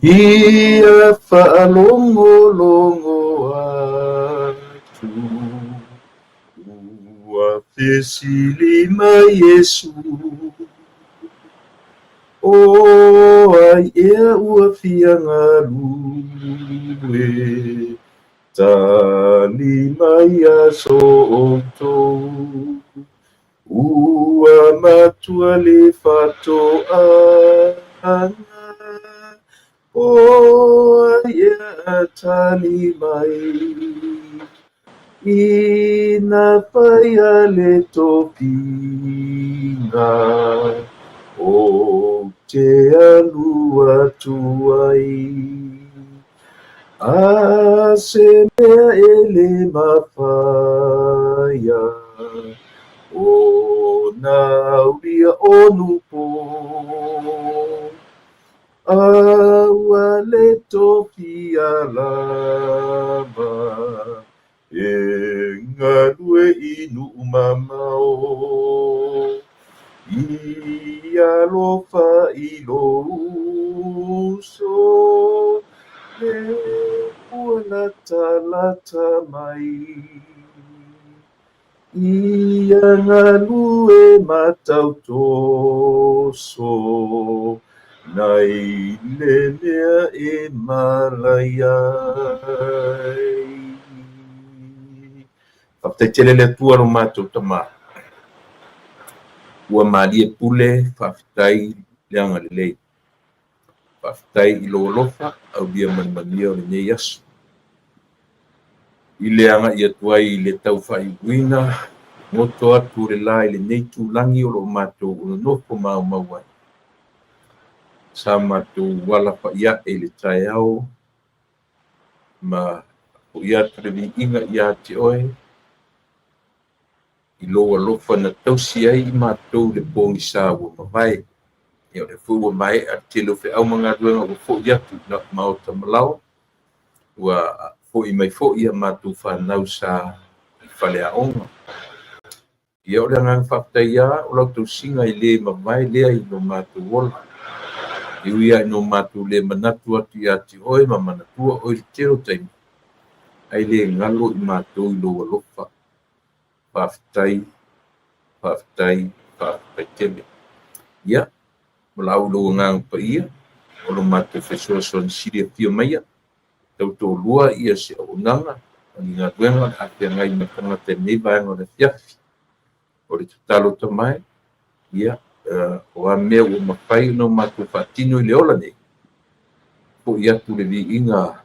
Ia faalogologo atu, ua fesili mai Iesu, O ai ea ua fia galue, tali mai ia so outou. Ua matua le faatoaga, o ai ea a tali mai, ina faia le tofiga, ou te alu atu ai. A se mea e le mafaia, ona aulia onupo, a ua le tofia lava e galue i nuu mamao. I alofa i lou uso, le ua latalata mai. Ia galue ma tautoso, nai le mea e malai ai. Faafetai tele le Atua lo matou Tama. Ua malie pule, faafetai le agalelei. Faafetai i lou alofa, aulia ma le manuia o lenei aso. I le agai atu ai i le tau faaiuiuina, goto atu o le la i lenei itulagi o lo o matou nonofo maumau ai. Sa matou alafai ae i le taeao ma foi atu le viiga ia te oe i lou alofa na tausi ai i matou i le pogisa ua mavae. Ia o lea foi ua maea le tele o feau ma galuega ua foi atu i maota ma laoa, ua foi mai foi a matou fanau sa i faleaoga. Ia o le agaga faafetai lava o lau tausiga e le mavae lea i lo matou ola. E ui lava ina matou le manatu atu ia te oe ma manatua oe i le tele o taimi, ae le galo i matou i lou alofa. Faafetai, faafetai, faafetai tele. Ia, valaau i lou Agaga Paia, o lo matou fesoasoani sili afio maia, tautoalua ia se auaunaga ma ni galuega o le a feagai ma le tagata i lenei vaega o le afiafi. O le tatalo tamae, ia, o a mea ua mafai ona matou faatino i le ola nei, foi atu le viiga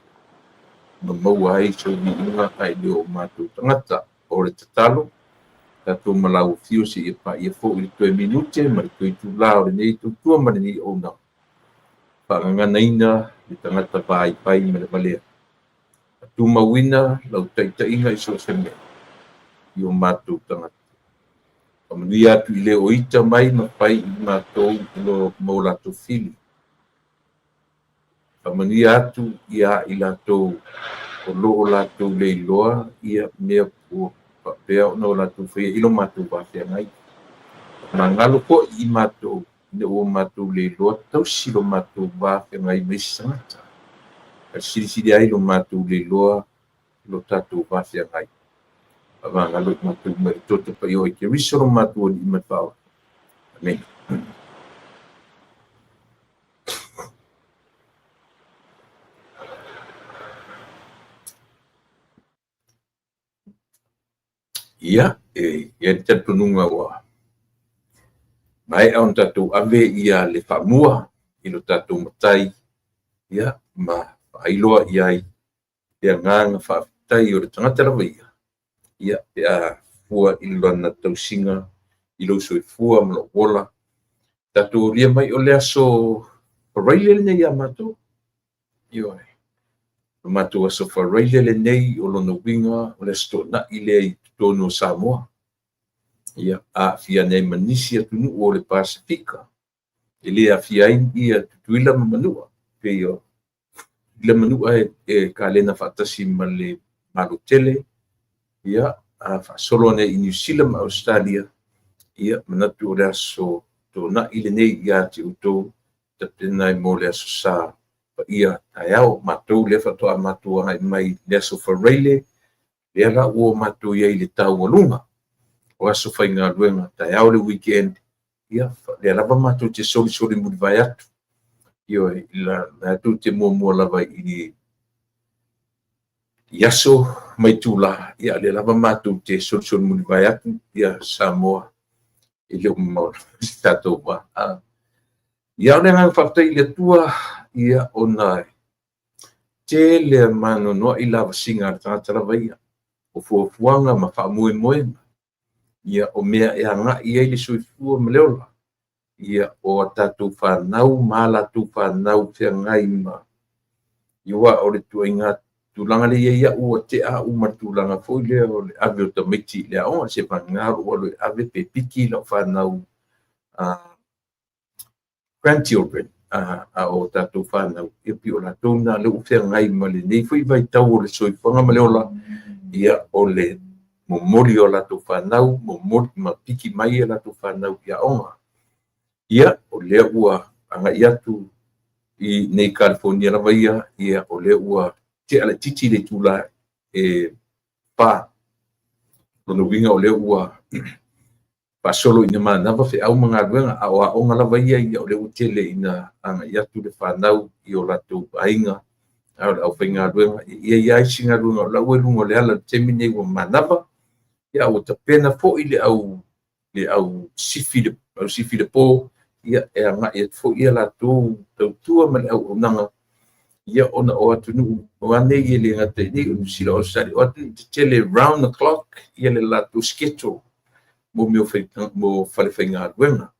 ma maua ai sou viiga ae le o matou tagata. O le tatalo, tatou malau afio seia paia foi le toe minute ma le toe itula o lenei tautua ma lenei auaunaga. Faagaganaina le tagata vaivai ma le valea. Tumauina lau taitaiga i so o se mea i o matou tagata. Faamanuia atu i le o ita mai ma fai i matou i mo latou fili. Faamanuia atu ia i latou o lo o latou leiloa ia mea ua faapea ona o latou faia i lo matou vafeagai. Magalo foi i matou ina ua matou leiloa tausi lo matou vafeagai ma isi tagata. Ae silisili ai lo matou leiloa lo tatou vafeagai. Faamagalo i matou mai le toto paia o Keriso lo matou Alii ma le Faaola. Amene. Ia, e i ai le talitonuga ua maea ona tatou ave ia le faamua i lo tatou Matai, ia, ma faailoa i ai le agaga faafetai o le tagata lava ia, ia, pe a fua i lana tausiga i lou soifua ma lou ola. Tatou aulia mai o le aso Faraile lenei ia matou. Ioe. O matou aso Faraile lenei o lona uiga o le aso Toonai lea i totonu o Samoa. Ia, aafia nei ma nisi atunuu o le Pasefika. E le aafia ai ia Tutuila ma Manua. Pei o Tutuila ma Manua e kalena faatasi ma le Malo tele. Ia, a faasolo ane i Niu Sila ma Ausetalia, ia, manatu o le aso Toonai lenei ia te outou tapena ai mo le Aso Sa paia taeao. Matou lea faatoa matou agai mai le Aso Faraile, lea la ua matou i ai i le taualuga o aso faigaluega, taeao le weekend, ia, lea lava matou te solisoli mulivae atu. Ioe, la tou te muamua lava i aso ma itula, ia lea lava matou te solisoli mulivae atu, ia Samoa e le o mamao lava si tatou va. Ia, o le agaga faafetai i le Atua, ia, ona e tele ma anoanoai lavasiga a le tagata lava ia, o fuafuaga ma faamoemoega, ia, o mea e agai i ai le soifua ma le ola, ia, o a tatou fanau ma a latou fanau feagai ma, aua o le ituaiga tulaga lea e i ai au, ua tea au ma le tulaga foi lea o le ave o tamaiti i le aoga, se vagana lou alu e ave pe piki lau fanau, grandchildren, a o tatou fanau, ia pei o latou na lea ua feagai ma lenei foi vaitau o le soifuaga ma le ola, ia, o le momoli o latou fanau, momoli ma piki mai a latou fanau i aoga. Ia, o lea ua agai atu i nei Kalifonia lava ia, ia, o lea ua tea laitiiti le itula e 4. Lona uiga o lea ua faasolo ina manava feau ma galuega, a o aoga lava ia, ia o lea ua tele ina agai atu le fanau i o latou aiga, a o le aufaigaluega, e i ai lava isi galuega o la ua i luga o le ala i le taimi lenei ua manava, ia ua tapena foi le au sifi i le po, ia, e agai atu foi a latou tautua ma le auaunaga, ia, ona o atunuu o a nei e le gata i nei o Niu Sila, Ausetalia, o atunuu tetele round the clock ia le latou schedule mo mea mo falefaigaluega.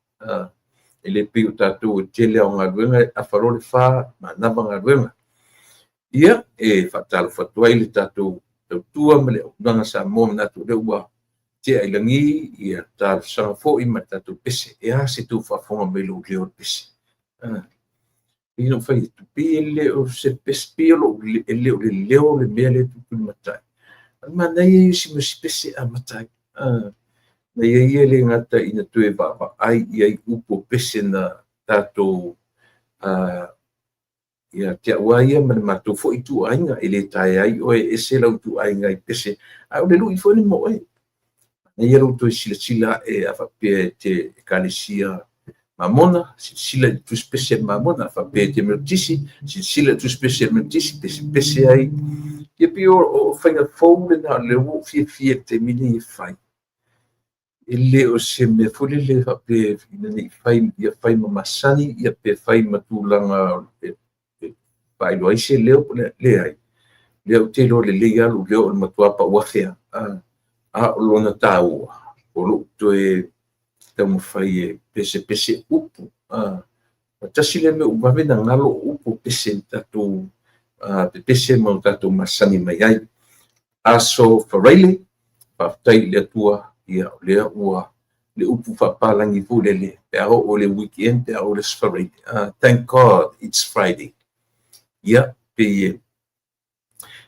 E le pei o tatou e tele lava o galuega e afa loa le 4, manava galuega. Ia, e faatalofa atu ai le tatou tautua ma le auaunaga Samoa, manatu o lea ua tea i lagi ia talosaga foi ma le tatou pese. E a se tou faafofoga mai i lou leo o le pese? Pei ona ou fai atu, pei e le o se pese, pei e le o le leo le mea lea e tupu i le matai. O le manaia ia o si mea o si pese e amata ai. Na ia ia e le gata ina toe vaavaai i ai upu o pese na tatou ia te au lava ia ma le matou foi ituaiga, e le taea ai oe e ese lau ituaiga i pese, a o le lui foi le mo oe. Na ia lou toe silasila ae a faapea e te Ekalesia Mamona, silasila i le tusipese a le Mamona, a faapea e te Metotisi, silasila i le tusipese a le Metotisi, pesepese ai. Ia pei o faiga fou lena o lea ua ou fiafia i le taimi lenei e fai. E le o se mea foi lele faapea ina ne i fai, ia fai ma masani, ia pe fai ma tulaga e faailoa ai se leo, leai. Lea ou te iloa lelei lava lou leo o le matua pauafe lava. A o lona taua, o lou toe taumafai e pesepese upu. Tasi lea mea ua vave ona galo o upu o pese na tatou pepese ma tatou masani mai ai. Aso Faraile, faafetai i le Atua, ia o lea ua le upu faapalagi foi lele, pe a oo i le weekend, pe a oo i le Aso Faraile, thank God it's Friday. Ia, pei e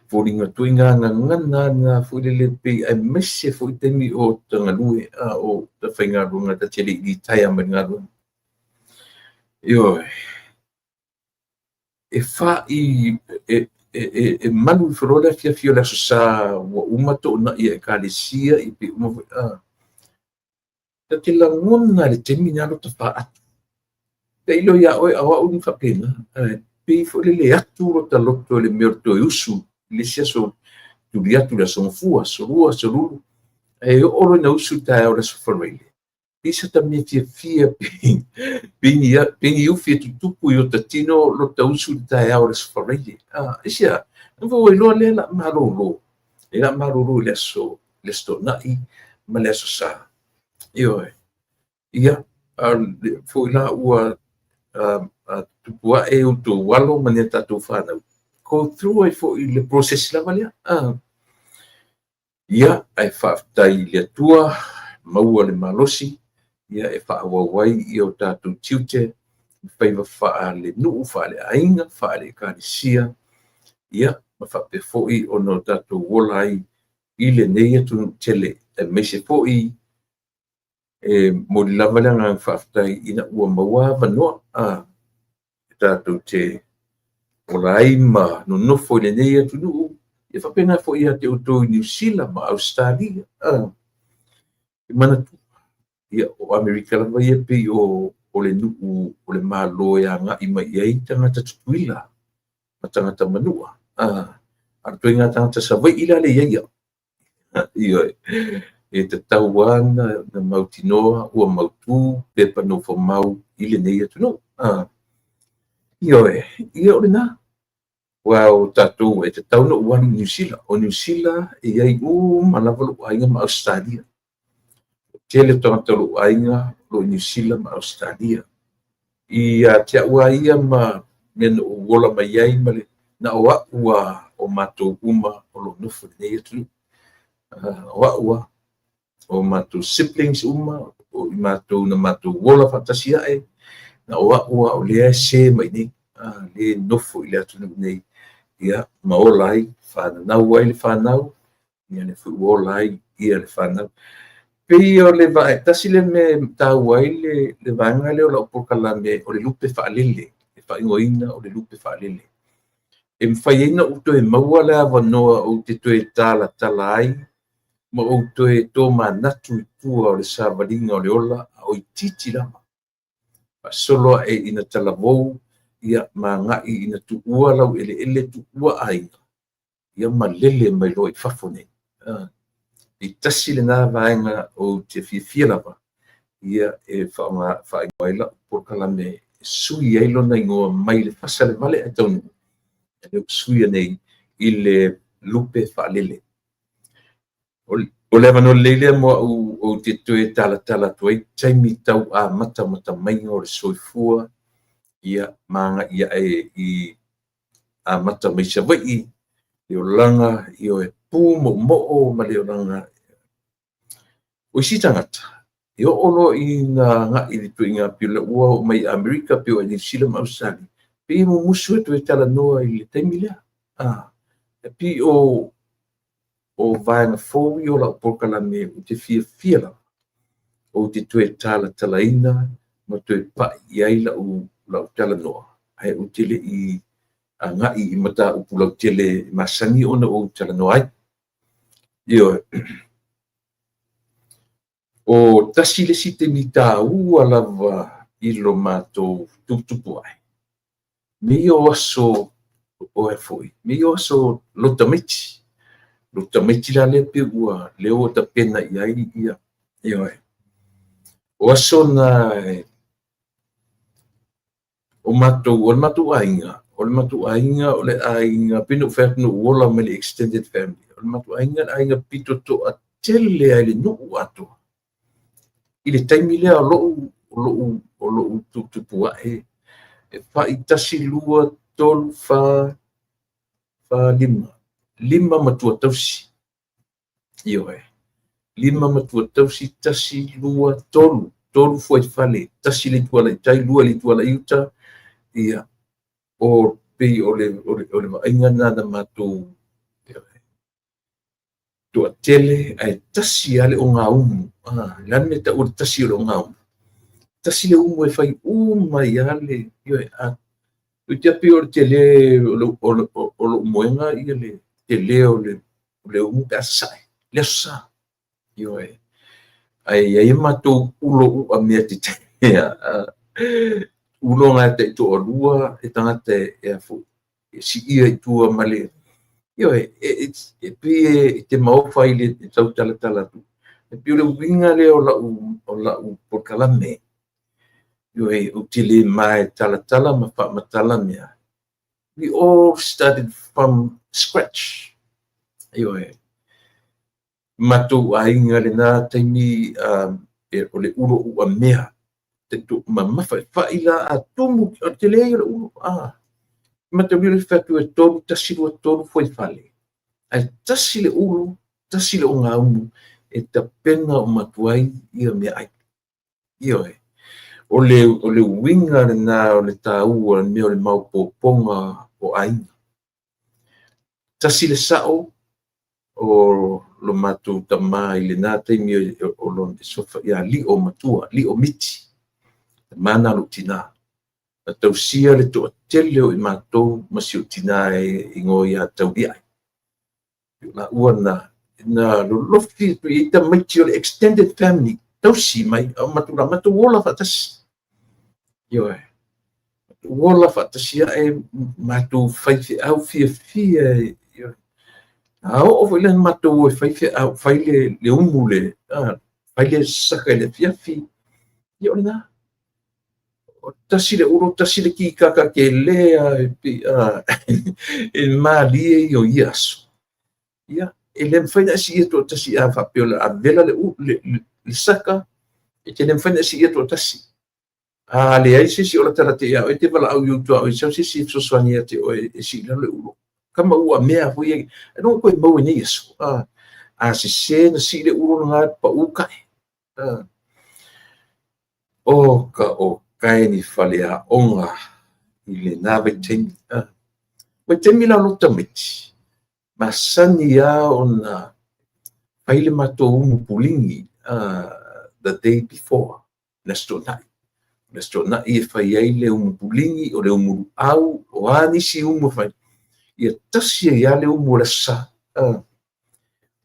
foliga ituaiga gagana lena foi lele pei aemaise foi taimi o tagalue a o faigaluega ta te le i litaea mai le galuega. Ioe, e fa'i e malu ifo loa le afiafi o le Aso Sa ua uma toonai a Ekalesia i pe uma foi ta te lagona i le taimi lena lota faatu. Tailo ia oe, a o au na faapena. Pei foi lele atu lota loto i le mea o le toe usu i le isi aso, tuli atu le Aso Gafua, Aso Lua, Aso Lulu, ae oo loa ina usu le taeao o le Aso Faraile, pei se ta mea fiafia, pei ni ufi e tutupu i ota tino lota usu i le taeao o le Aso Faraile. Aisea? Ua ua iloa lea la malolo, e la malolo i le aso, le Aso Toonai ma le Aso Sa. Ioe. Ia, foi la ua tupu ae outou alo ma ni a tatou fanau, go through ai foi le process lava lea. Ia, ae faafetai i le Atua, maua le malosi, ia e faaauau ai ia o tatou tiute, faiva faale-nuu, faale-aiga, faale-ekalesia, ia, ma faapea foi ona o tatou ola ai i lenei atunuu tele, aemaise foi E momoli lava le agaga faafetai ina ua maua avanoa e tatou te ola ai ma nonofo i lenei atunuu, e faapena foi ia te outou i Niu Sila ma Ausetalia. E manatua, ia, o Amerika lava ia pei o le nuu o le Malo e agai mai i ai tagata Tutuila ma tagata Manua. A o le ituaiga tagata Savaii la lea e i ai au. Ioe, e tatau lava ona mautinoa ua mautu pepa nofomau i lenei atunuu. Ioe, ia o lena. Aua o tatou e tatau ona ou alu i Niu Sila. O Niu Sila e i ai uma lava lou aiga ma Ausetalia. O le tele o tagata o lou aiga o lo o i Niu Sila ma Ausetalia. Ia te au lava ia ma mea na ou ola mai ai ma le na o au lava o matou uma o lo o nofo i lenei atunuu. O au lava, o matou siblings uma, o i matou na matou ola faatasi ae, na o au lava o lea e se mai i inei, lea e nofo i le atunuu nei, ia, ma ola ai, fananau ai le fanau, ia lea foi ua ola ai le fanau. Pei o le tasi lea mea e taua ai le vaega lea o lau polokalame o le lupe faalele, e faaigoaina o le lupe faalele. E mafai ai ona ou toe maua le avanoa ou te toe talatala ai ma ou toe tomanatu i tua o le savaliga o le ola a o itiiti lava. Faasolo ae ina talavou, ia, ma agai ina tuua laueleele, tuua aiga, ia ma lele mai loa i fafo nei. E tasi lena vaega ou te fiafia lava ia e faaigoa ai lau polokalame e sui ai lona igoa mai le Fasa i le Vale ae Taunuu, lea ua suia nei i le Lupe Faalele. O le avanoa lelei lea mo au ou te toe talatala atu ai taimi tau amatamata maiga o le soifua, ia, ma agai ae i amata mai Savaii, le olaga, ioe, pumoomoo ma le olaga. O isi tagata, e oo loa ina agai i le ituaiga pei o lea ua oo mai i Amerika, pe oo i Niu Sila ma Ausetalia, pei e mumusu e toe talanoa i le taimi lea. E pei o vaega fou ia o lau polokalame ou te fiafia lava ou te toe talatalaina ma toe pai i ai lau talanoa, ae ou te le i agai i mataupu lautele e masani ona ou talanoa ai. Ioe. O tasi le isi taimi taua lava i lo matou tuputupu ae, mea ia o aso o e foi, mea ia o aso lotu tamaiti. Lotu tamaiti la lea pei ua lea ua tapena i ai ia, ioe. O aso na o matou, o le matou aiga, o le matou aiga, o le aiga, pei ona ou fai atu na ou ola mai le extended family. O le matou aiga, le aiga pito toatele lava i le nuu atoa. I le taimi lea o lou tuputupu ae, e fai 1, 2, 3, 4, 4, 5, 5 matua tausi. Ioe. 5 matua tausi, 1, 2, 3, 3 fuaifale, 1 le ituala i tai, 2 le ituala i uta. Ia, o pei o le vaaiga lena na matou toatele, ae tasi lava le ogaumu. O le a le mea e taua le tasi o le ogaumu? Tasi le umu e fai uma ai lava le, ioe, toeitiiti lava pei o le tele o lou moega le tele o le umu pe a sasae, le Aso Sa. Ioe. Ae i ai a matou ulo uamea tetele, ulo na e taitoalua e tagata e a foi, e siia i tua ma le, ioe, e pei e te maofa i le tau talatala atu. E pei o le uiga lea o lau polokalame. Ioe, ou te le mae talatala ma faamatala mea. We all started from scratch. Ioe. Matou aiga lena taimi o le ulo uamea. Mamafa e fai la a tumu, o le tele ia o le ulo. Mataulia le fai atu e 3, 1, 2, 3 fuaifale. Ae tasi le ulo, tasi le ogaumu e tapena uma atu ai ia meaai. Ioe. O le uiga lena o le taua o le mea o le maopoopoga o aiga. Tasi le sao, O lo matou tamā i lenā taimi o lona sofa ia Lio Matua, Lio Miti, tamā na lou tinā. Na tausia le toatele o i matou ma si ou tinā e igoa ia Tauliai. Laua na na lolofi atu i ai tamaiti o le extended family tausi mai a o matou la matou ola faatasi. Ioe. Matou ola faatasi ae matou faifeau fiafia. Ioe. A oo foi lea matou o e faifeau, fai le umu le, fai le saka i le afiafi. Ia o lena. O tasi le ulo, tasi le kikaka ke lea e malie i o ia aso. Ia, e le mafai ona e siia toatasi a faapea o le a vela le saka, e te le mafai ona e siia toatasi. A leai se isi o latalata ia oe, e te valaau i ou tuaoi, sau se isi e fesoasoani ia te oe e sii i lalo le ulo. Kama ua mea foi e no koe mau i nei aso. A sese na sii le ulo lena pau kae. O ka o kae ni faleaoga i lenā vaitaimi. Vaitaimi la o lou tamaiti, masani lava ona fai le matou umu puligi the day before, le Aso Toonai. O le Aso Toonai e fai ai le umu puligi, o le umu luau, o a nisi umu e fai, ia tasi ai lava le umu o le Aso Sa.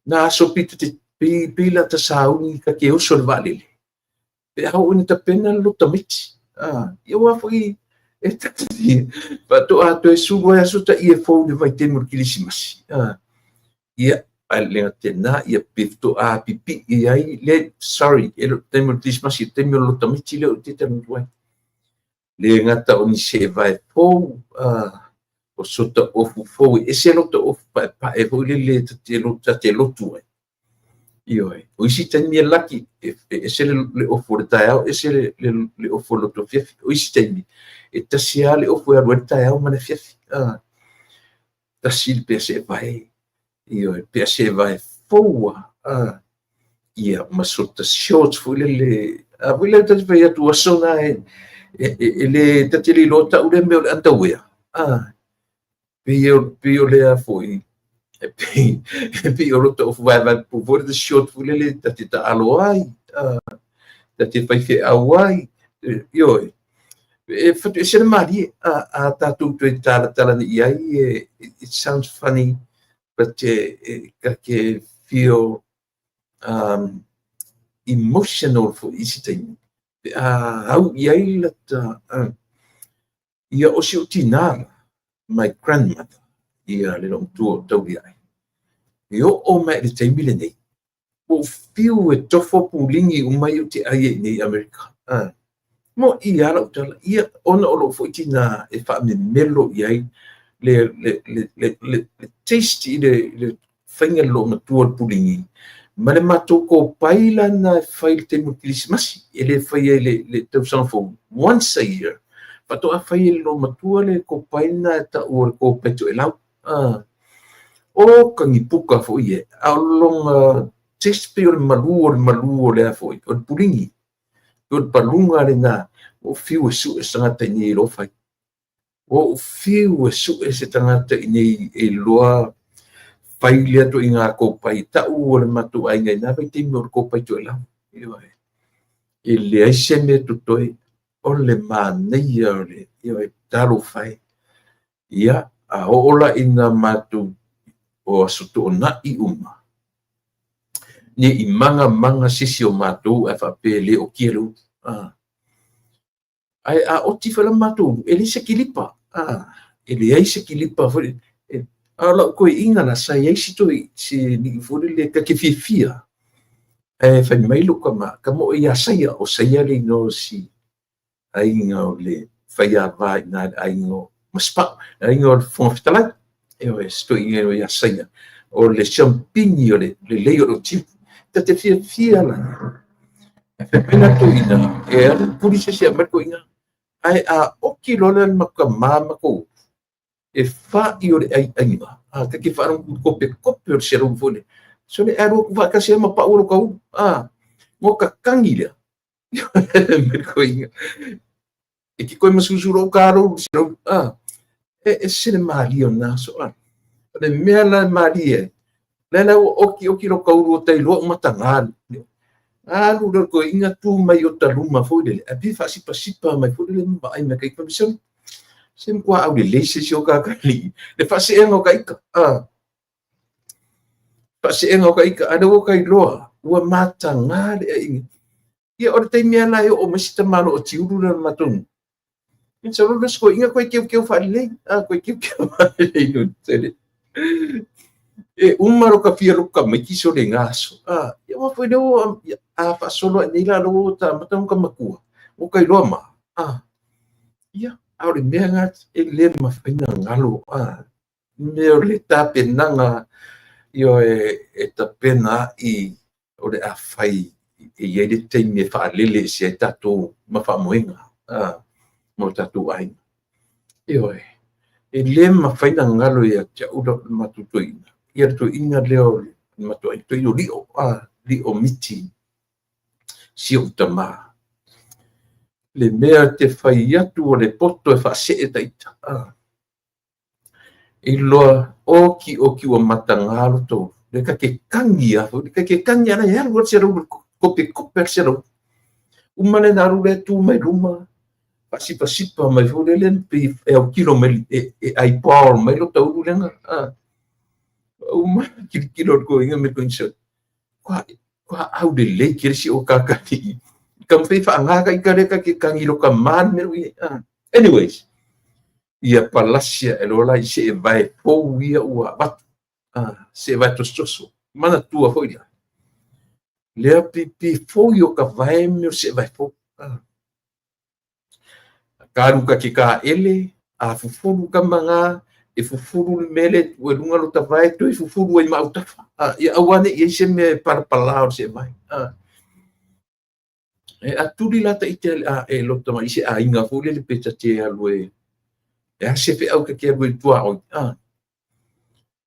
Na aso pei ta te pei la ta sauni ta te oso i le vaalele, pe a oo ina tapena le loto tamaiti. Ia aua foi e tasi faatoa toe sulu ai aso ta ie fou i le vaitaimi o le Kerisimasi. Ia, ae le gata ia pe faatoa pipii ai le, sorry, e le o le taimi o le Kerisimasi, le taimi o le loto tamaiti lea ou te talanoa ai. Le gata o ni seevae fou, o sota ofu fou, e ese lota ofu paepae foi lele ta te lotu ai. Ioe, o isi taimi e laki, e ese le ofu o le taeao, ese le ofu o le lotu afiafi. O isi taimi, e tasi lava le ofu e alu ai le taeao ma le afiafi. Tasi le pea seevae, ioe, pea seevae fou lava. Ia, ma sota shorts foi lele, a foi lea ta te fai atu aso na e le ta te le iloa tau lea mea o le underwear. Pei o lea foi, e pei o lota ofu vaevae pupuu foi le short foi lele ta te taalo ai, ta te faifeau ai, ioe. E fatuese le malie, a tatou toe talatala nei i ai, it sounds funny, but e ka ke feel emotional foi i isi taimi. Pe a au i ai lata, ia o si ou tinā la, my grandmother, ia le loomatua o Tauliai. E oo mai i le taimi lenei, ua ou fiu e tofo puligi uma ia ou te ai ai i nei i Amerika. Mo i a lau tala, ia ona o lou foi tinā e faamemelo i ai le taste i le faiga le loomatua o le puligi, ma le matou kopai la na e fai i le taimi o le Kerisimasi, e le fai ai le tausaga fou, once a year, faatoa fai e le loomatua le kopai na e tau o le kopai toelau. O ka gipuka foi e, a o lona taste pei o le malu o le malu o lea foi, o le puligi, o le paluga lena, ua ou fiu e sue se tagata i nei e iloa fai. Ua ou fiu e sue se tagata i nei e iloa fai lea ituaiga kopai, tau o le matou aiga i na vaitaimi o le kopai toelau. Ioe. E leai se mea totoe, o le manaia o le, ioe, talofa e. Ia, a oo la ina matou o Aso Toonai uma, ne i magamaga se isi o matou ae faapea e le okia le ulu. Ae a oti foi la matou ulu, e leai se kilipa. E leai se kilipa foi. A o lau toeaina la, sa i ai si toi, si alii foi lele ta te fiafia. Ae fai mai lou tama, tama oe ia Saia, o Saia le igoa o si aiga o le faiava i ina i le aiga o Masepau, le aiga o le Fofoga Fetalai. Ioe, si toeaina ia Saia, o le siampini o le lelei o le otimu. Ta te fiafia la. Ae fai mai la toeaina, e alu puli se isi e aumai le toeaina. Ae a oki loa le matou tama ma matou ulu, e fa'i o le aiaiga, a ta te faalogo atu i le kopekope o le selou foi lea. Sole, e alu atu faatasi ai ma pau o lota ulu. No tatagi lea. Mai le toeaina. E te toe masusu lou ta lou ulu selou. E ese le malie o na aso. O le mea la e malie ai, Le la ua okioki lo ka ulu o ta iloa ua mataga alu lea o le toeaina tu mai o ta luma foi lele ae pei e faasipasipa mai foi lele ma vaai mai ka ita fai se matua aulelei se isi o tatalii le faaseega o ka ita a faaseega o ka ita a lea ua ta iloa ua mataga le aiga. Ia o le taimi lava la e oo mai si tamaloa tiulu lea o le matou nuu, ia sau loa le isi toeaina toe teuteu faalelei, a toe teuteu faalelei no tele. E uma lo ta fia lotu tamaiti sole i na aso. A, ia aua foi lea ua, a faasolo ae nei la lea ua ta amata ona ta matua, ua ta iloa ma, a, ia, a o le mea lena e le mafai ona galo, a, mea o le tapenaga, ioe, e tapena ai o le a fai e i ai le taimi e faalele ese ai tatou ma faamoega ma o tatou aiga. Ioe, e le mafai ona galo ia te au le matou toeaina, ia le toeaina lea o le matou aiga, toeaina o Lio, Lio Miti, si ou tamā. Le mea te fai atu o le poto e faasee ta ita. Iloa oki oki ua mataga lo taulu. Le ka ke kagi a foi, le ka ke kagi ala e alu alu se laulu, kope kope alu se laulu. Uma le na alu le tu mai luma, faasipasipa mai foi lele pei e autilo mai e eyeball mai lo taulu lena. Uma kilokilo le toeaina me toeaina sole. Kua aulelei kele si o kakali. Taumafai e faaga ka ita lea ka ke kagi lo ka ma le mea o i ai. Anyways, ia palasi ae loa la i seʻe vae fou ia ua avatu, seʻe vae tosotoso, manatua foi la, lea pipi foi o ka vae me o seʻe vae fou. Ka alu ka ke kāʻele, a fufulu ka maga, e fufulu le mea lea e tuu ai luga lota vae, toe fufulu ai ma autafa. Ia aua ne i ai se mea e palapala o le seʻe vae. E atuli la ta ite e lota mai i se aiga foi lele pe ta te alu e e a se feau ta te alu ai i tuaoi.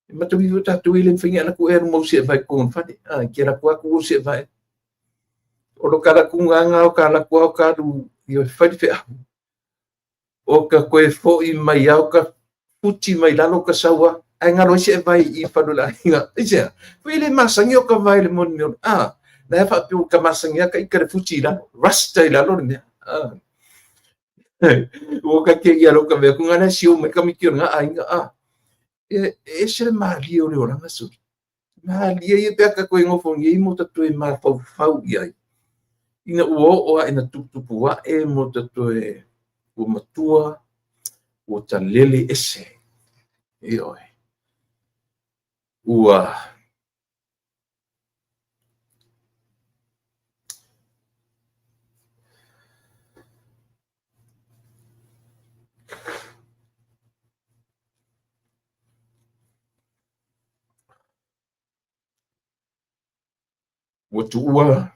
E matau ifo tatou e le mafai ona e alu atu e alu mau seʻe vae i totonu o le fale. E te alu atu lava tuu ou seʻe vae. O lo ka alu atu gaga o ka alu atu lava o ka alu e fai le feau. O ka toe foi mai lava o ka futi mai lalo o ka sau lava ae galo ai seʻe vae i fale o le aiga. Aisea? Foi e le masani o ka vae i le moni mea o le la e faapea ua ka masani lava ka ita le futi i lalo, rasta i lalo le mea. Ua ka te ia lo ka mea ku ngana siu mai tamaiti o lena aiga. E ese le malie o le olaga soli. Malie ia pe a ta toe nofo nei mo ta toe mafaufau i ai. Ina ua oo aʻe na tuputupu aʻe mo ta toe ua matua, ua talele ese. Ioe. Ua ua tuua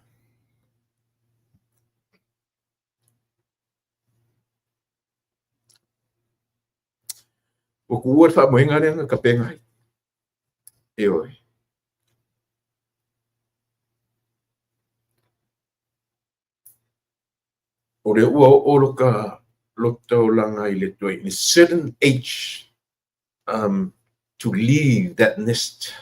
ua tuua le faamoega lea na tapena ai. Ioe. O lea ua oo lo ka lota olaga i le toe in a certain age to leave that nest.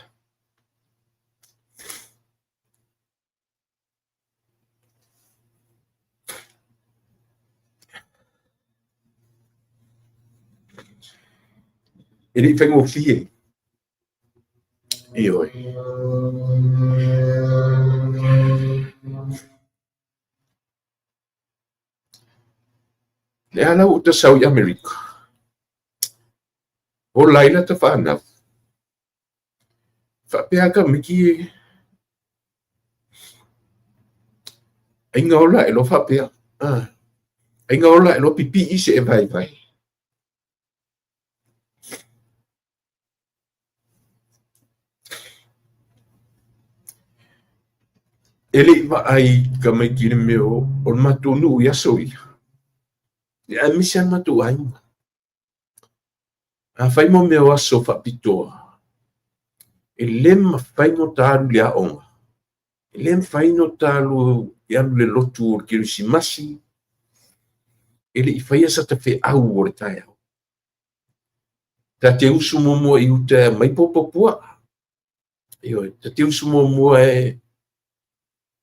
E le i faigofie. Ioe. Le ala ua ta sau i Amerika. O laila ta whanau. Faapea ka miki e. Ainga ola e loa faapea. Ainga ola e loa pipi'i se e vaivai. E le i vaai tamaiti i le mea o le matou nuu i aso ia, aemaise lava le matou aiga. Afai mo mea o aso faapitoa, e le mafai ona ta alu i le aoga, e le mafai ona ta alu e alu i le lotu o le Kerisimasi, e le i faia sa ta feau o le taeao. Ta te usu muamua i uta e aumai popo puaa. Ioe, ta te usu muamua e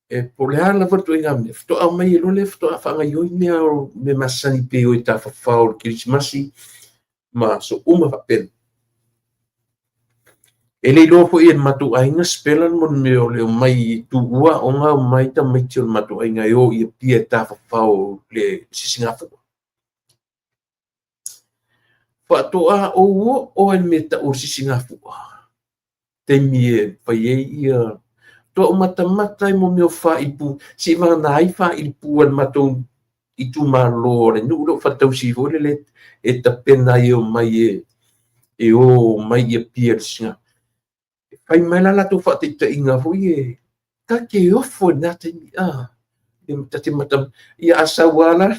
e po o le a lava le ituaiga mea, faatoa aumai loa lea faatoa faagaoioi mea o mea masani pei o e tafafao o le Kerisimasi ma aso uma faapena. E le iloa foi e le matou aiga sipela mo le mea o le omai i tuua aoga, omai tamaiti o le matou aiga e o i Apia e tafafao le sisigafua. Faatoa ou oo i le mea tau o le sisigafua, taimi e fai ai ia faatoa ou matamata i mea o faaipu, seivagana ai faaipu a le matou itumalo o le nuu lea o faatausi foi lele e tapena ai e omai e o mai i Apia i le sisigafua. E fai mai la latou faataitaiga foi e ta te ofo i lena taimi, ta te mata ia a sau lava la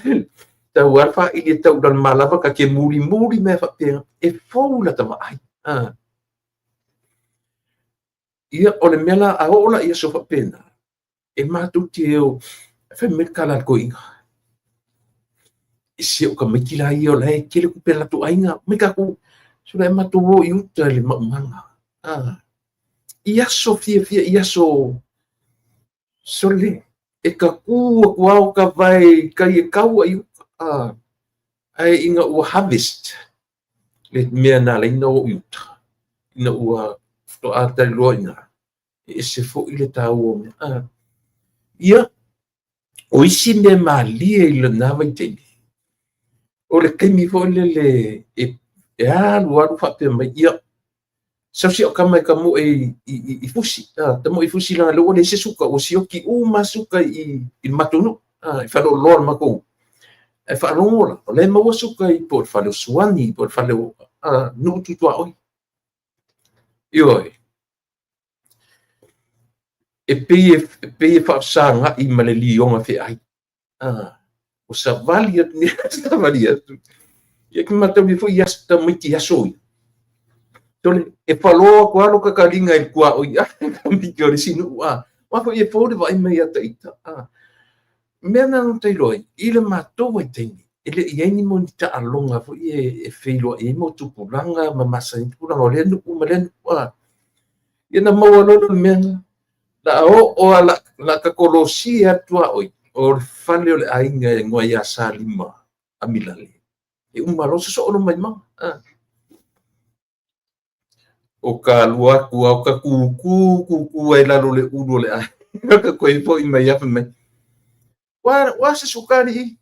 tau lava le faili e tau i lalo malava ta te mulimuli mea faapena, e fou lata vaai. Ia o le mea la a oo la i aso faapena, e matou te o, fai mai le tala a le toeaina, e se o tamaiti la ia o la e tele tupe a latou aiga, omai tatou, sole ae matou o i uta i le maumaga. I aso fiafia, i aso sole, e tatu atu lava o ta vae i tai e tau ai uta. Ae ina ua harvest le mea na ala ai ona o i uta, ina ua faatoa tali loa i ina, e ese foi le taua o mea. Ia, o isi mea malie i lena vaitaimi, o le taimi foi lele e alu alu faapea mai, ia, sau si au tama e tamoe i fusi, tamoe i fusi leaga o lea ua leai se suka, ua sioki uma suka i le matou nuu, i faleoloa o le matou nuu. Ae faalogo la, o la e maua suka i po o le fale o Suani, po o le fale o nuu tu tuaoi. Ioe, e pei e faafesagai ma le lioga feai. O savali atu nei, savali atu. Ia ke mataulia foi i aso tamaiti i aso ia. Tole, e falo atu lava lo tataliga i le tuaoi, tamaiti o le isi nuu, aua foi e fou le vaai mai ia ta ita. Mea na na ta iloa ai, i le matou vaitaimi, e le i i ai ni mo ni taaloga foi e feiloai ai mo tupulaga ma masani tupulaga o lea nuu ma lea nuu. Ia na maua loa le mea na, la oo lava la tatolosia atu tuaoi, o le fale o le aiga e igoa ia Salima Amilale. E uma loa sosoo loa mai maga. O ka alu atu a o ka kūkū kūkū ai lalo o le ulu o le aiga, ka toe foi mai afa mai. Ua se suka alii?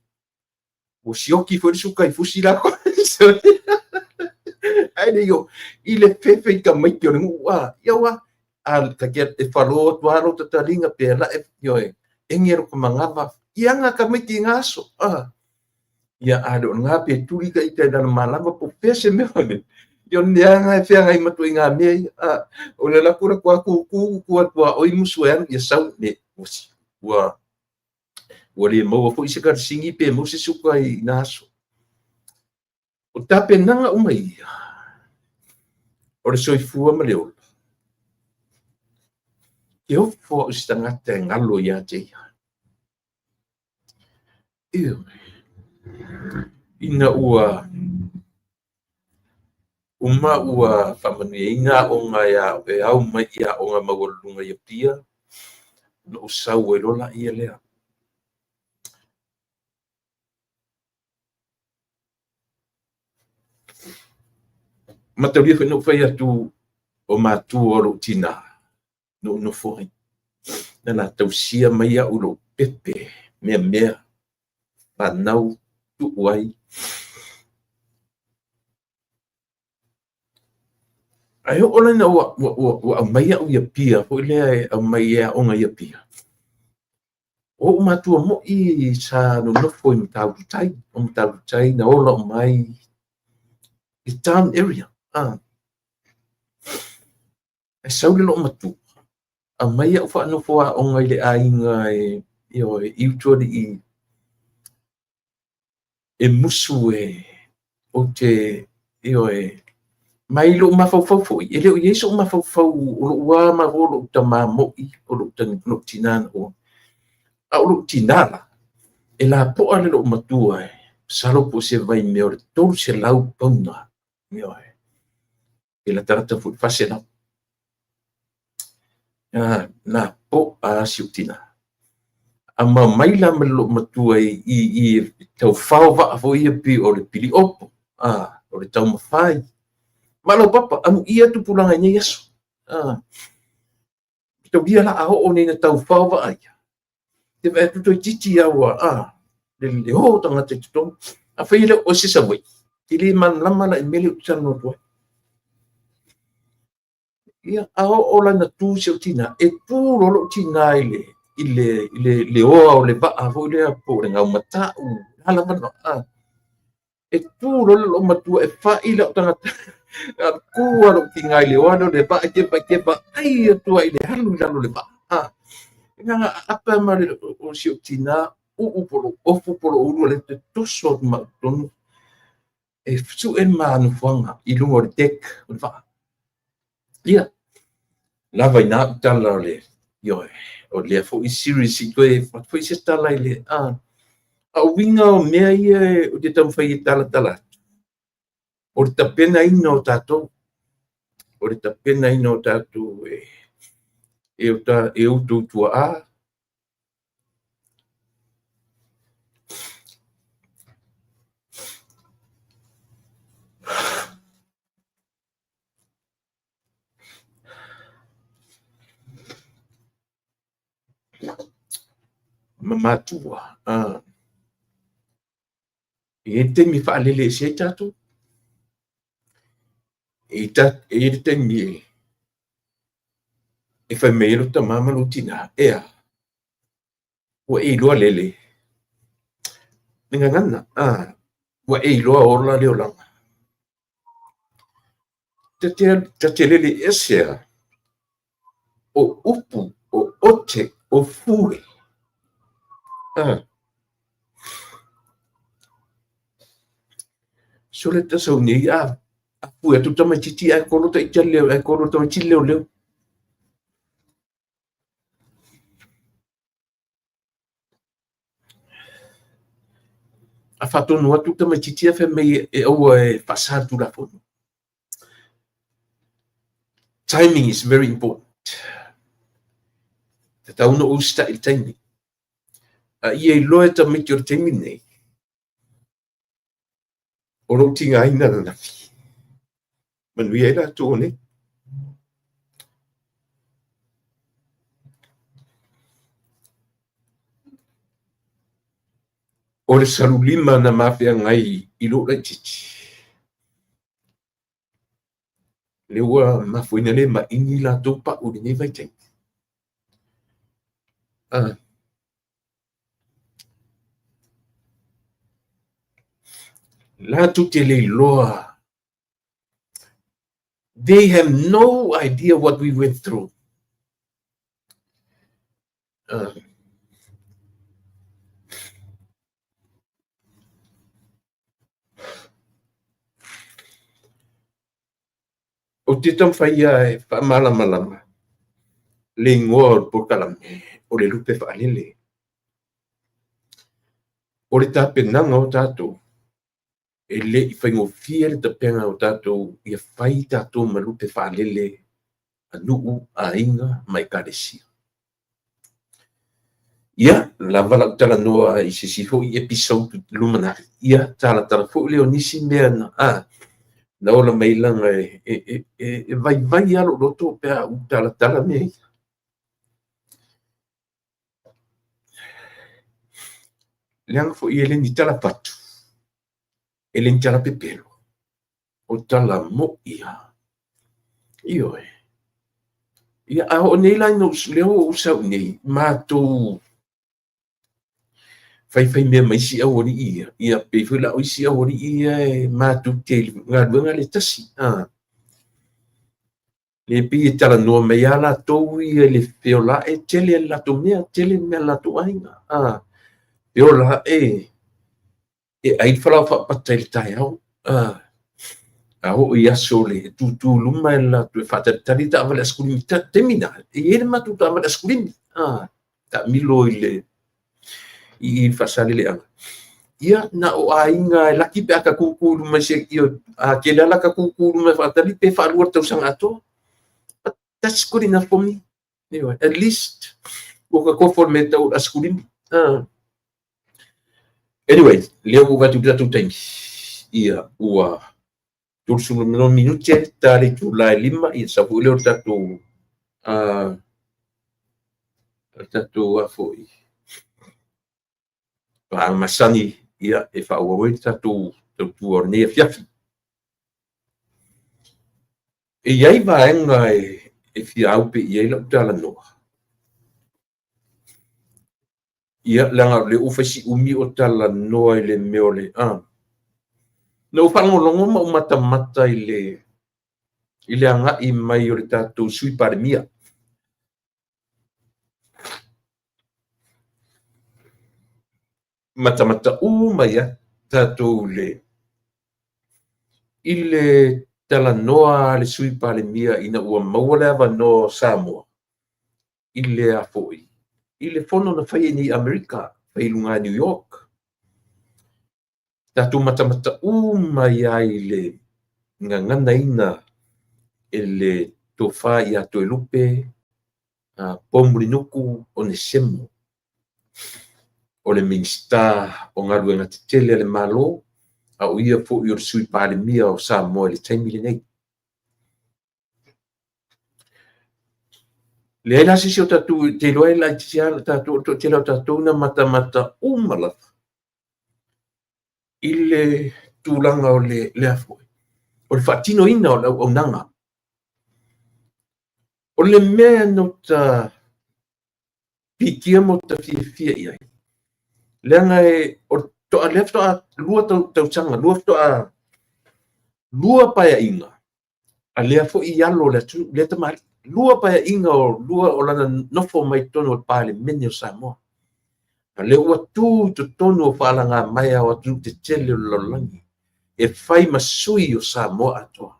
Ua sioki foi le suka i fusi lako. Ae le o, i le fefe i tamaiti o le nuu, ia ua, a ta te e falo atu lava lo tataliga pe la e, ioe, enge lo ka manava, ia nga tamaiti i ngā aso. Ia a le o ngā pe tuli ka ita i lalo malava po fea se mea le. Ia o nea e feagai ma ituaiga mea ia. O le alu atu la tua kūkū kūkū atu a oi musu e alu ia sau le ua ua le maua foi se kalasigi pe maua se suka i nā aso. O tapenaga uma ia, o le soifua ma le ola. Ke ofo au i se tagata e galo ia te ia. Ioe. Ina ua uma ua faamanuiaina aoga e au mai i aoga maualuluga i Apia, ona ou sau ai loa laia lea. Mataulia foi na ou fai atu o matua o lou tinā, na ou nofo ai. Na la tausia mai au i lou pepe, mea mea, fanau, tuu ai. Ae oo la ina ua aumai au i Apia foi lea e aumai e aoga i Apia, o ou matua moi sa nonofo i Matautu-tai, o Matautu-tai na ola uma ai i town area. Ae sau le loomatua, aumai au faanofo aoga i le aiga e, ioe, i Utualii e musu e ou te, ioe, mai lou mafaufau foi, e le o i ai so'u mafaufau o lou a mafaufau o lou tamā mo'i, o lou tinā na oa. A o lou tinā la, e lapoa le loomatua e masalo po o se vaimea o le 300 pauna, ioe, e latalata foi i le 400. Na po'a si ou tina. A ma mai la ma le loomatua i taufao vaa foi ia pei o le piliopo, o le taumafai. Ma laupapa, amuia tupulaga i nei aso. Taulia la a oo nei na taufao vaa ia. Te vaai atu toeitiiti lava ua le o tagata i totonu. Afai e le o oe se Savaii, e le malamalama la i mea lea ou te talanoa atu ai. Ia, a oo la ina tu si ou tina, e tu loa lou tina i le oa o le vaa foi lea po o le gaumatau, le a lava le vaa. E tu loa le loomatua e fai lau tagata, tu lava lou tina i le oa lea o le vaa, e vaai atu ai i le alu i lalo o le vaa. E na ona aapa ma le o si ou tina, uu po o lou ofu po o lou ulu, o lea te toso atu ma au i totonu, e sue le ma nofoaga i luga o le deck o le vaa. Ia, lava i na tala o le, ioe, o lea foi series i toe avatu foi se tala i le, a uiga o mea ia ou te taumafai e talatala atu, o le tapenaina o tatou, o le tapenaina o tatou e outou tuaa, ma matua. E i ai le taimi e faalele ese ai tatou. E i ai le taimi e fai mai ai lou tama ma lou tina, ea, ua e iloa lele, le gagana, ua e iloa ola le olaga. Ta te lele ese a, o upu, o ote, o fue. So le tasau nei a fue atu tamaitiiti ae kolo ita leo, ae kolo tamaitiiti leo leo. A faatonu atu tamaitiiti ae fai mai e aua e faasa le Tulafono. Timing is very important. Tatau ona ou usitai i le taimi. A ia iloa e tamaiti o le taimi lenei, o lou tigaina ananafi. Manuia ai latou o nei. O le salulima na mafeagai i lou laitiiti, lea ua mafuaina le maini latou pau i lenei vaitaimi. Latou te le iloa. They have no idea what we went through. Ou te taumafai ia e faamalamalama le igoa o le polokalame o le lupe faalele. O le tapenaga o tatou, e le i faigofie le tapena o tatou ia fai tatou ma lupe faalele a nuu, aiga ma ekalesia. Ia, lava lau talanoa i se isi foi episode lumanai, ia talatala foi lea o nisi mea na, na ola mai laga e vaivai lava lou loto pe a ou talatala mea ia. Leaga foi e le ni tala fatu, e le ni tala pepelo, o tala mo'i lava. Ioe. Ia, a oo nei la ina ou, lea ua ou sau nei, matou faifai mea ma isi aualii ia, ia pei foi la o isi aualii ia e matou te galuega le tasi. Le pei e talanoa mai lava latou ia i le feola e tele le latou mea, tele le mea a le latou aiga. Feola e ai le falaoa faapata i le taeao. A oo i aso le tutu luma e latou e faatalitali taavale asekulimi. Taimi na, e i ai le matou taavale asekulimi. Taamilo i le i Faasaleleaga. Ia, na o aiga e laki pe a ta tutu i luma i se, ia, a tele lava la ta tutu i luma e faatali pe faalua le tausaga atoa. But that's good enough for me. Ioe, at least ua ka kofo le mea tau o le asekulimi. Anyway, lea ua ou vaai atu i le tatou taimi, ia ua 30 minute ta le itula e 5, ia sau foi lea o le tatou tatou a foi paaga masani, ia e faaauau ai le tatou tautua o lenei afiafi. E i ai vaega e fia au pea i ai lau talanoa. Ia, leaga o lea ua fai si umi o talanoa i le mea o le Na ou faalogologo ma ou matamata i le agai mai o le tatou Sui Palemia. Matamata uma ia tatou i le talanoa a le Sui Palemia ina ua maua le avanoa o Samoa i le a foi, i le fono na faia i Amerika, fai i luga New York. Tatou matamata uma ia i le gaganaina e le tofa ia Toelupe Poumulinuku Onesemo, o le Minisita o Galuega Tetele a le Malo, a o ia foi o le Sui Palemia o Samoa i le taimi lenei. Leai la se isi o tatou te iloa e laitiiti lava tatou, o le toatele o tatou na matamata uma lava i le tulaga o le a foi, o le faatinoina o le auaunaga. O le mea na ta pikia ma ta fiafia i ai, leaga o lea faatoa 2 tausaga, 2 paeaiga, a lea foi i alo o le atunuu, lea tamalii, 2 paeaiga o 2 o lana nofo mai totonu o le Palemene o Samoa. A lea ua tu i totonu o faalagamaea o atunuu tetele o le lalolagi, e fai ma sui o Samoa atoa,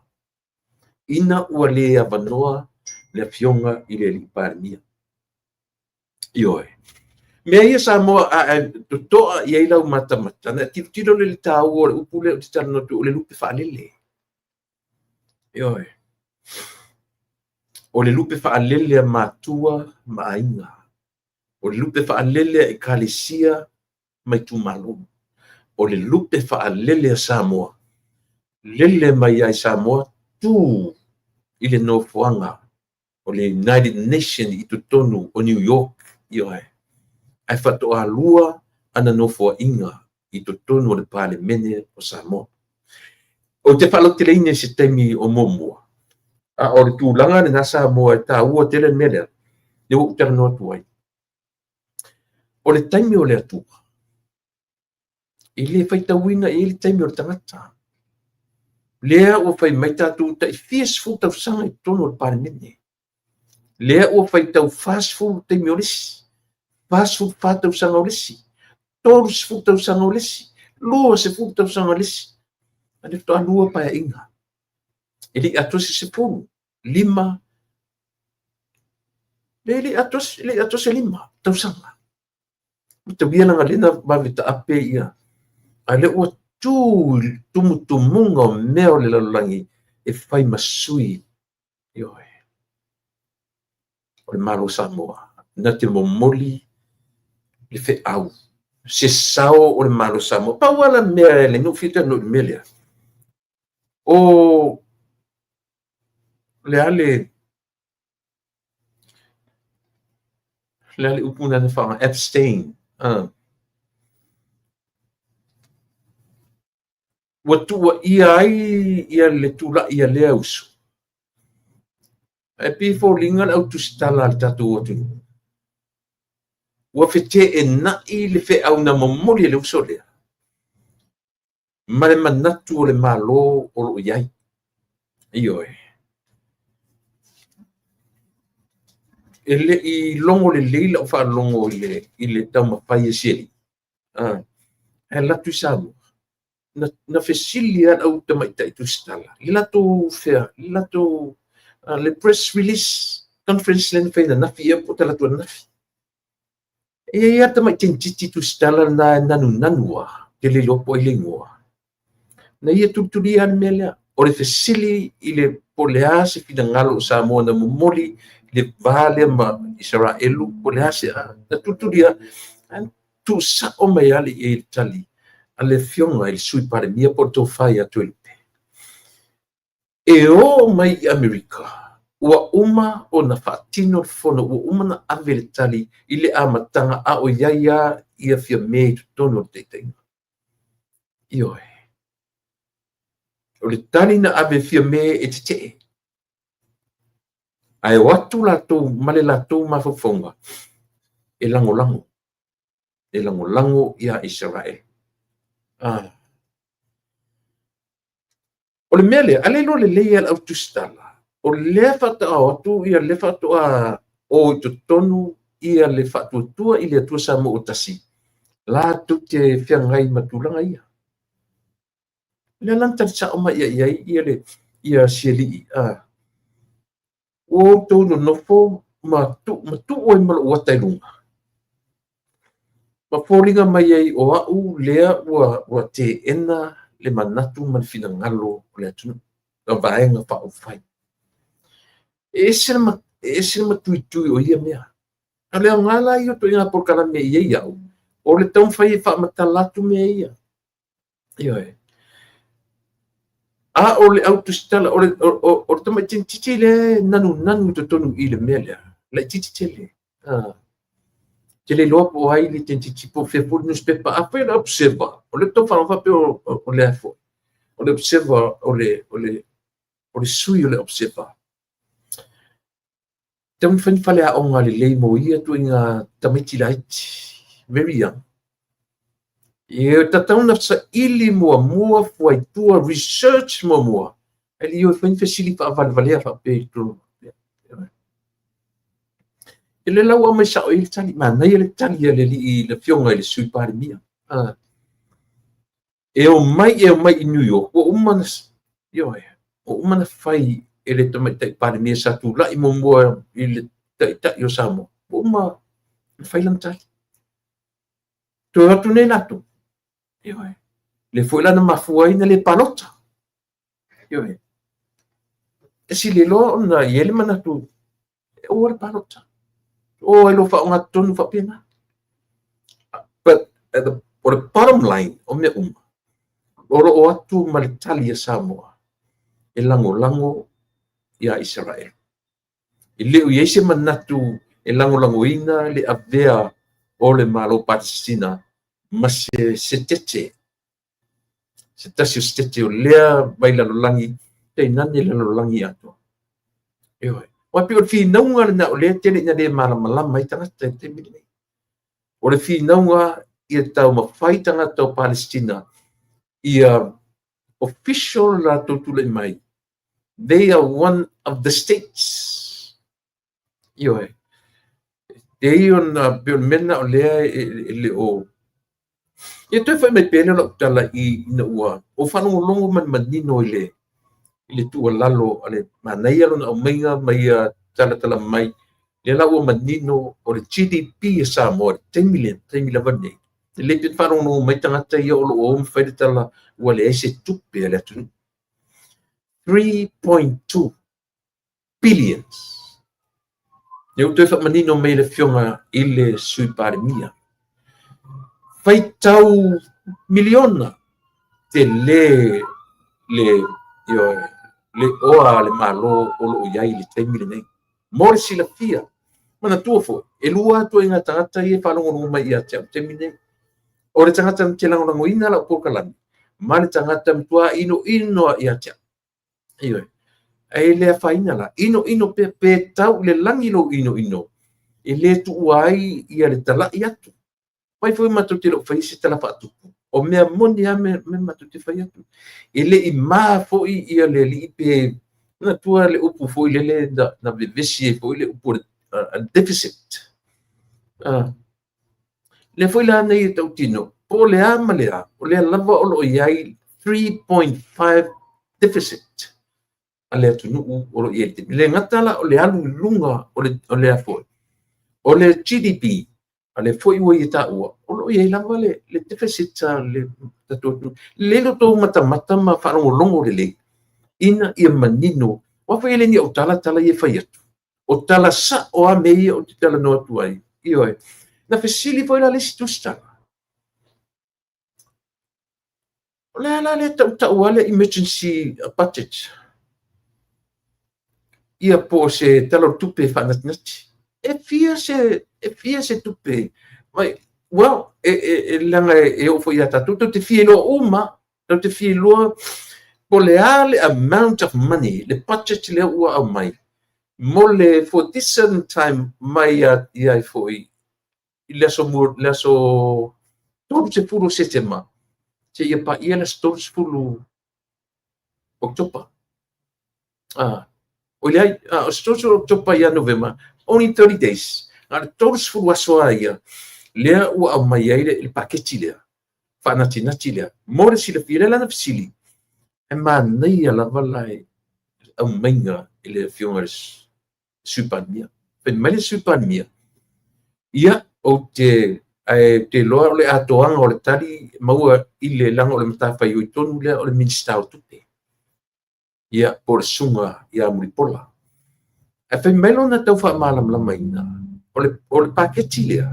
ina ua le avanoa le afioga i le alii Palemia. Ioe. Mea ia Samoa a totoa i ai lau matamata, na tilotilo le taua o le upu lea ou te talanoa atu, o le lupe faalele. Ioe. O le lupe faalele a matua ma aiga. O le lupe faalele a ekalesia ma itumalo. O le lupe faalele a Samoa. Lele mai ai Samoa tu i le nofoaga o le United Nation i totonu o New York. Ioe. Ae faatoa 2 ana nofoaiga i totonu o le Palemene o Samoa. Ou te faalauteleina i se taimi o muamua, a o le tulaga lena Samoa e taua tele le mea lea, lea ua ou talanoa atu ai. O le taimi o le Atua, e le faitauina i ai le taimi o le tagata. Lea ua fai mai tatou tai fia sefulu tausaga i totonu o le Palemene. Lea ua faitau 40 taimi o le isi, 44 tausaga o le isi, 30 tausaga o le isi, 20 tausaga o le isi. A lea faatoa 2 paeaiga. E le i atoa se 10, 5, le i atoa se 5 tausaga. Mataulia laga lena vave taape ia. A lea ua tu i tumutumuga o mea o le lalolagi e fai ma sui. Ioe. O le Malo Samoa. Na te momoli le feau. Se sao o le Malo Samoa. Pau ala mea e le nuu fia talanoa i le mea lea. O le ale upu na whaanga abstain. Ua tuua ia ai ia le tula'i ia lea uso. Ae pei foliga le autusitala a le tatou atunuu. Ua feteenai le feau na momoli e le uso lea ma le manatu o le Malo o loo i ai. Ioe. E le i logo lelei lau faalogo i le taumafai e si alii. Ae alu atu i Samoa. Na fesili lava lau tamaitai tusitala. I le latou fea, i le latou le press release conference lea na fai ananafi ia po o talaatu ananafi. E i ai lava tamaitai titi tusitala lena e nanunanu lava, te le iloa po o ai le igoa. Na ia tulitulia le mea lea. O le fesili i le po o le a se finagalo o Samoa na momoli le va lea ma Isaraelu po o le a se a. Na tulituli lava, ae tuusao mai lava i le tali a le Afioga i le Sui Palemia po o le Tofa ia Toelupe. E oo mai i Amerika, ua uma ona faatino le fono, ua uma ona ave le tali i le amataga a o i ai lava ia Fiame i totonu o le taitaiga. Ioe. O le tali na ave e Fiame e tetee. Ae o atu latou ma le latou mafaufauga e lagolago, e lagolago ia Isaraelu. Ah. O le mea lea, a le iloa lelei e le au tusitala, o lea faatoa o atu ia lea faatoa o i totonu ia le Faatuatua i le Atua Samoa ua Tasi, latou te feagai ma tulaga ia. O lea la na tali sao mai i ai ia le ia sialii, a ua outou nonofo ma tuu ai ma lou ata i luga, ma foliga mai ai o au lea ua teena le manatu ma le finagalo o le atunuu, o vaega faaupufai. E ese le matuitui o ia mea. A o le aoga la ia o ituaiga polokalame e i ai au, o le taumafai e faamatala atu mea ia. Ioe. A o le au tusitala, o le tamaitiiti lea e nanunanu i totonu i le mea lea, laitiiti tele. Te le iloa po o ai le tentiti po o fea foi le newspaper. Afai o le Observer, o le tau faalogo faapea o le a foi. O le Observer, o le sui o le Observer. Taumafai ni faleaoga lelei mo ia ituaiga tamaiti laiti, very young. E tatau ona saili muamua fuaitua, research muamua, ae le i o e fai ni fesili faavalevalea faapea i totonu. E le lau aumai sao i le tali, manaia le tali a le alii le Afioga i le Sui Palemia. E omai i New York, ua uma na, ioe, ua uma na fai e le tamaitai Palemia sa tulai muamua i le taitai o Samoa, ua uma na fai lana tali. Toe atu nei latou. Ioe. Le foi la na mafua ai na le palota. Ioe. E si le loa ona i ai le manatu e aua le palota. O ai lo faaaogatotonu faapena. But o le bottom line o mea uma, o lo o atu ma le tali a Samoa e lagolago ia Isaraelu. E le o i ai se manatu e lagolagoina le avea o le Malo Palesitina ma se setete, se tasi o setete o lea vai lalolagi, tainane le lalolagi atoa. Ioe. Aua pei o le finauga lena o lea tele ina le malamalama ai tagata i le taimi lenei. O le finauga ia taumafai tagata o Palesitina ia official latou tulai mai. They are one of the states. Ioe. Te i ona pei o le mea lena o lea e le o ia toe fai mai pea lea o lau tala i ina ua o faalogologo ma le manino i le tuualalo a le manaia lona aumaiga ma ia talatala mai. Lea la ua manino o le GDP a Samoa i le taimi lava nei. E le pe faalogologo mai tagata ia o lo o mafai le tala ua leai se tupe a le atunuu. 3.2 billions. Lea ua toe faamanino mai le Afioga i le Sui Palemia. Faitau miliona tele le oa a le Malo o lo o i ai i le taimi lenei. Mo le silafia, manatua foi, e lua ituaiga tagata ia e faalogologo mai ia te au i le taimi lenei. O le tagata na te lagolagoina lau polokalame, ma le tagata matua inoino ia te au. Ioe. Ae le afaina la, inoino pe tau i le lagi lou inoino, e le tuua ai ia le talai atu. Mai foi matou te le o fai se tala faatupu. O mea moni lava mea matou te fai atu. E le i ma foi ia le alii pe manatua le upu foi lele na vevesi ai foi le upu o le deficit. Lea foi la nei e tautino, po o le a ma le a, o lea lava o lo o i ai 3.5 deficit a le atunuu o lo o i ai le taimi. Le gata la o le alu i luga o le a foi, o le GDP, a le foi ua ia taua, o lo o i ai lava le deficit a le tatou atunuu. Le lo tou matamata ma faalogologo lelei, ina ia manino, aua foi e le ni au tala ia fai atu. O tala sa'o a mea ia ou te talanoa atu ai. Ioe. Na fesili foi la le isi tusitala. O le a la lea tautaua le emergency budget? Ia po o se tala o le tupe faanatinati. E fia se, e fia se tupe. Mai, well, e, e, e leaga e, e oo foi ia tatou, tou te fia iloa uma, tou te fia iloa po o le a le amount of money, le budget lea ua aumai, mo le for this certain time mai ia, ia foi i le aso, le aso 30 o Setema, seia paia le aso 30 Oketopa. Ah, o leai, ah, o se 30 Oketopa ia Novema, only 30 days. Na o le 30 aso a ia, lea ua aumai ai le, le paketi lea, faanatinati lea. Mo le silafia, lea la na fesili, e manaia lava la e aumaiga i le afioga i le Sui Palemia. Fai mai le Sui Palemia, ia, ou te, ae ou te iloa o le atoaga o le tali maua i le leaga o le matafaioi tonu lea o le Minisita o Tupe. Ia, po o le Susuga ia Mulipola. Ae fai mai lona tau faamalamalamaina, o le, o le paketi lea,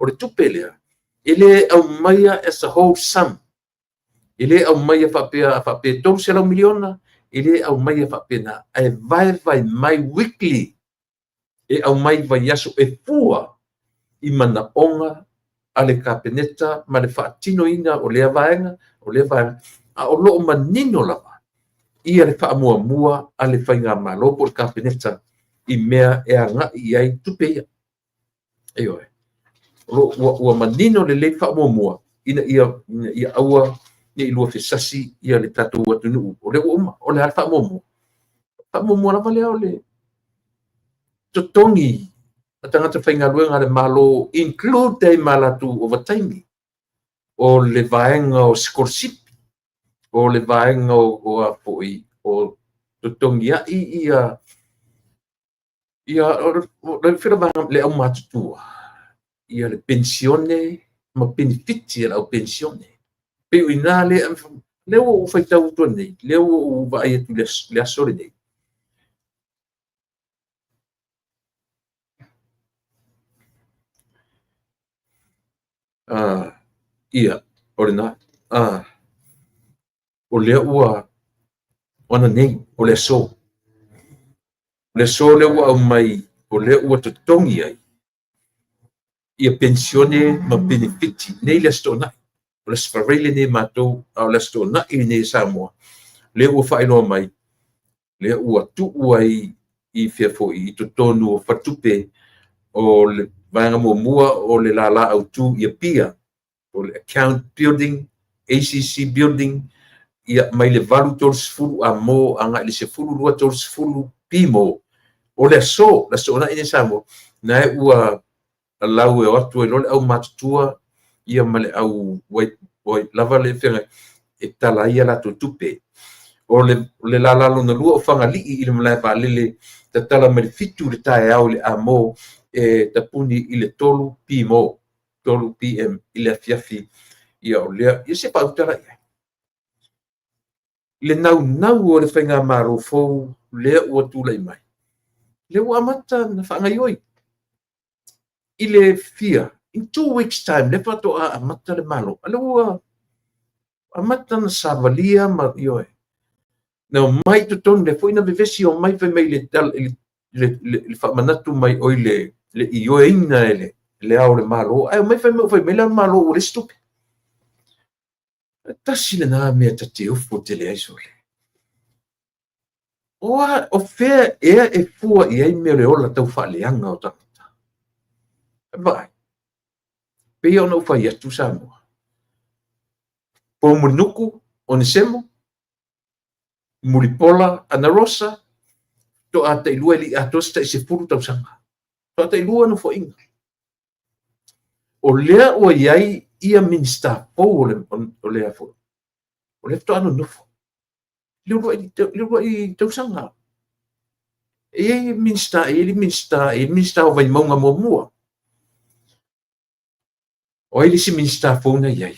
o le tupe lea, e le aumaia as a whole sum. E le aumaia faapea, a faapea 300 miliona, e le aumaia faapena, ae vaevae mai weekly, e aumai vaiaso e fua i manaoga a le Kapeneta ma le faatinoina o lea vaega, o lea vaega, a o lo o manino lava ia le faamuamua a le Faigamalo po o le Kapeneta i mea e agai i ai tupe ia. Ioe. O lo ua, ua manino lelei faamuamua ina ia, ina ia aua ne i luafesasi ia le tatou atunuu. O lea ua uma, o le a le faamuamua? Faamuamua lava lea o le totogi a tagata faigaluega a le Malo, include ai ma latou ovataimi, o le vaega o sikolasipi, o le vaega o, o a foi, o totogiai ia ia o le fela vaega le aumatutua, ia le penisione ma penefiti a le au penisione. Pei o i ina lea, lea ua ou faitau atu nei, lea ua ou vaai atu i le aso lenei. Ia, o lena. O lea ua, o ananei, o le aso. O le aso lea ua aumai, o lea ua totogi ai ia penisione ma penefiti nei le Aso Toonai. O le Aso Faraile lenei a matou, a o le Aso Toonai lenei a Samoa, lea ua faailoa mai, lea ua tuu ai i fea foi i totonu o faletupe o le vaega muamua o le lala autu i Apia, o le Account Building, ACC Building, ia mai le 8:30 amo agai i le 12:30 pimo o le aso, le Aso Toonai nei Samoa, na e ua lau e o atu ai loa le aumatutua ia ma le au wai lava le feagai e tala ai a latou tupe. O le, o le lala lona lua o Fagalii i le malae vaalele, tatala mai le 7 i le taeao i le amo e tapuni i le 3 pimo, 3 PM i le afiafi. Ia o lea, ia se faautala i ai. Le naunau o le faigamalo fou lea ua tulai mai, lea ua amata ona faagaioi i le fia, in 2 weeks time, lea faatoa amata le Malo. A lea ua amata ona savalia ma ioe. Na omai i totonu, lea foi na vevesi omai fai mai le, le, le, le, le faamanatu mai oi le, le ioeina e le, le Ao o le Malo, ae omai fai mai, fai mai le Ao o le Malo ua leai se tupe. Tasi lena mea ta te ofo tele ai sole. O a, o fea ea e fua i ai mea o le ola tau faaleaga o tagata? Vaai, pei ona ou fai atu Samoa. Po Mulinuku, Onesemo, Mulipola, Anarosa, toa tailua e le i atoa se tai 10 tausaga. Toa tailua nofoaiga. O lea ua i ai ia Minisita fou o le, o le foi. O lea faatoa nonofo. Le uluai tausaga. E i ai Minisita, e i ai le Minisita, e i ai le Minisita o Vaimauga muamua. O ai le isi Minisita fou na i ai?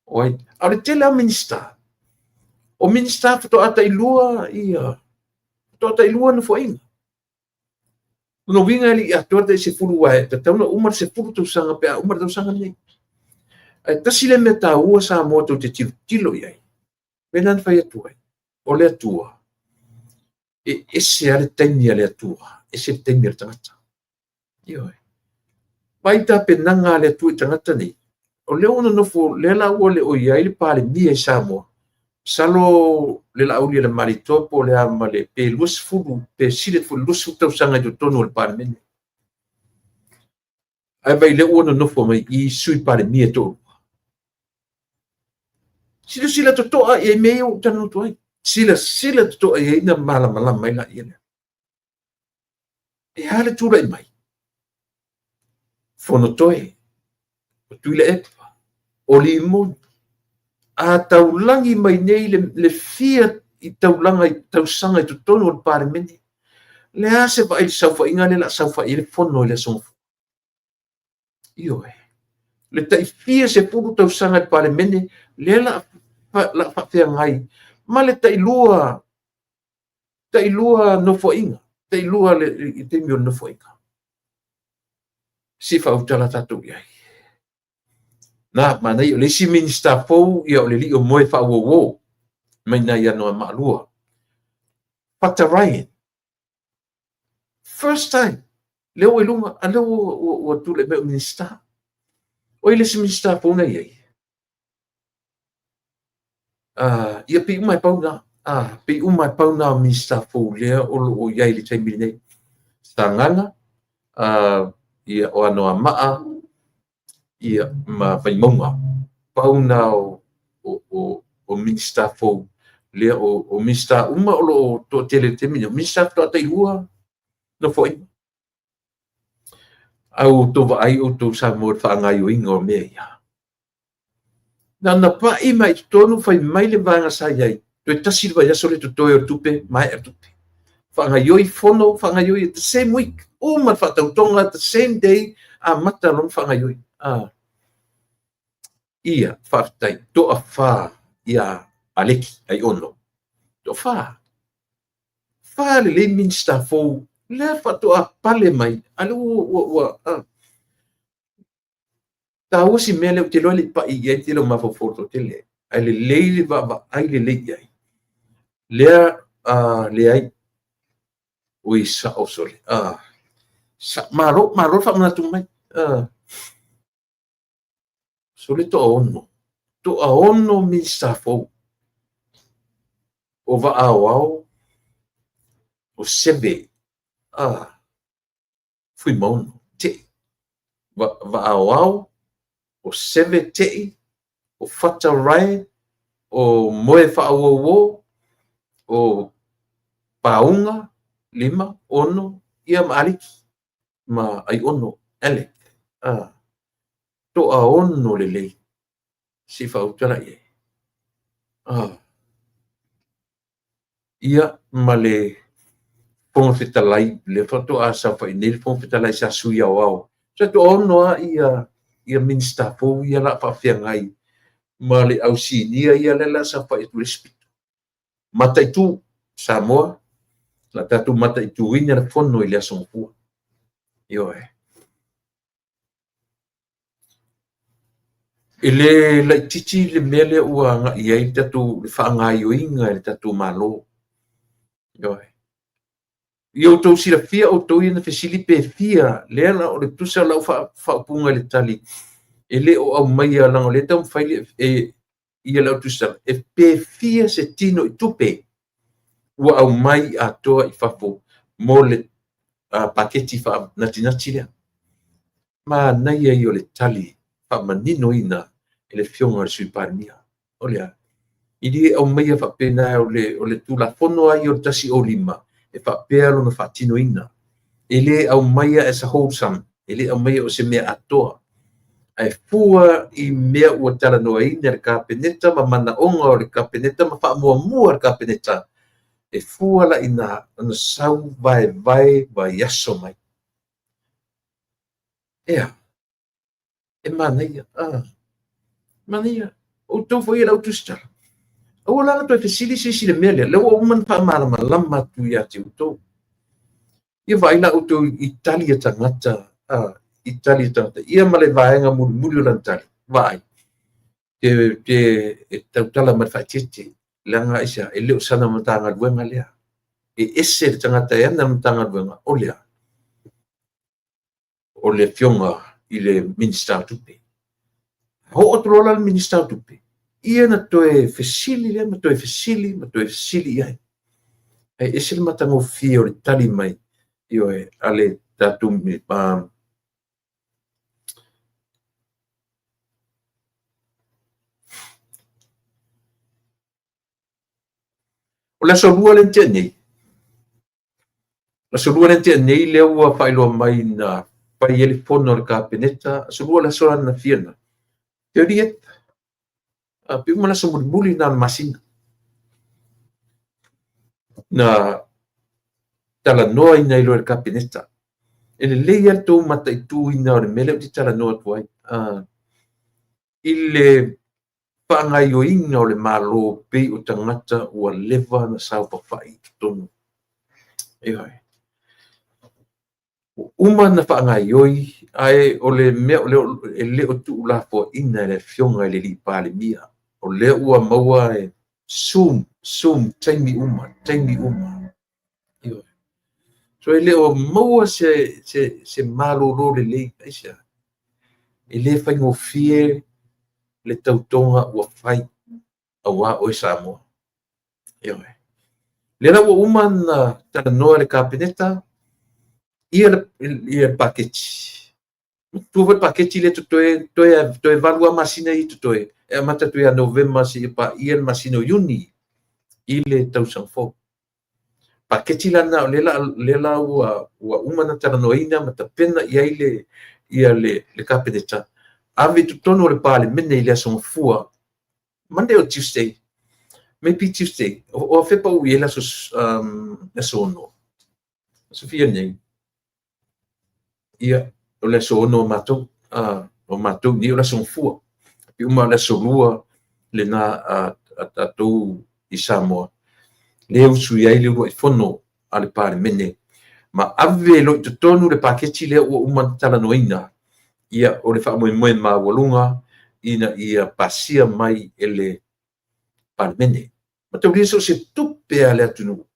O ai? A o le tele lava o Minisita, o Minisita faatoa tailua ia, Faatoa tailua nofoaiga. O lona uiga e le i atoa le tai 10 aua e tatau ona uma le 10 tausaga pe a uma le tausaga lenei. Ae tasi lea mea taua Samoa tou te tilotilo i ai, mea lena na fai atu ai, o le Atua, e ese lava le taimi a le Atua, ese le taimi a le tagata. Ioe. Vaai tapenaga a le Atua i tagata nei, o lea ua nonofo, lea la ua le o i ai le Palemia i Samoa, masalo le Laaulialemalietoa po o le a ma le pe 20 pe sili atu foi i le 20 tausaga i totonu o le Palemene. Ae vaai lea ua nonofo mai i Sui Palemia e toalua. Silasila totoa i ai mea ia ua ou talanoa atu ai. Silasila totoa i ai na malamalama ai laia lea. E a le tulai mai? Fonotoe, o Tuilaepa, o Limoni, a taulagi mai nei le fia i taulaga i tausaga i totonu o le Palemene. Le a se vaai i le saofaiga lea o le a saofai ai le Fono i le Aso Gafua? Ioe. Le tai fia sefulu tausaga i le Palemene, lea la a faafeagai ma le tailua, tailua nofoaiga, tailua i taimi o le nofoaiga. Se i faautala tatou i ai. Na, manaia, o le isi Minisita fou, ia o le alii o Moe Faauouo, mai nai Anoamaa 2. Fata Ryan, first time, lea ua i luga, a lea ua tulai mai o Minisita. O ai le isi Minisita fou na i ai? Ia pei uma e pau na. Pei uma e pau na o Minisita fou lea o lo o i ai i le taimi lenei. Sagaga, ia o Anoamaa, ia ma Vaimauga. Pau na o Minisita fou lea o Minisita uma o lo o toatele i le taimi lenei. O Minisita faatoa tailua nofoaiga. A ua outou vaai outou Samoa i le faagaoioiga o mea ia. Na ona pai mai i totonu fai mai le vaega sa i ai, toe tasi le vaiaso lea totoe o le tupe, maea le tupe. Faagaioi fono, faagaioi the same week, uma le faatautoga the same day, amata loa ona faagaioi. Ia, faafetai, toafa ia Aleki Aiono. Toafa. Fa lelei Minista fou, lea faatoa pale mai, a lea ua taua si mea lea ou te iloa e le i pai i ai le tele o mafaufau o le toatele, ae lelei le vaavaai lelei i ai. Lea, leai, ui sao sole. Malo, malo le faamanatu mai. Sole toaono. Toaono Minista fou. O Vaaoao, o Seve, Fuimaono, Tei. Vaaoao, o Seve Tei, o Fata Ryan, o Moe Faauouo, o Pauga, 5, 6, ia ma Aleki, ma Aiono, Alec. Toaono lelei. Se i faautala i ai. Ia, ma le Fofoga Fetalai, lea faatoa saofai nei le Fofoga Fetalai sa sui aoao. Sa toaono lava ia Minista fou ia la faafeagai ma le au sinia ia lea la saofai atu i le isi pito. Mataitu, Samoa, la tatou mataituina le fono i le Aso Gafua. Ioe. E le laitiiti le mea lea ua agai i ai le tatou le faagaoioiga e le tatou Malo. Ioe. Ia outou silafia outou ia na fesili pe fia, lea la o le tusa lau faaupuga i le tali, e le o aumaia leaga o lea e taumafai le, e, ia le au tusitala, e pe fia se tino i tupe ua aumai atoa i fafo mo le paketi faanatinati lea. Manaia ia o le tali faamaninoina e le Afioga i le Sui Palemia. O le a? E le aumaia faapena o le Tulafono lava ia o le 105 e faapea lona faatinoina. E le aumaia as a whole sum, e le aumaia o se mea atoa. Ae fua i mea ua talanoaina e le Kapeneta ma manaoga o le Kapeneta ma faamuamua le Kapeneta, e fua la i ina ona sau vaevae vaiaso mai. Ea, e manaia, manaia, outou foi e lau tusitala. Aua la na toe fesili se isi i le mea lea, lea ua uma ona faamalamalama atu ia te outou. Ia vaai la outou i tali a tagata, i tali a tagata, ia ma le vaega mulimuli o lana tali, vaai, te, te, e tautala ma le faaeteete, leaga aisea, e le o sana Matagaluega lea. E ese le tagata e ana le Matagaluega, o le a? O le Afioga i le Minisita o Tupe. Oo atu loa la le Minisita o Tupe, ia na toe fesili lea ma toe fesili ma toe fesili i ai. Ae ese le matagofie o le tali mai, ioe, a le tatou O le aso Lua lea na tea nei, Aso Lua lea na tea nei lea ua faailoa mai na fai ai le fono a le Kapeneta, aso Lua le aso ananafia lena, 30th, pe uma le aso mulimuli lena o le masina. Na talanoaina ai loa e le Kapeneta. E lelei lava le tou mataituina o le mea lea ou te talanoa atu ai. I le faagaoioiga o le Malo pei o tagata ua leva ona saofafai i totonu. Ioe. Ua uma ona faagaoioi, ae o le mea o lea e le o tuulafoaiina e le Afioga i le Palemia. O lea ua maua e Zoom, Zoom, taimi uma, taimi uma. Ioe. So e le o maua se malolo lelei, aisea? E le faigofie le tautoga ua fai aua oe Samoa. Ioe. Lea la ua uma ona talanoa le Kapeneta ia le paketi. Manatua foi le paketi lea totoe, toe 8 lava masina ia totoe, e amata atu ia Novema seia paia le masina o Iuni i le tausaga fou. Paketi la lena o lea la ua uma ona talanoaina ma tapena i ai le Kapeneta, ave i totonu o le Palemene i le aso Gafua, Monday or Tuesday, maybe Tuesday, o afea pa uu i ai le aso, aso 6, aso fia nei? Ia, o le aso 6 o matou, o matou nei o le aso Gafua, pe uma o le aso 2 lena a tatou i Samoa, lea e usu i ai le uluai fono a le Palemene, ma ave loa i totonu le paketi lea ua uma ona talanoaina, ia o le faamoemoe maualuga ina ia pasia mai e le Palemene. Mataulia so o se tupe a le atunuu,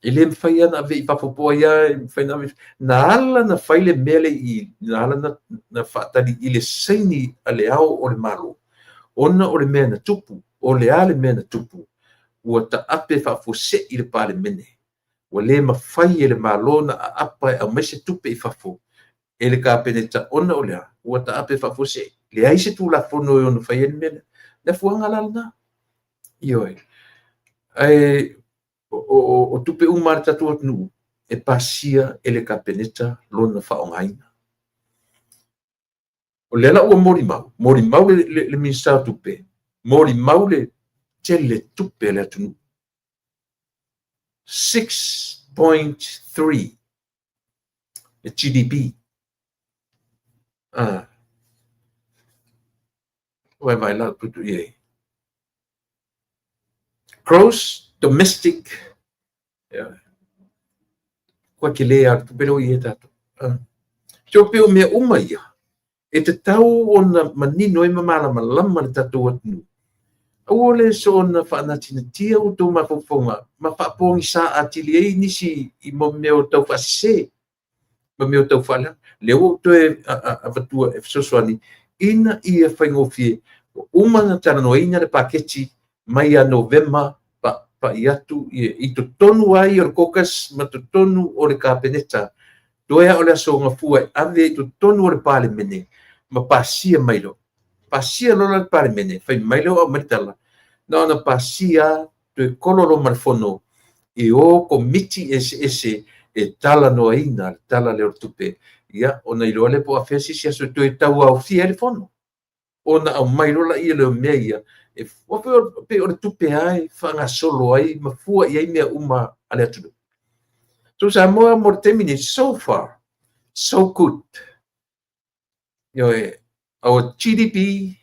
e le mafai lava ona ave i fafo po o ai lava e mafai ona ave. Na ala ona fai le mea lea i, na ala ona faatali i le saini a le Ao o le Malo, ona o le mea na tupu, o le a le mea na tupu, ua taape faafuasei le Palemene, ua le mafai e le Malo ona aapa e aumai se tupe i fafo e le Kapeneta ona o le a? Ua taape faafuasei, leai se Tulafono e ono fai ai le mea lea. Le afuaga la lena. Ioe. Ae o tupe uma a le tatou atunuu e pasia e le Kapeneta lona faaaogaina. O lea la ua molimau, molimau le Minisita o Tupe, molimau le tele tupe a le atunuu. 6.3 le GDP. Vaai la tutu i ai. Gross domestic. Yeah. Kua ke le a tupe leo i e tātou. So pe o mea uma ia, e tatau ona manino ai ma malamalama le tatou atunuu. Aua le soona faanatinatia outou mafaufauga ma faapogisa atili ai nisi i mea o tau faasese ma mea o tau faaleaga. Lea ua ou toe avatua e fesoasoani ina ia faigofie. Ua uma ona talanoaina le paketi mai ia Novema papai atu i totonu ai o le caucus ma totonu o le Kapeneta. Toe lava o le aso Gafua e ave i totonu o le Palemene ma pasia mai loa. Pasia loa la le Palemene, fai mai lea o aumai le tala, na ona pasia toe kolo loa ma le fono e o komiti eseese e talanoaina le tala lea o le tupe. Ia, ona iloa lea po o afea se isi aso e toe tauaofia ai le fono. Ona aumai loa lea o mea ia, e pei o le tupe lava e faagasolo ai ma fua i ai mea uma a le atunuu. So Samoa mo le taimi nei, so far, so good. Ioe, our GDP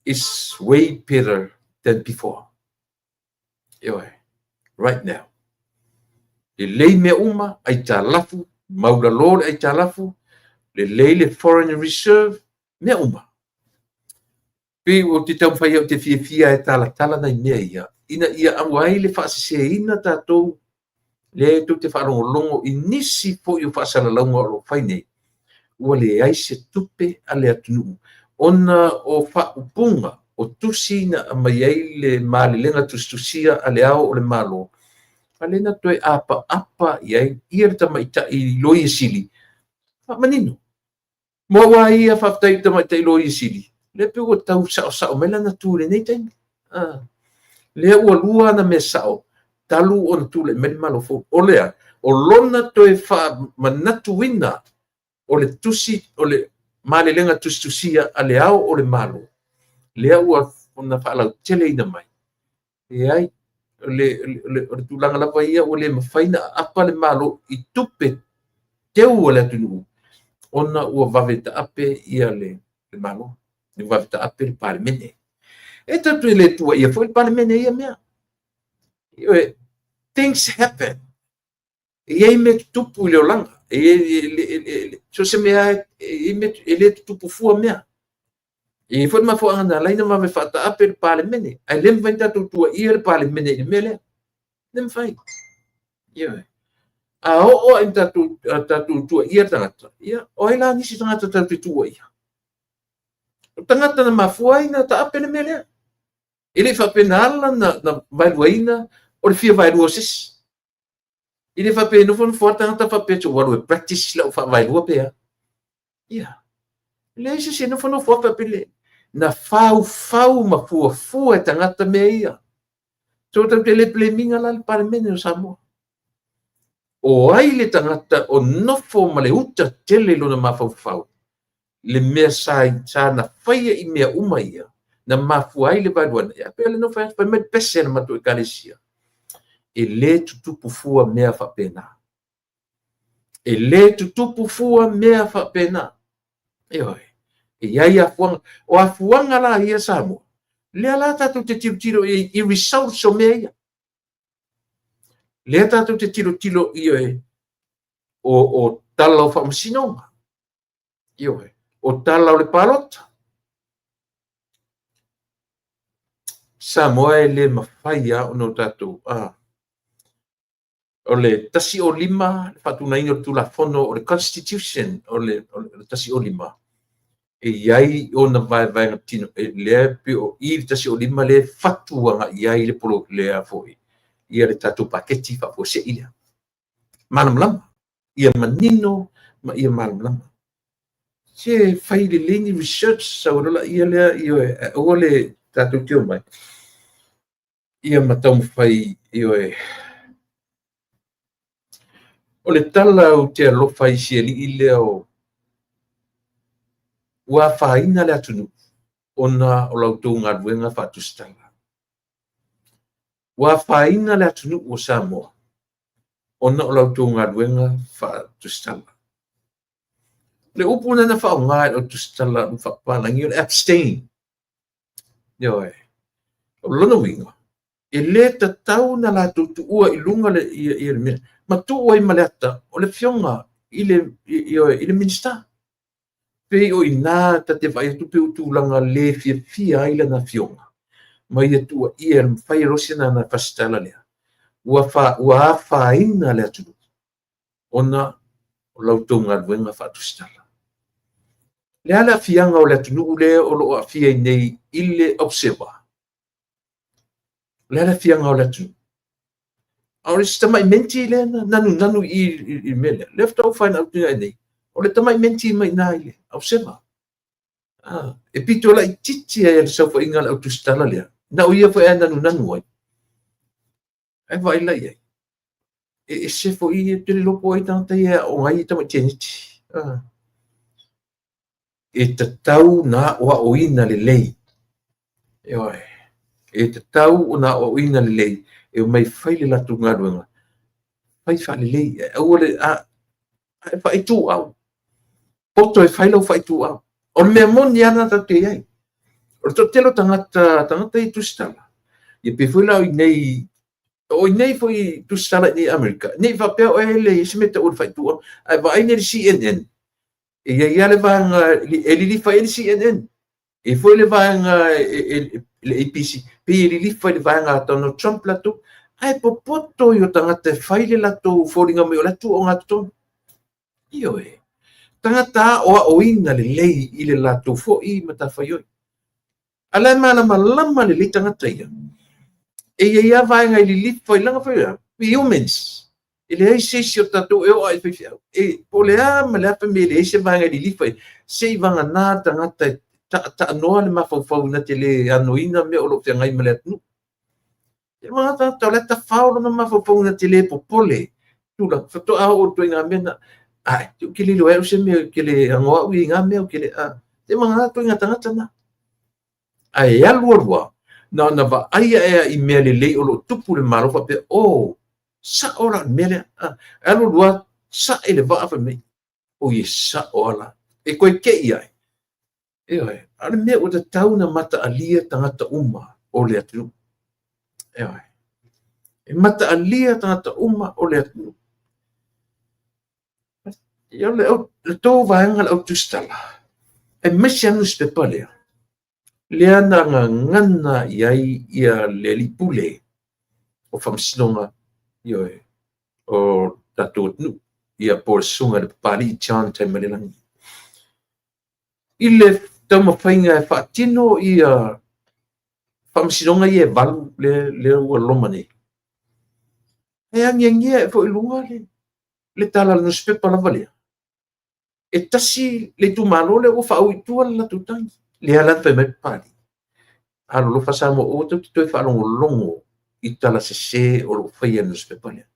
is way better. than before. Ioe, right now. Lelei mea uma, aitalafu, maualalo le aitalafu, lelei le foreign reserve, mea uma. Pei ou te taumafai ou te fiafia e talatala nai mea ia, ina ia aua ai le faaseseina tatou lea tou te faalogologo i nisi foi o faasalalauga o lo o fai nei, ua leai se tupe a le atunuu ona o faaupuga o tusi na aumai ai le malelega tusitusia a le Ao o le Malo, a lea na toe apaapa i ai ia le tamaitai Loia Sili, faamanino. Mo au lava ia, faafetai i le tamaitai Loia Sili, lea pei ua tau saosao mai lana tu i lenei taimi. Lea ua lua ana mea sao talu ona tulai mai le Malo fou. O le a? O lona toe faamanatuina o le tusi, o le malelega tusitusia a le Ao o le Malo, lea ua ona faalauteleina mai. Leai, o le tulaga lava ia ua le mafai ona aapa le Malo i tupe teu a le atunuu, ona ua vave taape ia le Malo, ua vave taape le Palemene. E tatou te le tuuaia foi le Palemene i ia mea. Things happen. E i ai mea tutupu i le olaga. E so o se mea e le tutupu fua mea. E i ai foi le mafuaaga na ala ai ona vave faataape le Palemene. Ae le mafai ona tatou tuuaia le Palemene i le mea lea. Le mafai. Ioe. A oo lava ina tatou tuuaia le tagata, ia, o ai la nisi tagata tatou te tuuaia? O tagata na mafua ai ona taape le mea lea. E le i faapea na ala na vaeluaina o le fia vaelua o se isi. E le faapea e nofonofo lava le tagata faapea se ua alu e practice lau faavaelua pe a. Ia, leai se isi e nofonofo lava faapea le na faufau ma fuafua e tagata mea ia. So tatou te le blame ina la le Palemene o Samoa. O ai le tagata o nofo ma le uta tele i lona mafaufau, le mea sa na faia i mea uma ia, na mafua ai le vaeluaina. Ia pei o le nofo fai mai le pese a le matou ekalesia, e le tutupu fua mea faapena. E le tutupu fua mea faapena. Ioe, e i ai afuaga. O afuaga la ia Samoa, lea la tatou te tilotilo i ai i results o mea ia. Lea tatou te tilotilo i ai o tala o faamasinoga. Ioe, o tala o le palota. Samoa e le mafai lava ona o tatou o le 105, le faatunaina o le Tulafono o le Constitution o le 105, e i ai ona vaevaega tino, lea pei o i le 105 lea e fatu agai ai le polo lea foi, ia le tatou paketi faafuasei lea. Malamalama, ia manino ma ia malamalama. Se fai lelei ni research sau loa ia lea, ioe, aua le tatou te omai, ia ma taumafai, ioe. O le tala ou te alofa i si alii lea o ua afaina le atunuu ona o la outou galuega faatusitala. Ua afaina le atunuu o Samoa ona o la outou galuega faatusitala. Le upu lena na faaaoga e le tusitala o faapapalagi o le abstain. Ioe. O lona uiga, e le tatau na latou tuua i luga le, ia, ia le mea, ma tuu ai ma le ata o le afioga i le, ioe, i le Minisita. Pei o i ina ta te vaai atu pei o tulaga le fiafia ai lana afioga, ma ia tuuaia e mafai e loa se nana fasitala lea, ua afaina le atunuu ona o la outou galuega faatusitala. Le a le aafiaga o le atunuu lea o lo o aafia ai nei i le observer? O le a le aafiaga o le atunuu? A o le isi tamai menti lea na nanunanu i i le mea lea, lea faatoa ou find out ina nei, o le tamai menti mai i ina i le observer. E pito laitiiti ai le saofaiga a le au tusitala lea, na o ia foi ae nanunanu ai. Ae vaai la i ai. E ese foi e te le iloa po o ai tagata ia e aooga ai tamai teineiti. E tatau ona aoaoina lelei. Ioe. E tatau ona aoaoina lelei e omai fai le latou galuega. Fai faalelei. Aua le a faaituau. Poto e fai lau faaituau. O le mea moni lava lena tatou te i ai. O le toatele o tagata i tusitala, Ia pei foi la o i inei, o i inei foi tusitala i inei i Amerika, ne i faapea oe e leai se mea e taua o le faaitua, ae vaai nei i le CNN, e i ai lava le vaega e lilifa i ai le CNN, e i ai foi le vaega le ABC, pei e lilifa i le vaega a Donald Trump latou, ae popoto ia o tagata e fai le latou foliga mai o la e tu ogatotonu. Ioe. Tagata aoaoina lelei i le latou foi matafaioi. A la e malamalama lelei tagata ia. E i ai lava vaega e lilifa i lana foi, we humans. E leai se isi o tatou e oo lava i faifeau. E, po o le a ma le a fai mai e leai se vaega e lilifa i ai, se i vagana le tagata e taanoa le mafaufau na te le anoina mea o lo o feagai ma le atunuu. E vagana tagata o la e tafao lona mafaufau na te le popole. Tulaga, faatoa oo i le ituaiga mea lena. Ai, ou te le iloa e au se mea, ou te le ano au i na mea, ou te le, a. Se vagana ituaiga tagata na. Ae alu alu lava, na ona vaai ae lava i mea lelei o lo o tupu i le Malo faapea, oh, sao la le mea lea. Alu alu lava, sae le vaa fai mai, oi e sao lava la. E toe te i ae. Ioe, a o le mea ua tatau ona mataalia tagata uma o le atunuu. Ioe. E mataalia tagata uma o le atunuu. Ia le, le tou vaega le au tusitala, aemaise lava le nusipepa lea, lea na gagana i ai ia le alii pule o faamasinoga, ioe, o tatou atunuu, ia po o le susuga i le Papalii John Taimalelagi. I le taumafaiga e faatino ia faamasinoga ia e valu lea ua loma nei, e agiagia ae foi i luga le tala a le nusipepa lava lea, e tasi le itumalo lea ua faaui i tua le latou tagi. Lea la na fai mai Papalii, alolofa Samoa, aua tou te toe faalogologo i tala sese o lo o faia e le nusipepa lea.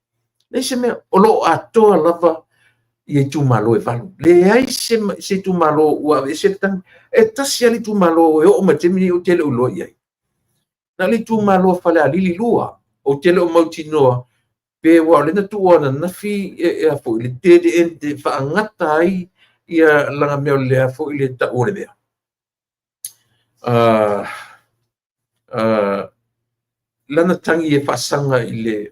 Leai se mea, o lo o atoa lava ia itumalo e valu. Leai se itumalo ua aveese le tagi. E tasi lava le itumalo e oo mai i le taimi lenei ou te le o iloa i ai. Na o le itumalo o Falealili 2, ou te le o mautinoa pe ua o lea na tuu ananafi e foi le dead end e faagata ai ia lana mea o lea foi le tau o le mea. Lana tagi e faasaga i le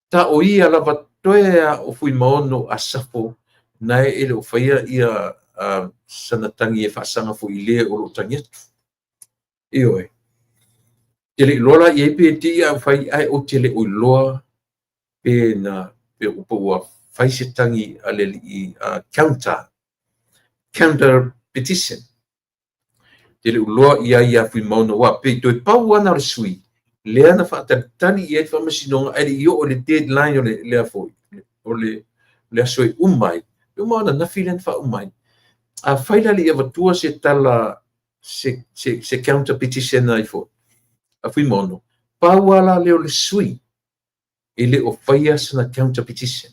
ta o ia lava toe a o Fuimaono Asafo na e le o faia ia sana tagi e faasaga foi i le o lo o tagi atu. Ioe. Te le iloa la i ai pe te i a fai ae ou te le o iloa pe na pe ua fai se tagi a le alii counter petition. Te le o iloa i ai ia Fuimaono aua pei toe pau lava na o le sui lea na faatalitali i ai le faamasinoga ae le i oo i le deadline o le lea foi o le aso e uma ai. E uma ananafi lea na faauma ai. Afai la e le i avatua se tala se counter petition ai foi a Fuimaono, pau lava la lea o le sui e le o faia sana counter petition.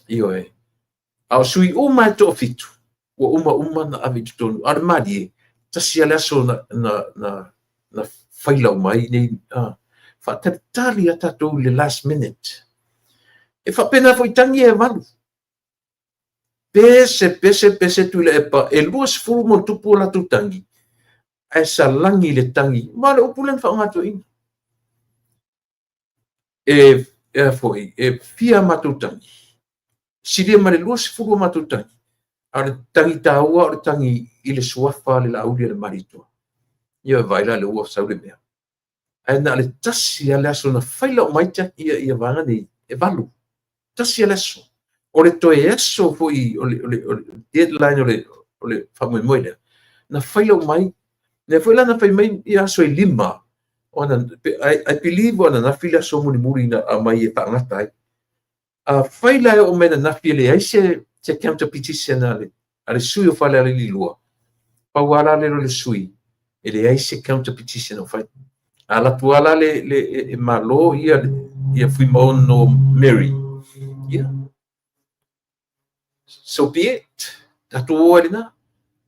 Ioe. A o sui uma e toafitu, ua uma uma na ave i totonu. A o le malie, tasi lava le aso na faila uma ai nei. Faatalitali a tatou i le last minute. E faapena foi tagi e valu. Pese, pese, pese Tuilaepa, e 20 ma tupu o latou tagi, ae salagi le tagi. Ma o le upu lea na faaaoga toeaina. E foi, e fia matou tagi. Silia ma le 20 o matou tagi. A o le tagi taua o le tagi i le suafa le Laauli a le Malietoa. Ia vaai la le ua sau le mea. Ae na o le tasi lava le aso na faila uma ai ia vaega nei e valu. Tasi lava le aso. O le toe aso foi o le deadline o le faamoemoe lea, na faila uma ai. Lea foi la na fai mai ia aso e 5, ona, I believe o ananafi le aso mulimuli na aumai e faagata ai. Afai la e oo mai ananafi e leai se counter petition a le sui o Falealili 2, pau lava la lea o le sui, e leai se counter petition o fai. A alu atu lava la le e malo ia Fuimaono Mary, ia, so be it. Tatou o ai lena.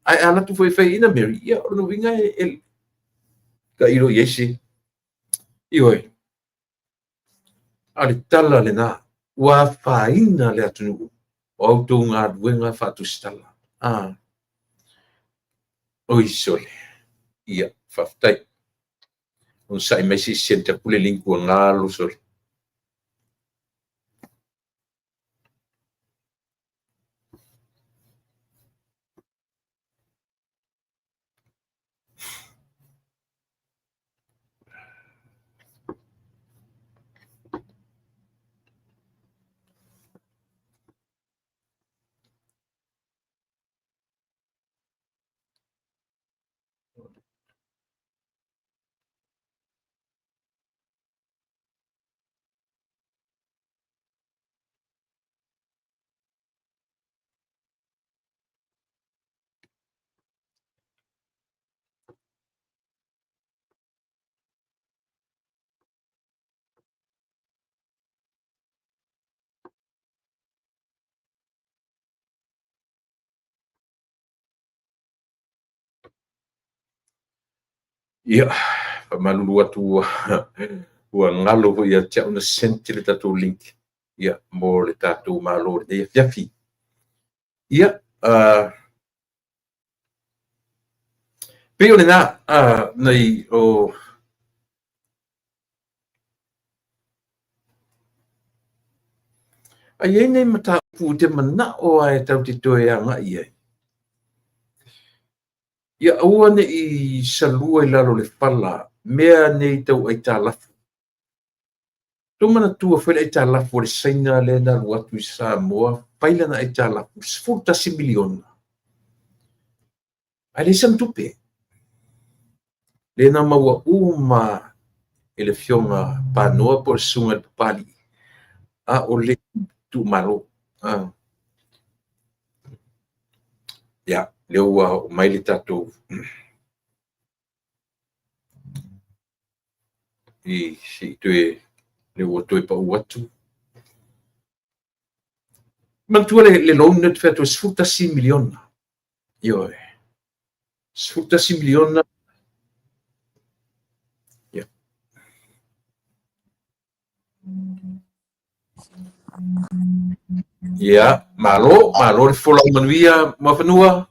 Ae a alu atu foi e fai ina Mary, ia, o lona uiga e tailo i ai se. Ioe. A o le tala lena, ua afaina le atunuu o a outou galuega faatusitala. Oi sole. Ia, faafetai. Onosai mai se i send atu le link ua galo sole. Ia, faamalulu atu ua galo foi ia te au ona send le tatou link ia mo le tatou malo i lenei afiafi. Ia, pei o lena nai o A i ai nei mataupu e te manao lava e tatou te toe agai i ai? Ia aua ne i salua i lalo o le fala mea nei tau aitalafu. Tou manatua foi le aitalafu a le Saina lea na alu atu i Samoa fai lana aitalafu $11 miliona ae leai sana tupe. Lea na maua uma e le Afioga Panoa po o le Susuga i le Papalii a o le tuumalo. Ia, lea ua oo mai le tatou i se i toe lea ua toe pau atu. Manatua le loan lea ou te fai atu ai, $11 miliona. Ioe. $11 miliona. Ia. Ia, malo, malo le folau manuia Muafanua.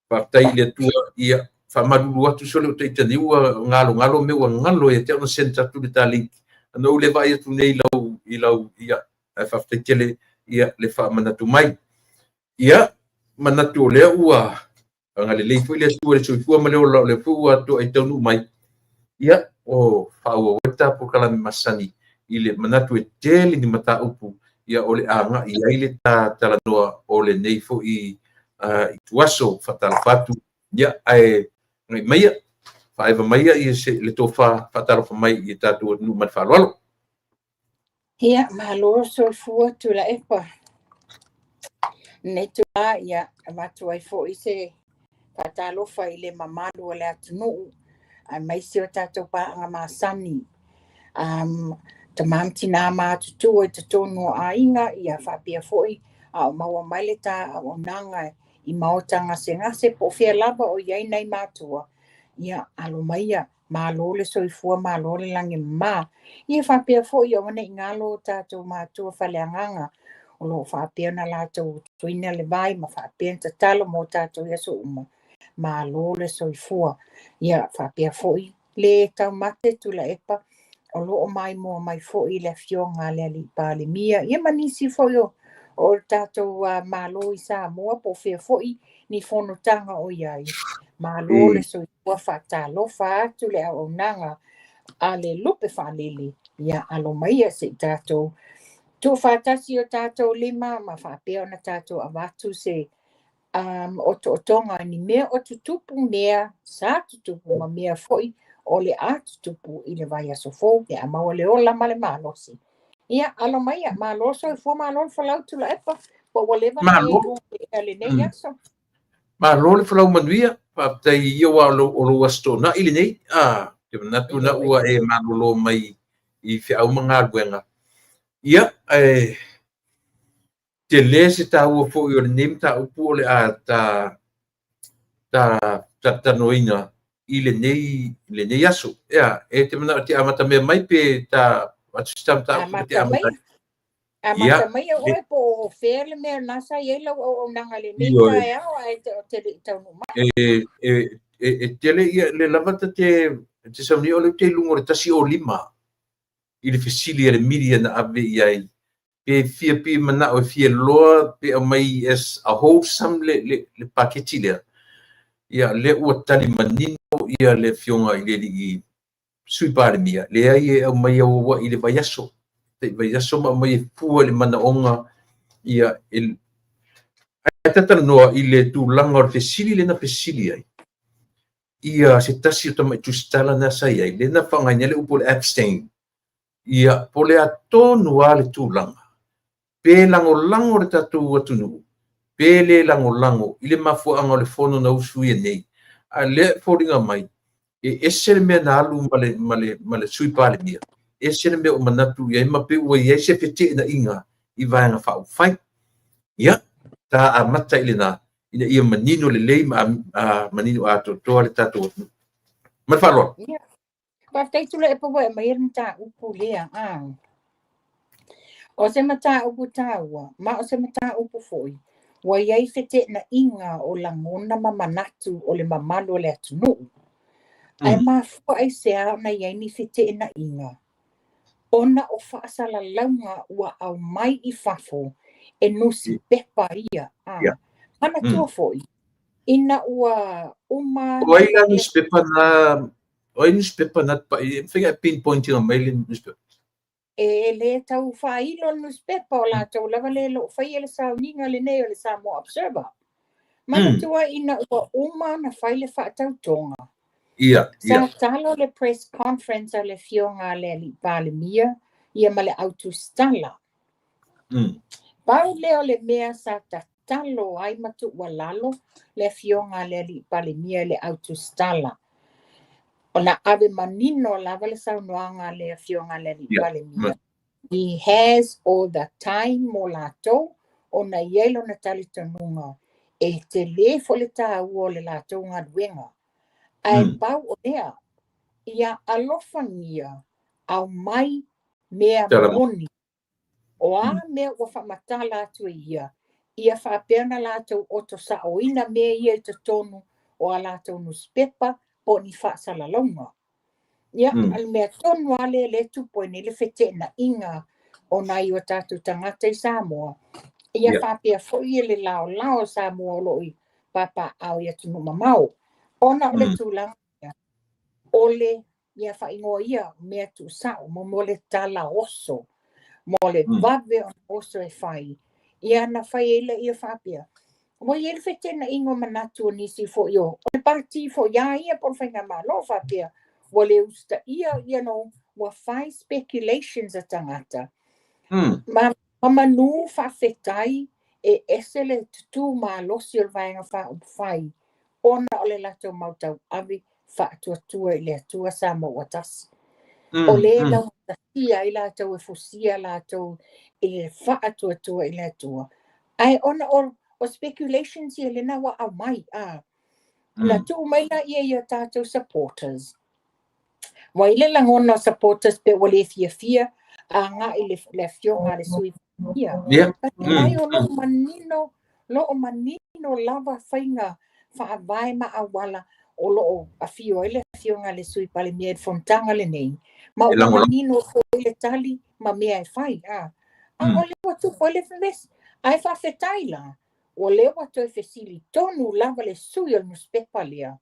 Faafetai i le Atua. Ia, faamalulu atu sole o ita nei ua galogalo mea ua galo ia te au ona send atu le ta link. Ana ou le vaai atu nei i lau, ia, ae faafetai tele ia le faamanatu mai. Ia, manatu o lea ua agalelei foi le Atua i le soifua ma le ola, o lea foi ua toai taunuu mai. Ia, o faaauau ai le ta polokalame masani i le manatu e tele ni mataupu ia o le agai i ai le ta talanoa o lenei foi ituaso. Faatalofa atu, ia, ae agai maia, faaeva maia ia se, le tofa faatalofa mai i tatou atunuu ma le faaaloalo. Ia, malo soifua Tuilaepa. Lenei itula, ia, avatu ai foi se faatalofa i le mamalu o le atunuu, aemaise o tatou paaga masani. Tama ma tina matutua i totonu o aiga, ia faapea foi a o maua mai le ta auaunaga i maota gasegase po o fea lava o i ai nai matua, ia alo maia, malo le soifua, malo le lagi e mama. Ia faapea foi aua ne i galo o tatou matua faaleagaga o lo o faapea ona latou utuina le vai ma faapea ona tatalo mo tatou i aso uma, malo le soifua. Ia faapea foi le taumate Tuilaepa o lo o maimoa mai foi le afioga a le Alii Palemia, ia ma nisi foi o le tatou Malo i Samoa po o fea foi ni fonotaga o i ai. Malo le soifua, faatalofa atu le auaunaga a le lupe faalele, ia alo maia se i tatou tuufaatasi o tatou lima ma faapea ona tatou avatu se otootoga ni mea o tutupu, mea sa tutupu ma mea foi o le a tutupu i le vaiaso fou pe a maua le ola ma le malosi. Ia, alo maia, malo soifua, malo le folau Tuilaepa, po ua leva ona e i luga o le ea lenei aso. Malo le folau manuia, faafetai ia aua o lou Aso Toonai lenei. Ou te manatu na ua e malolo mai i feau ma galuega. Ia, ae tele se taua foi o lenei mataupu o le a ta talatalanoaina i lenei aso. Ea, e te manao e te amata mea mai pe ta atu se ta mataupu te Amata amata mai. Amata mai oe po o fea le mea na sa i ai lau auaunaga i lenei taeao ae te le i taunuu mai. E tele ia le lava ta te Ou te sau nei o lea ou te i luga o le 105 i le fesili a le media na ave i ai, pe fia pi manao e fia loa pe aumai as a wholesome le paketi lea. Ia, lea ua tali manino ia le afioga i le alii Sui Palemia, leai e aumai auauai i le vaiaso, tai vaiaso ma aumai e fua i le manaoga ia e. Ae tatalanoa i le tulaga o le fesili lea na fesili ai ia se tasi o tamai tusitala na sa i ai, lea na faaaogaina ai le upu o le abstain. Ia, po o le a tonu lava le tulaga, pe lagolago le tatou atunuu, pe le lagolago i le mafuaaga o le fono na usuia nei. A o lea e foliga mai, e ese le mea na alu ma le Sui Palemia, ese le mea ua manatu i ai ma pei ua i ai se feteenaiga i Vaega Faaupufai. Ia, ta amata i lena, ina ia manino lelei ma manino atoatoa le tatou atunuu. Ma le faaaloalo. Ia, faafetai Tuilaepa ua e aumaia le mataupu lea. O se mataupu taua, ma o se mataupu foi ua i ai feteenaiga o lagona ma manatu o le mamalu o le atunuu. Ae mafua aisea ona i ai ni feteenaiga? Ona o faasalalauga ua aumai i fafo e nusipepa ia. Manatua foi, ina ua uma. O ai la newspaper na, o ai newspaper na e mafai ona pinpoint ina mai le newspaper? E le tau faailo le newspaper, o latou lava le lo o faia le sauniga lenei o le Samoa Observer. Manatua ina ua uma ona fai le faatautoga. Sa talo le press conference a le afioga a le alii Palemia ia ma le autusitala. Pau lea o le mea sa tatalo ai ma tuualalo le afioga a le alii Palemia i le autusitala. O na ave manino lava le saunoaga a le afioga a le alii Palemia. He has all the time mo latou ona i ai lona talitonuga e tele foi le taua o le latou galuega. Ae pau o lea, ia alofagia aumai mea moni. O a mea ua faamatala atu e ia, ia faapea ona latou oto saoina mea ia i totonu o a latou nusipepa po o ni faasalalauga. Ia, o le mea tonu lava lea lea e tupu ai nei le feteenaiga o nai o tatou tagata i Samoa. Ia faapea foi le laolao o Samoa o lo o i papaaao i atunuu mamao. Ona o le tulaga lea, o le ia faaigoa ia mea tuusao, mo le tala oso, mo le vave ona oso e fai. Ia na fai ai lea faapea. Ua i ai le feteenaiga o manatu o nisi foi o le pati foi a ia po o le faigamalo faapea ua le usitaia, ua fai speculations a tagata. Ma manu faafetai e ese le tutū malosi o le Vaega Faaupufai ona o le latou mau tauave faatuatua i le Atua Samoa ua tasi. O le laugatasia ai latou e fusia latou i le faatuatua i le Atua. Ae ona o speculations ia lena ua aumai, na tuu mai la ia i o tatou supporters. Ua i le lagona o supporters pe ua le fiafia agai le afioga a le sui ia. Mai o loo manino, loo manino lava faiga faavae ma auala o loo afio ai le afioga a le Sui Palemia i le fonotaga lenei. Ma ua manino foi le tali ma mea e fai. A o lea ua tupu ai le vevesi. Ae faafetai la, o lea ua toe fesili tonu lava le sui o le nusipepa lea.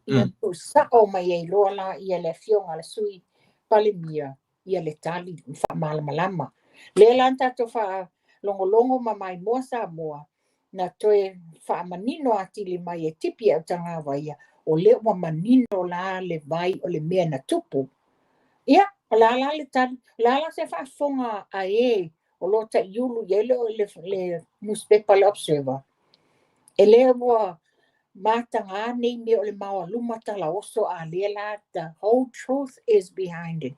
Ia tuusao mai ai loa la ia le afioga a le Sui Palemia ia le tali faamalamalama. Lea la na tatou faalogologo ma maimoa Samoa na toe faamanino atili mai e Tipi Autagavaia, o lea ua manino la le vai o le mea na tupu. Ia, o la la le tali, o la la se faafofoga a e o lo o taiulu i ai le newspaper le Observer. E lea ua mataga nei mea o le maoaluma talaoso a lea la the whole truth is behind it.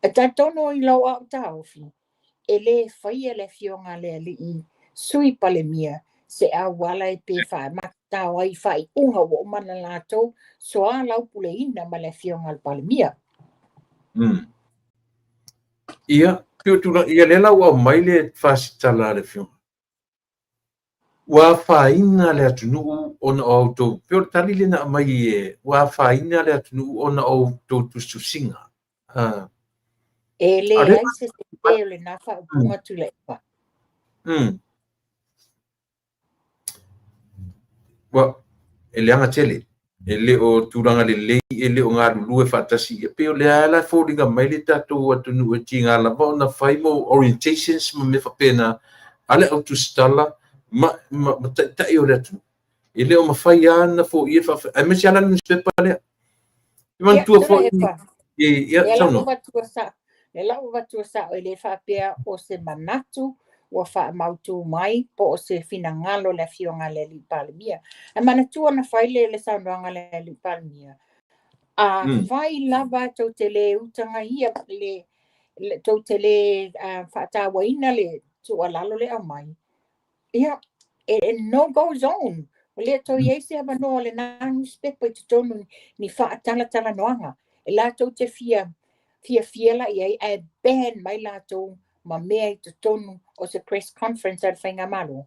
E talitonu i lau au taofi, e le faia le afioga a le alii Sui Palemia se auala e pe faamatao ai faaiuga ua uma na latou soa laupuleina ma le afioga a le Palemia. Ia, pei o tulaga, ia lea la ua aumai le fasitala a le afioga. Ua afaina le atunuu ona o a outou, pei o le tali lea na aumai e, ua afaina le atunuu ona o outou tusitusiga. E leai se sese o lena faaupuga Tuilaepa. Ua, e leaga tele, e le o tulaga lelei, e le o galulue faatasi. E pei o lea la e foliga mai le tatou atunuu e tiga lava ona fai mo orientations ma mea faapena a le au tusitala ma taitai o le atunuu. E le o mafai lava ona foia le aemaise lava la le newspaper lea. E manatua foi ia saunoa. Le lau avatua sao e le faapea o se manatu ua faamautu mai po o se finagalo le afioga a le alii Palemia. Ae manatua na fai le saunoaga a le alii Palemia. A fai lava tou te le utagaia, tou te le faatauaina le tuualalo le aumai, ia, e no go zone. O lea toe i ai se avanoa o lena newspaper i totonu ni faatalatalanoaga. E latou te fia fia la i ai, ae ban mai latou ma mea i totonu o se press conference a le Faigamalo.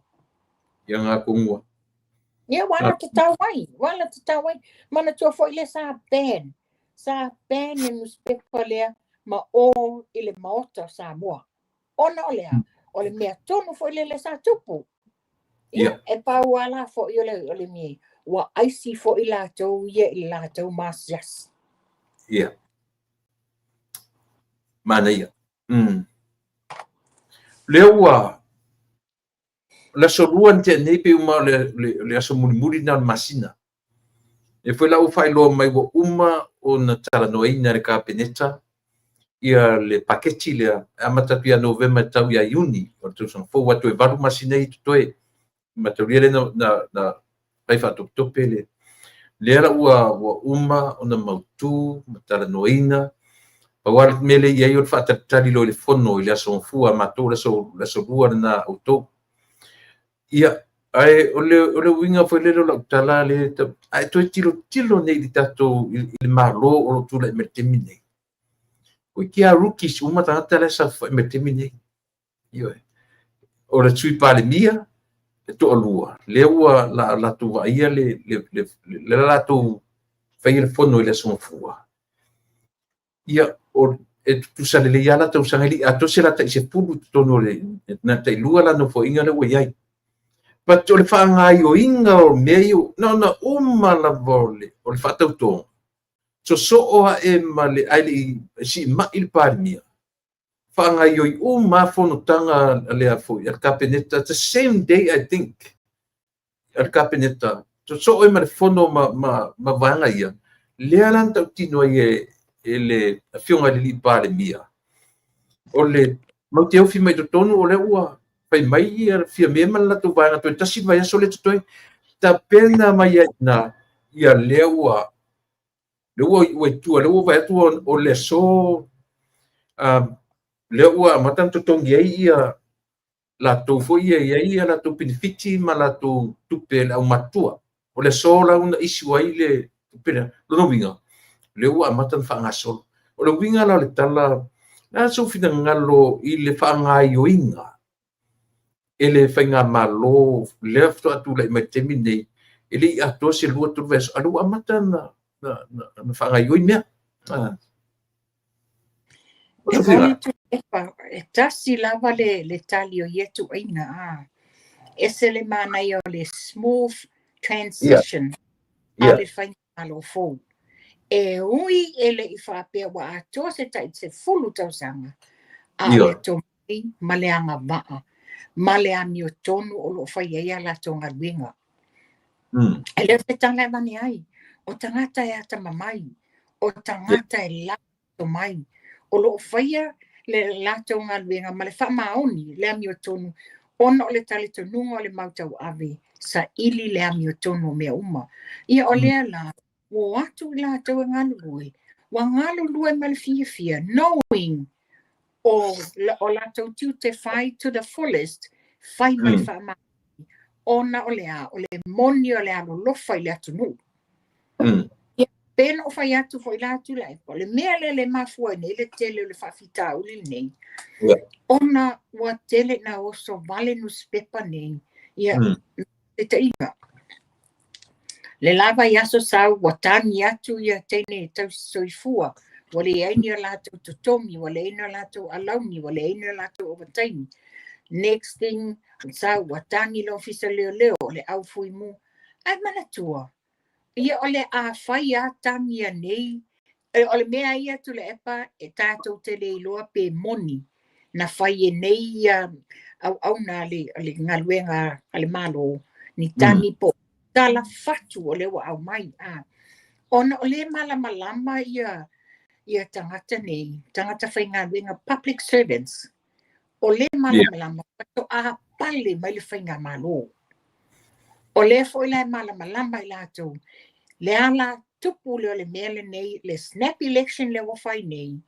Ia ngā kongua. Ia, ua ala tatau ai, ua ala tatau ai. Manatua foi le sa ban. Sa ban le newspaper lea ma o i le maota o Samoa. Ona o lea, o le mea tonu foi le sa tupu. Ia, e pau ala foi o le mea, ua aisi foi latou ia i latou masiasi. Ia. Manaia. Lea ua le aso lua na tea nei pe uma le aso mulimuli na o le masina. E foi la ua faailoa mai ua uma ona talanoaina le Kapeneta ia le paketi lea e amata atu ia Novema e tau ia Iuni o le tausaga fou atu e 8 masina i totoe. Mataulia lea na fai faatopetope le lea la ua uma ona mautu ma talanoaina. Pau lava le mea lea i ai o le faatalitali loa i le fono i le aso Gafua a matou le aso lua lena a outou. Ia, ae o le uiga foi lele o lau tala le ae toe tilotilo nei i le tatou i le Malo o lo o tulai mai le taimi nei. Koe ki a rookies uma tagata la e saofafai mai le taimi nei. Ioe. O le Sui Palemia e toalua, lea ua la latou vaaia le latou faia le fono i le aso Gafua. Ia, o e tutusa lelei lava la tausaga e le i atoa se la tai 10 totonu o le na tai lua la nofoaiga lea ua i ai. But o le faagaoioiga o mea ia, na ona uma lava o le faatautoga, sosoo ae ma le ae le i siimai le Palemia, faagaoioi uma fonotaga a le foi a le Kapeneta, the same day I think, a le Kapeneta, sosoo ai ma le fono ma vaega ia, lea la na tautino ai e le afioga i le alii Palemia, o le mau te ofi mai totonu o lea ua fai mai ia fia mea ma le latou vaega toe tasi le vaiaso lea totoe, tapena mai ai na ia lea ua i tua, lea ua vaai atu o le aso lea ua amata ona totogi ai ia latou foi ia i ai ia latou penefiti ma latou tupe le aumatua. O le aso la una issue ai le tupe lea. Lona uiga, lea ua amata ona faagasolo. O le uiga la o le tala, la sou finagalo i le faagaoioiga e le Faigamalo lea faatoa tulai mai le taimi nei, e le i atoa se 2-3 vaiaso, a lea ua amata na faagaoioi mea. E moni Tuilaepa, e tasi lava le tali o ia tuuaiga. Ese le manaia o le smooth transition a le Faigamalo fou. E ui e le i faapea ua atoa se tai 10 tausaga, a o le tomai ma le agavaa ma le amiotonu o loo fai ai a latou galuega. E le o se tala e avane ai, o tagata e atamamai, o tagata e latou mai, o loo faia le latou galuega ma le faamaoni le amiotonu, ona o le talitonuga o le mau tauave, saili le amiotonu o mea uma. Ia o lea la, ua o atu i latou e galulue, ua galulue ma le fiafia, knowing o latou tiute fai to the fullest, fai ma le faamaoni, ona o le a, o le moni o le alolofa i le atunuu. Ia, pe na o fai atu foi la atu la, o le mea lea le mafua nei le tele o le faafitauli lenei, ona ua tele na oso vale newspaper nei, ia, Taitaiga. Le lava i aso sau ua tagi atu ia teine tausi soifua, ua leai ni o latou totogi, ua leai ni o latou alauni, ua leai ni o latou ovataimi. Next thing, sau ua tagi le ofisa leoleo, o le au fuimu. Ae manatua, ia o le a fai a tagi nei, o le mea ia Tuilaepa e tatou te le iloa pe moni na fai e nei ia auauna a le galuega a le Malo, ni tagi po tala fatu o lea ua aumai. Ona o le malamalama ia tagata nei, tagata faigaluega, public servants, o le malamalama faatoa pale mai le faigamalo. O lea foi la e malamalama i latou, le ala tupu lea o le mea lenei, le snap election lea ua fai nei,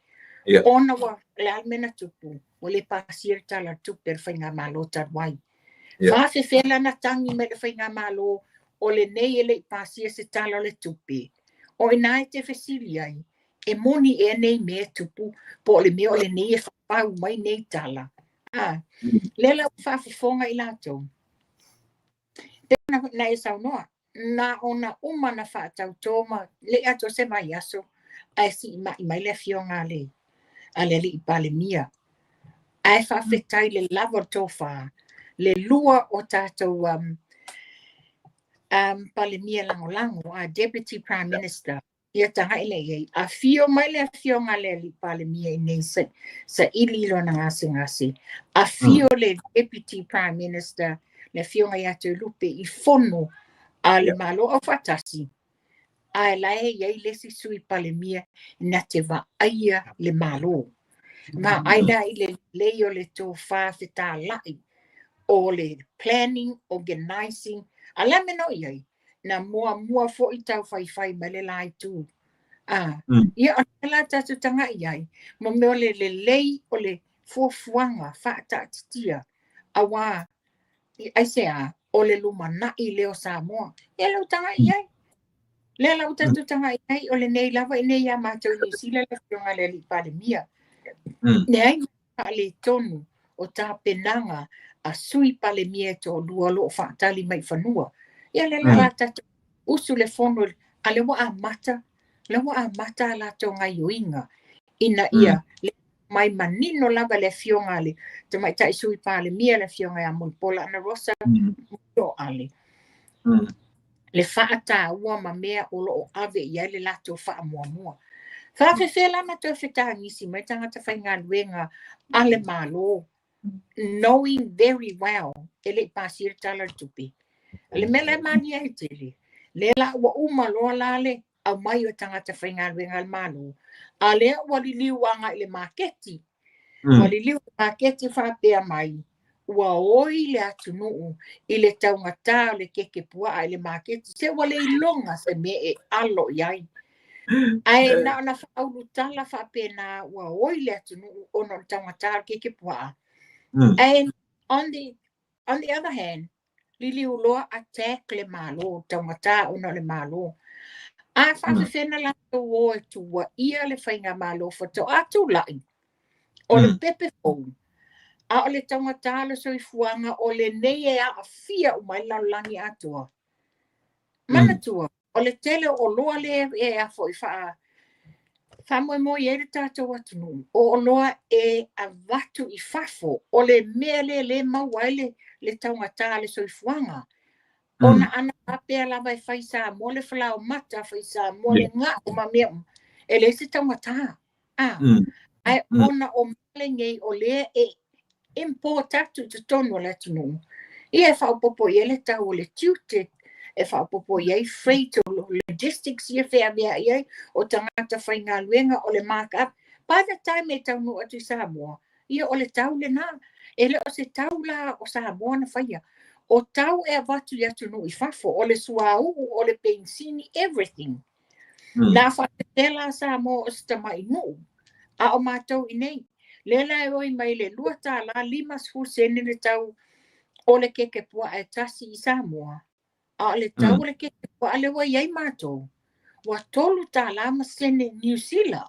ona ua le a le mea na tupu, ua le pasia le tala o le tupe a le faigamalo talu ai. Faafefea na tagi mai le faigamalo o lenei e le i pasia se tala o le tupe. O ina e te fesili ai, e moni ea nei mea tupu, po o le mea o lenei e fafau mai nei tala. Lea la ua faafofoga i latou. Pe na e saunoa, na ona uma na faatautō ma le i atoa se vaiaso, ae siimai mai le afioga a le alii Palemia. Ae faafetai le lava o le tofa, le lua o tatou Palemia lagolago, a Deputy Prime Minister, ia tagai le i ai. Afio mai le afioga a le alii Palemia i nei saili lona gasegase. Afio le Deputy Prime Minister, le afioga ia Toelupe i fono a le Malo au faatasi. Ae la e i ai le isi sui Palemia na te vaaia le Malo. Vaai la i le lelei o le tofa fetalai o le planning, organizing, a la me no i ai, na muamua foi tau faifai mai le la itu. Ia o le la tatou tagai ai, mo mea o le lelei o le fuafuaga faataatitia, auā aisea o le lumanai lea o Samoa. Ia lea ua tagai i ai. Lea la ua tatou tagai i ai, o lenei lava i nei ia matou i Niu Sila le afioga i le alii Palemia. Leai faaletonu o tapenaga a sui Palemia e toalua o lo o faatali mai i fanua. Ia lea la tatou usu le fono, a lea ua amata, lea ua amata a latou gaioiga ina ia mai manino lava le afioga a le tamaitai sui Palemia, le afioga ia Mulipola Anarosa Ale. Le faataua ma mea o lo o ave i ai le latou faamuamua. Faafefea la na toe fetagisi mai tagata faigaluega a le Malo, knowing very well e le i pasia le tala o le tupe. Le mea la e mania ai tele, lea la ua uma loa la le aumai o tagata faigaluega a le Malo, a lea ua liliu agai i le maketi. Ua liliu i le maketi faapea mai, ua oi le atunuu i le taugatā o le keke puaa i le maketi, se ua le iloga se mea e alo i ai. Ae na ona faaulutala faapena ua oi le atunuu ona o le taugatā o le keke puaa. And on the other hand, liliu loa attack le Malo, taugatā ona o le Malo. A faafefea na latou o e tuuaia le faigamalo faatoa tulai o le pepe fou, a o le taugatā o le soifuaga o lenei e aafia uma ai le lalolagi atoa. Manatua, o le tele o oloa lea e a foi faamoemoe ai le tatou atunuu, o oloa e avatu i fafo, o le mea lea le maua ai le taugatā o le soifuaga. Ona ana faapea lava e fai Samoa le falaomata, fai Samoa le gao ma mea uma, e leai se taugatā. Ae ona o mea lenei o lea e import atu i totonu o le atunuu, ia e faaopoopo i ai le tau o le tiute, e faaopoopo i ai freight o logistics ia feaveai ai o tagata faigaluega o le markup. By the time e taunuu atu i Samoa, ia o le tau lena. E le o se tau la o Samoa na faia. O tau e avatu i atunuu i fafo, o le suauu, o le penisini, everything. Na faafefea la Samoa o se tamai nuu, a o matou i nei. Lea la e oi mai le $2.50 le tau o le keke puaa e tasi i Samoa. A o le tau o le keke puaa lea ua i ai matou, ua $3 ma sene Niu Sila.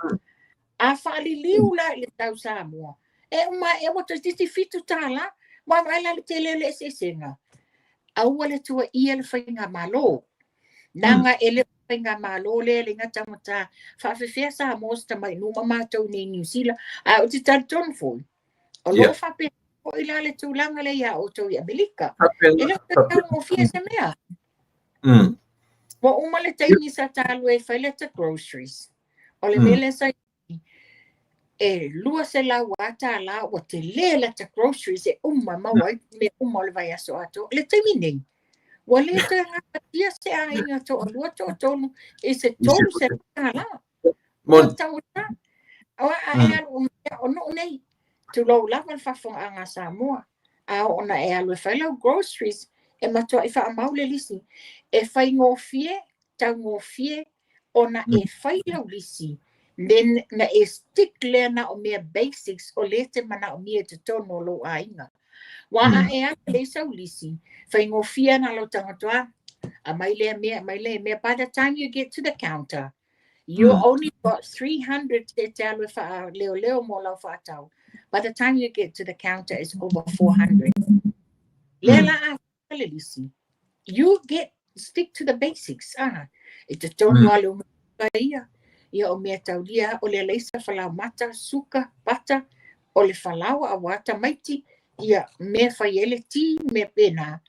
A faaliliu la i le tau Samoa, e uma e ua toeitiiti $7. Ua vaai la le tele o le eseesega. Aua le tuuaia le faigamalo. Leaga e le o le faigamalo lea e le taugata. Faafefea Samoa o si tamai nuu ma matou nei i Niu Sila. Ae ou te talitonu foi, o lo o faapena foi la le tulaga lea ia outou i Amerika. E le o taugofie se mea. Ua uma le taimi sa ta alu ai e fai lata groceries. O le mea lea sa e $200 ua tele lata groceries e uma maua ai mea uma o le vaiaso atoa. O le taimi nei, ua le toe gafatia se aiga toalua toatolu i se $300. Ua taugata. Aua a e alu o nuu nei, tulou lava le faafofogaaga a Samoa. A oo ina e alu e fai lau groceries, e matuai faamau le lisi. E faigofie, taugofie ona e fai lau lisi, then na e stick lea na o mea basics o lea e te manaomia i totonu o lou aiga. Ua a e alu e leai sau lisi, faigofie ana lau tagata, aumai lea mea, aumai lea mea. By the time you get to the counter, you only got 300 e te alu e faaleoleo mo lau faatau. By the time you get to the counter, it's over 400. Lea la a le lisi, you get stick to the basics. Ah, i totonu a le ia, ia o mea taulia, o le alaisa falaomata, suka, pata, o le falaoa aua tamaiti, ia mea fai ai le ti, mea pena.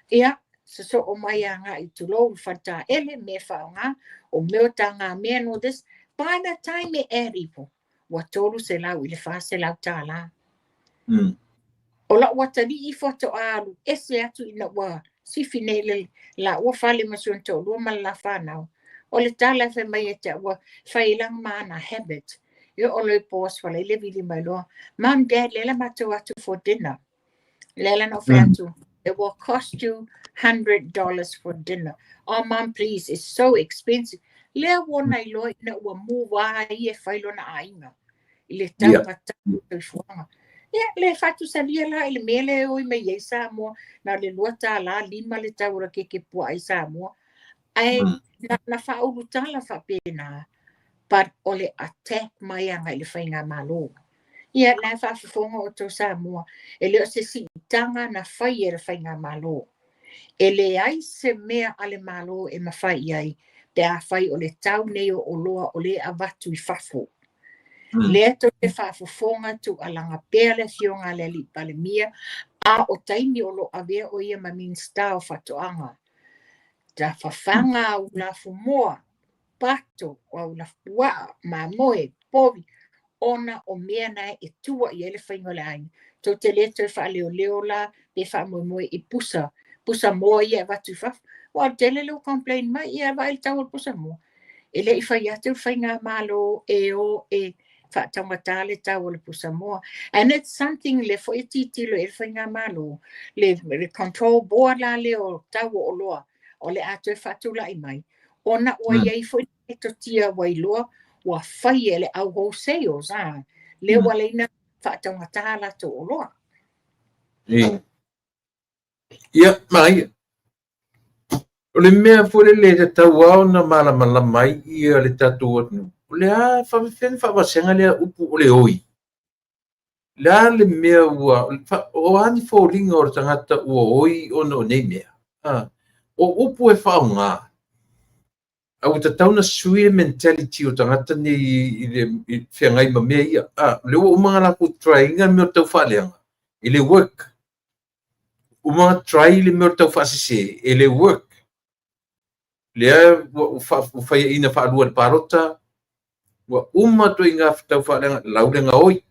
Ia, sosoo mai agai tulou le faletaele, mea faaaoga, o mea o taga mea and all this. By the time e add ifo, ua $300 i le $400. O lau atalii faatoa alu ese atu ina ua sifi nei le laua fale ma si ona toalua ma le la fanau. O le tala e fai mai e te ua fai langa ma ana habit. Ia o le boss wala ile vili mai loa. Mom, Dad, lela matou atu for dinner. Lela no fai atu. It will cost you $100 for dinner. Oh, Mom, please, it's so expensive. Lea ua na iloa ina ua muwa ai e fai lona aiga. I le taugata soifuaga. Ia, le faatusalia la i le mea lea e oi mai ai Samoa, na o le $2.50 le tau o le keke puaa i Samoa. Ae na faaulutala faapena, but o le attack mai agai i le faigamalo. Ia, la e faafofoga outou Samoa, e le o se siitaga na fai e le faigamalo. E leai se mea a le Malo e mafai i ai, pe afai o le tau nei o oloa o le avatu i fafo. Lea tou te faafofoga tuualaga pea le afioga a le alii Palemia, a o taimi o lo o avea o ia ma Minisita o Faatoaga. Ta fafaga au lafumoa, pato, o au lafupuaa, mamoe, povi, ona o mea na e tua i ai le faiga o le aiga. Tou te le toe faaleoleo la pe faamoemoe i pusa, pusa moa ia e avatu i fafo. Ua o le tele lea ua complain mai, ia vaai le tau o le pusa moa. E le i fai atu le faigamalo e o e faataugata le tau o le pusa moa. And it's something le foi e titilo i le faigamalo, le control board la lea o tau o oloa, o le a toe faatulai mai, ona ua iai foi metotia ua iloa ua fai e le au wholesales, a lea ua leina faataugata latou oloa. Ia, maia. O le mea foi lele e tatau lava ona malamalama ai ia le tatou atunuu, o le a faapefea ona faavasega lea upu o le oi. Le a le mea ua, o a ni foliga o le tagata ua oi ona o nei mea. O upu e faaaoga, a ua tatau ona sui le mentality o tagata nei i le feagai ma mea ia. O lea ua uma ona latou try ina le mea o tau faaleaga, e le work. Uma ona try le mea o tau faasese, e le work. Lea ua faiaina faalua le palota, ua uma ituaiga tau faaleaga, lau le gaoi,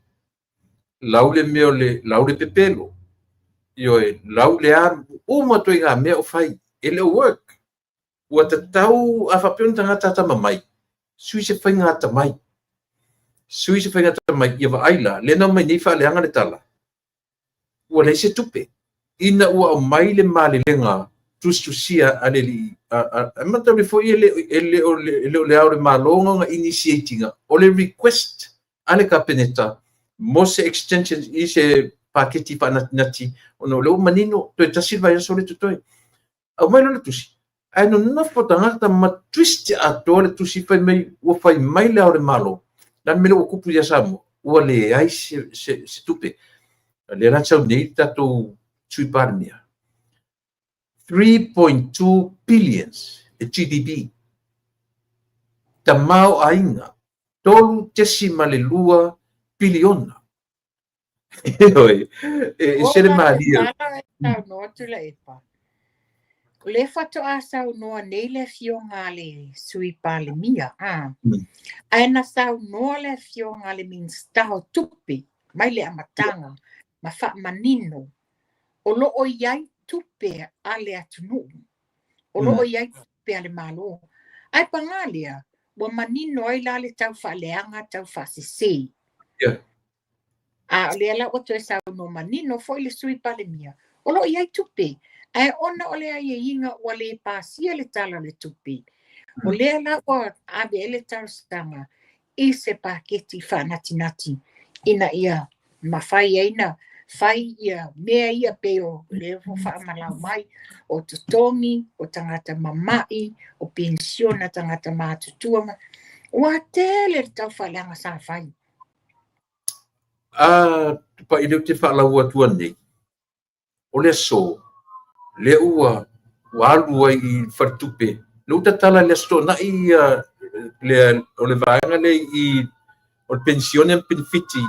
lau le mea o le, lau le pepelo, ioe, lau le a, uma ituaiga mea o fai, e le o work. Ua tatau, a faapea o ni tagata atamamai, sui se faiga atamai. Sui se faiga atamai, ia vaai la, lea na aumai nei faaleaga le tala, ua leai se tupe. Ina ua aumai le malelega tusitusia a le alii, a mataulia foi e le o le Ao o le Malo na ona initiate ina, o le request a le Kapeneta mo se extension i se paketi faanatinati, ona o lea ua manino, toe tasi le vaiaso lea totoe. Aumai loa le tusi, ae nonofo tagata ma twist atoa le tusi fai mai, ua fai mai le Ao o le Malo, le a le mea lea ua tupu ia Samoa, ua leai se tupe. Lea la sau nei le tatou Sui Palemia. 3.2 billions le GDP. Tamaoaiga, 3.2 piliona. Ioe, e O ese le la malie. Tala e saunoa Tuilaepa. O lea faatoa saunoa nei le afioga a le Sui Palemia. Ae na saunoa le afioga a le Minisita o Tupe mai le amataga ma faamanino o lo o i ai tupe a le atunuu, o lo o i ai tupe a le Malo. Ae paga lea, ua manino ai la le tau faaleaga, tau faasese. A o lea la ua toe saunoa manino foi le Sui Palemia, o lo o i ai tupe, ae ona o le aiaiga ua le pasia le Tala o le Tupe, o lea la ua ave ai le talosaga i se paketi faanatinati ina ia mafai ai na fai ia mea ia pei o lea ua faamalau mai, o totogi, o tagata mama'i, o penisione a tagata matutua. Ua tele le tau faaleaga sa fai. A tupai lea ou te faalaua atua nei, o le aso, lea ua alu ai i le faletupe, lea ua tatala i le Aso Toonai le, o le vaega lea i o le penisione ma penefiti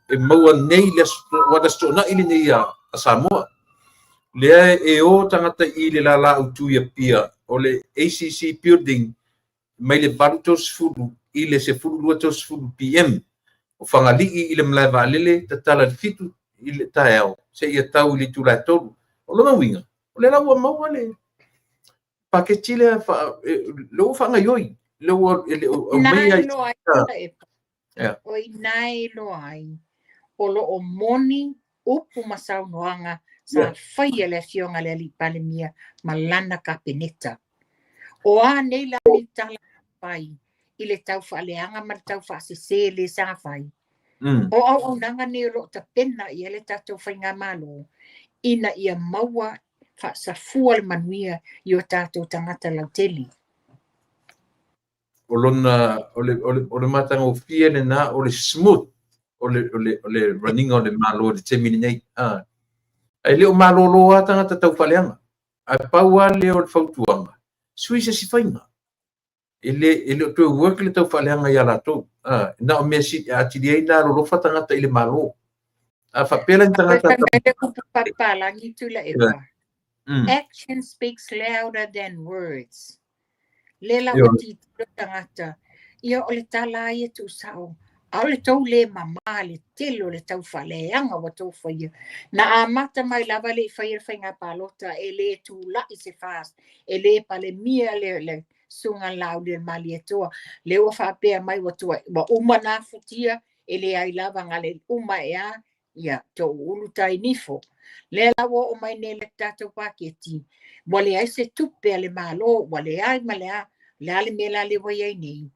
e maua nei le aso, ua le Aso Toonai lenei a Samoa. Lea e o tagata i le lala autu i Apia o le ACC building mai le 8:30 i le 12:30 PM. O Fagalii i le malae vaalele tatala i le 7 i le taeao seia tau i le itula e 3. O lona uiga, o lea la ua maua le paketi lea lea ua faagaioi, lea ua e le o aumaia ai. O i ina e iloa ai o lo o moni upu ma saunoaga sa faia le afioga a le Alii Palemia ma lana Kapeneta. O a nei la ni tala fai i le tau faaleaga ma le tau faasese le sa fai. O auaunaga nei o lo o tapena i ai le tatou faigamalo ina ia maua faasafua le manuia i o tatou tagata lautele. O lona o le matagofie lena, o le smooth o le running o le Malo i le taimi lenei. Ae le o malolo lava tagata tau faaleaga. Ae pau lava lea o le fautuaga, sui se isi faiga. E le o toe work le tau faaleaga ia latou. Na o mea atili ai na alolofa tagata i le Malo. A faapea la ni tagata. Action speaks louder than words. Le la ua titilo tagata, ia o le tala ia tuusao. A o le tou le mamā le tele o le tau faaleaga ua tou faia. Na amata mai lava le i faia le faiga palota e le tulai se FAST, e le palemia le susuga Laauli o le Malietoa. Le ua faapea mai ua uma na futia, e le ai lava ngale uma e a, ia tou ulu tai nifo. Le la ua oo mai nei le tatou paketi, ua leai se tupe a le Malo, ua leai ma le a, le a le mea la le ua i ai nei.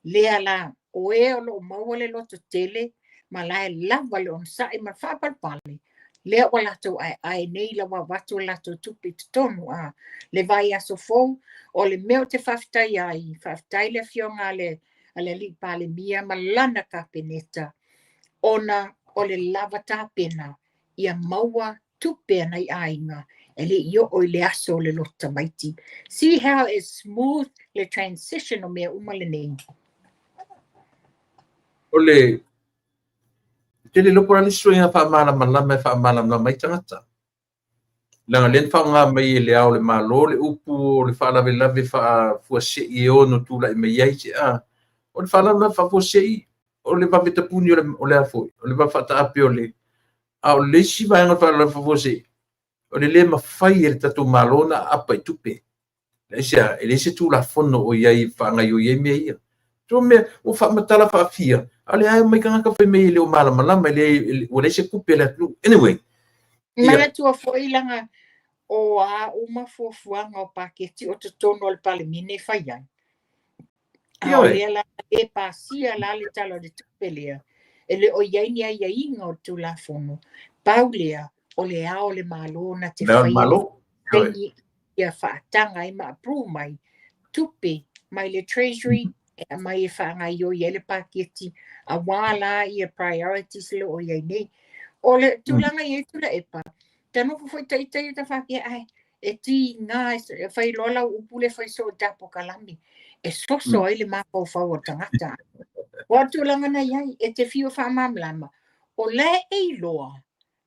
Lea la, o e o lo o maua le loto tele, ma la e lava le onosai ma le faapalepale, lea ua latou aeae nei la ua avatu latou tupe i totonu a le vaiaso fou. O le mea o te faafetai ai, faafetai le afioga a le Alii Palemia ma lana Kapeneta, ona o le lava tapena ia maua tupe a nai aiga e le i oo i le aso o le loto tamaiti. See how it's smooth le transition o mea uma lenei. O le tele lopo la le suiga faamalamalama e faamalamalama ai tagata. Leaga lea na faaaoga mai e le Ao o le Malo le upu o le faalavelave faafuasei e ono tulai mai ai se a. O le faalavelave faafuasei o le vave tapuni o le a foi, o le vave faataape o le. A o le isi vaega o le faalavelave faafuasei, o le le mafai e le tatou Malo na aapa i tupe. E leai se Tulafono o i ai e faagaioi ai mea ia. Tua mea, ua faamatala faafia, a o lea mai tagata fai mai e le o malamalama, ua leai se tupe a le atunuu. Anyway. Manatua foi laga o a uma fuafuaga o paketi o totonu o le Palemene e fai ai. A o lea la e pasia la le Tala o le Tupe lea, e le o i ai ni aiaiga o le Tulafono. Pau lea, o le ao o le Malo na te faia ia faataga ai ma approve mai tupe mai le Treasury e aumai e faagaioi ai le paketi auā la ia priorities le o i ai nei. O le tulaga i ai Tuilaepa, ta nofo foi ita ia ta faapea, ai, E tiga e fai loa lau upu lea e fai soo i ta polokalame, e soso ai le mafaufau o le tagata. Aua o le tulaga na i ai, e te fiu e faamalamalama, o la e iloa,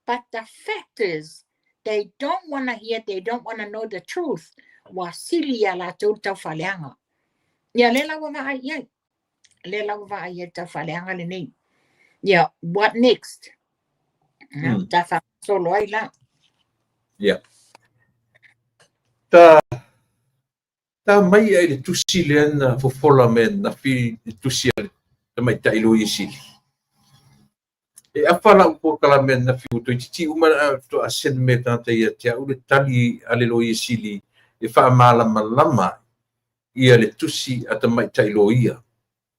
but the fact is, they don't wanna hear, they don't wanna know the truth, ua sili ia latou le taufaaleaga. Ia lea la ua vaai i ai, lea la ua vaai i ai le taufaaleaga lenei. Ia, what next? Ta faagasolo ai la. Ia. Ta ta mai ai le tusi lea na fofola mai ananafi, le tusi a le tamaitai Loia Sili. E afa lau polokalame ananafi ua toeitiiti uma faatoa send mai e tagata ia te au le tali a le Loia Sili e faamalamalama ia le tusi a tamaitai loia.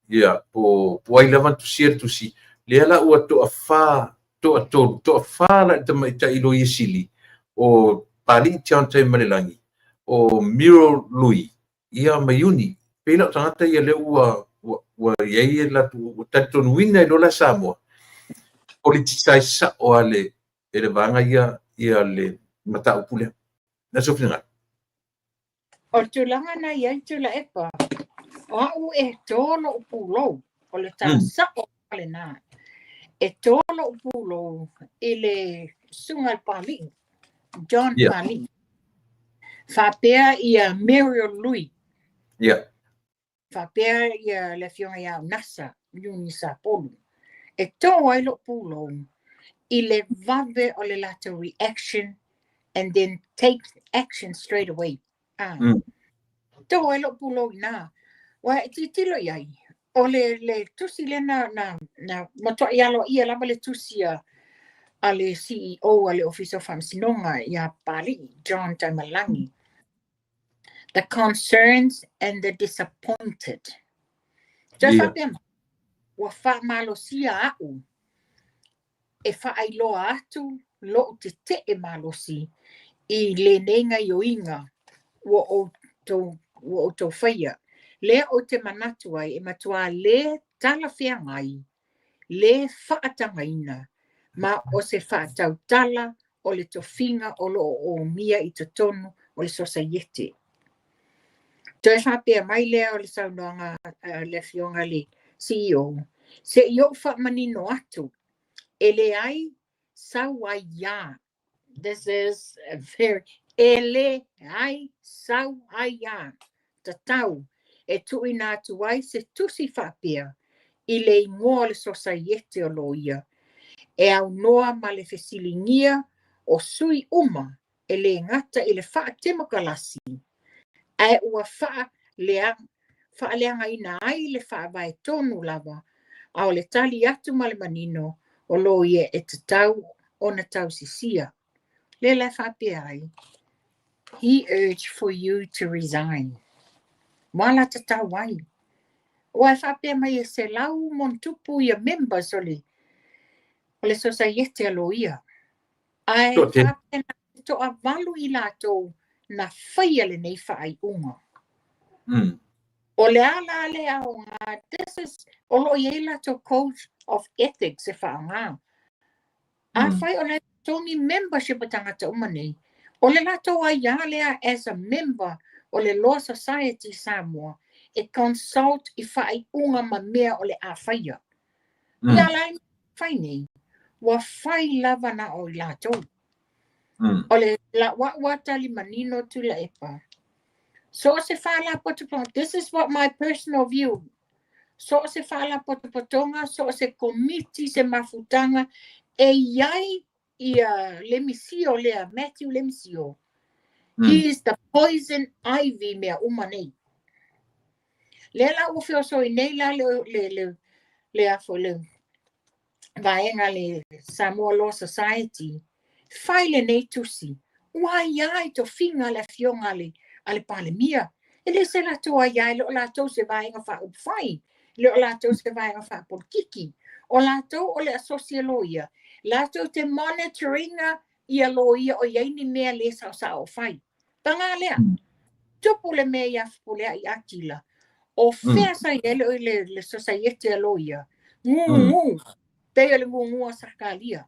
Ia, po ai lava na tusia le tusi, lea la ua toafa, toatolu, toafa la i le tamaitai Loia Sili, o Papalii John Taemalelagi, o Muriel Lui, ia ma Iuni. Pei la o tagata ia lea ua i ai e latou, ua talitonuina ai loa la Samoa, politicize sao lava e le vaega ia, ia le mataupu lea. Na sou finagalo. O le tulaga na i ai Tuilaepa, o au e to lo'u pulou, o le tala sa'o lena. E to lo'u pulou i le susuga i le Papalii, John Papalii, faapea ia Muriel Lui, faapea ia le afioga ia Unasa, Iuni Sapolu. E to ai lo'u pulou i le vave o le latou reaction and then take action straight away. Ah. To ai lo'u pulou i ina. Ua e tilotilo i ai, o le tusi lea na matuai aloaia lava le tusi a le CEO a le Ofisa o Faamasinoga ia Papalii, John Taemalelagi. The concerns and the disappointed. Toe faapea mai, ua faamalosia a'u e faailoa atu lo'u tete'e malosi i lenei gaioiga ua outou faia. Lea ou te manatu ai e matuā lē talafeagai, lē faatagaina, ma o se faatautala o le tofiga o loo omia i totonu o le sosaiete. Toe faapea mai lea o le saunoaga a le afioga le CEO, se i ou faamanino atu, e leai sau aiā. This is a very, e leai sau aiā tatau e tuuina atu ai se tusi faapea i le igoa o le sosaiete o loia e aunoa ma le fesiligia o sui uma e lē gata i le faatemokalasi ae ua faaleagaina ai le faavae tonu lava a o le tali atu ma le manino o loia e tatau ona tausisia. Lea la e faapea ai, he urged for you to resign. Ua la tatau ai. Ua e faapea mai e 100+ ia members o le sosaiete a loia. Ae faapea na 8 i latou na faia lenei faaiuga. O le a la le aoga, this is, o loo i ai latou code of ethics e faaaoga. Afai o le totogi membership o tagata uma nei, o le latou aiā lea as a member o le Law Society Samoa e consult i faaiuga ma mea o le a faia. Ia la e fai nei, ua fai lava na o i latou. O le lau a'u a tali manino Tuilaepa. So o se faalapotopotoga, this is what my personal view. So o se faalapotopotoga, so o se komiti, se mafutaga, e iai ia Lemisio lea, Matthew Lemisio. He is the poison ivy mea uma nei. Lea la ua feosoi nei la le afo le vaega le Samoa Law Society, fai lenei tusi. Ua aiā i tofiga le afioga a le Palemia. E le se latou aiā, e le o latou se vaega faaupufai, e le o latou se vaega faapolitiki. O latou o le asosi a loia, latou te monitoringa ia loia o iai ni mea le saosao o fai. Paga lea, tupu le mea ia Fepuleai Atila, o fea sa i ai le sosaiete a loia, gugu, pei o le gugu a Sakalia.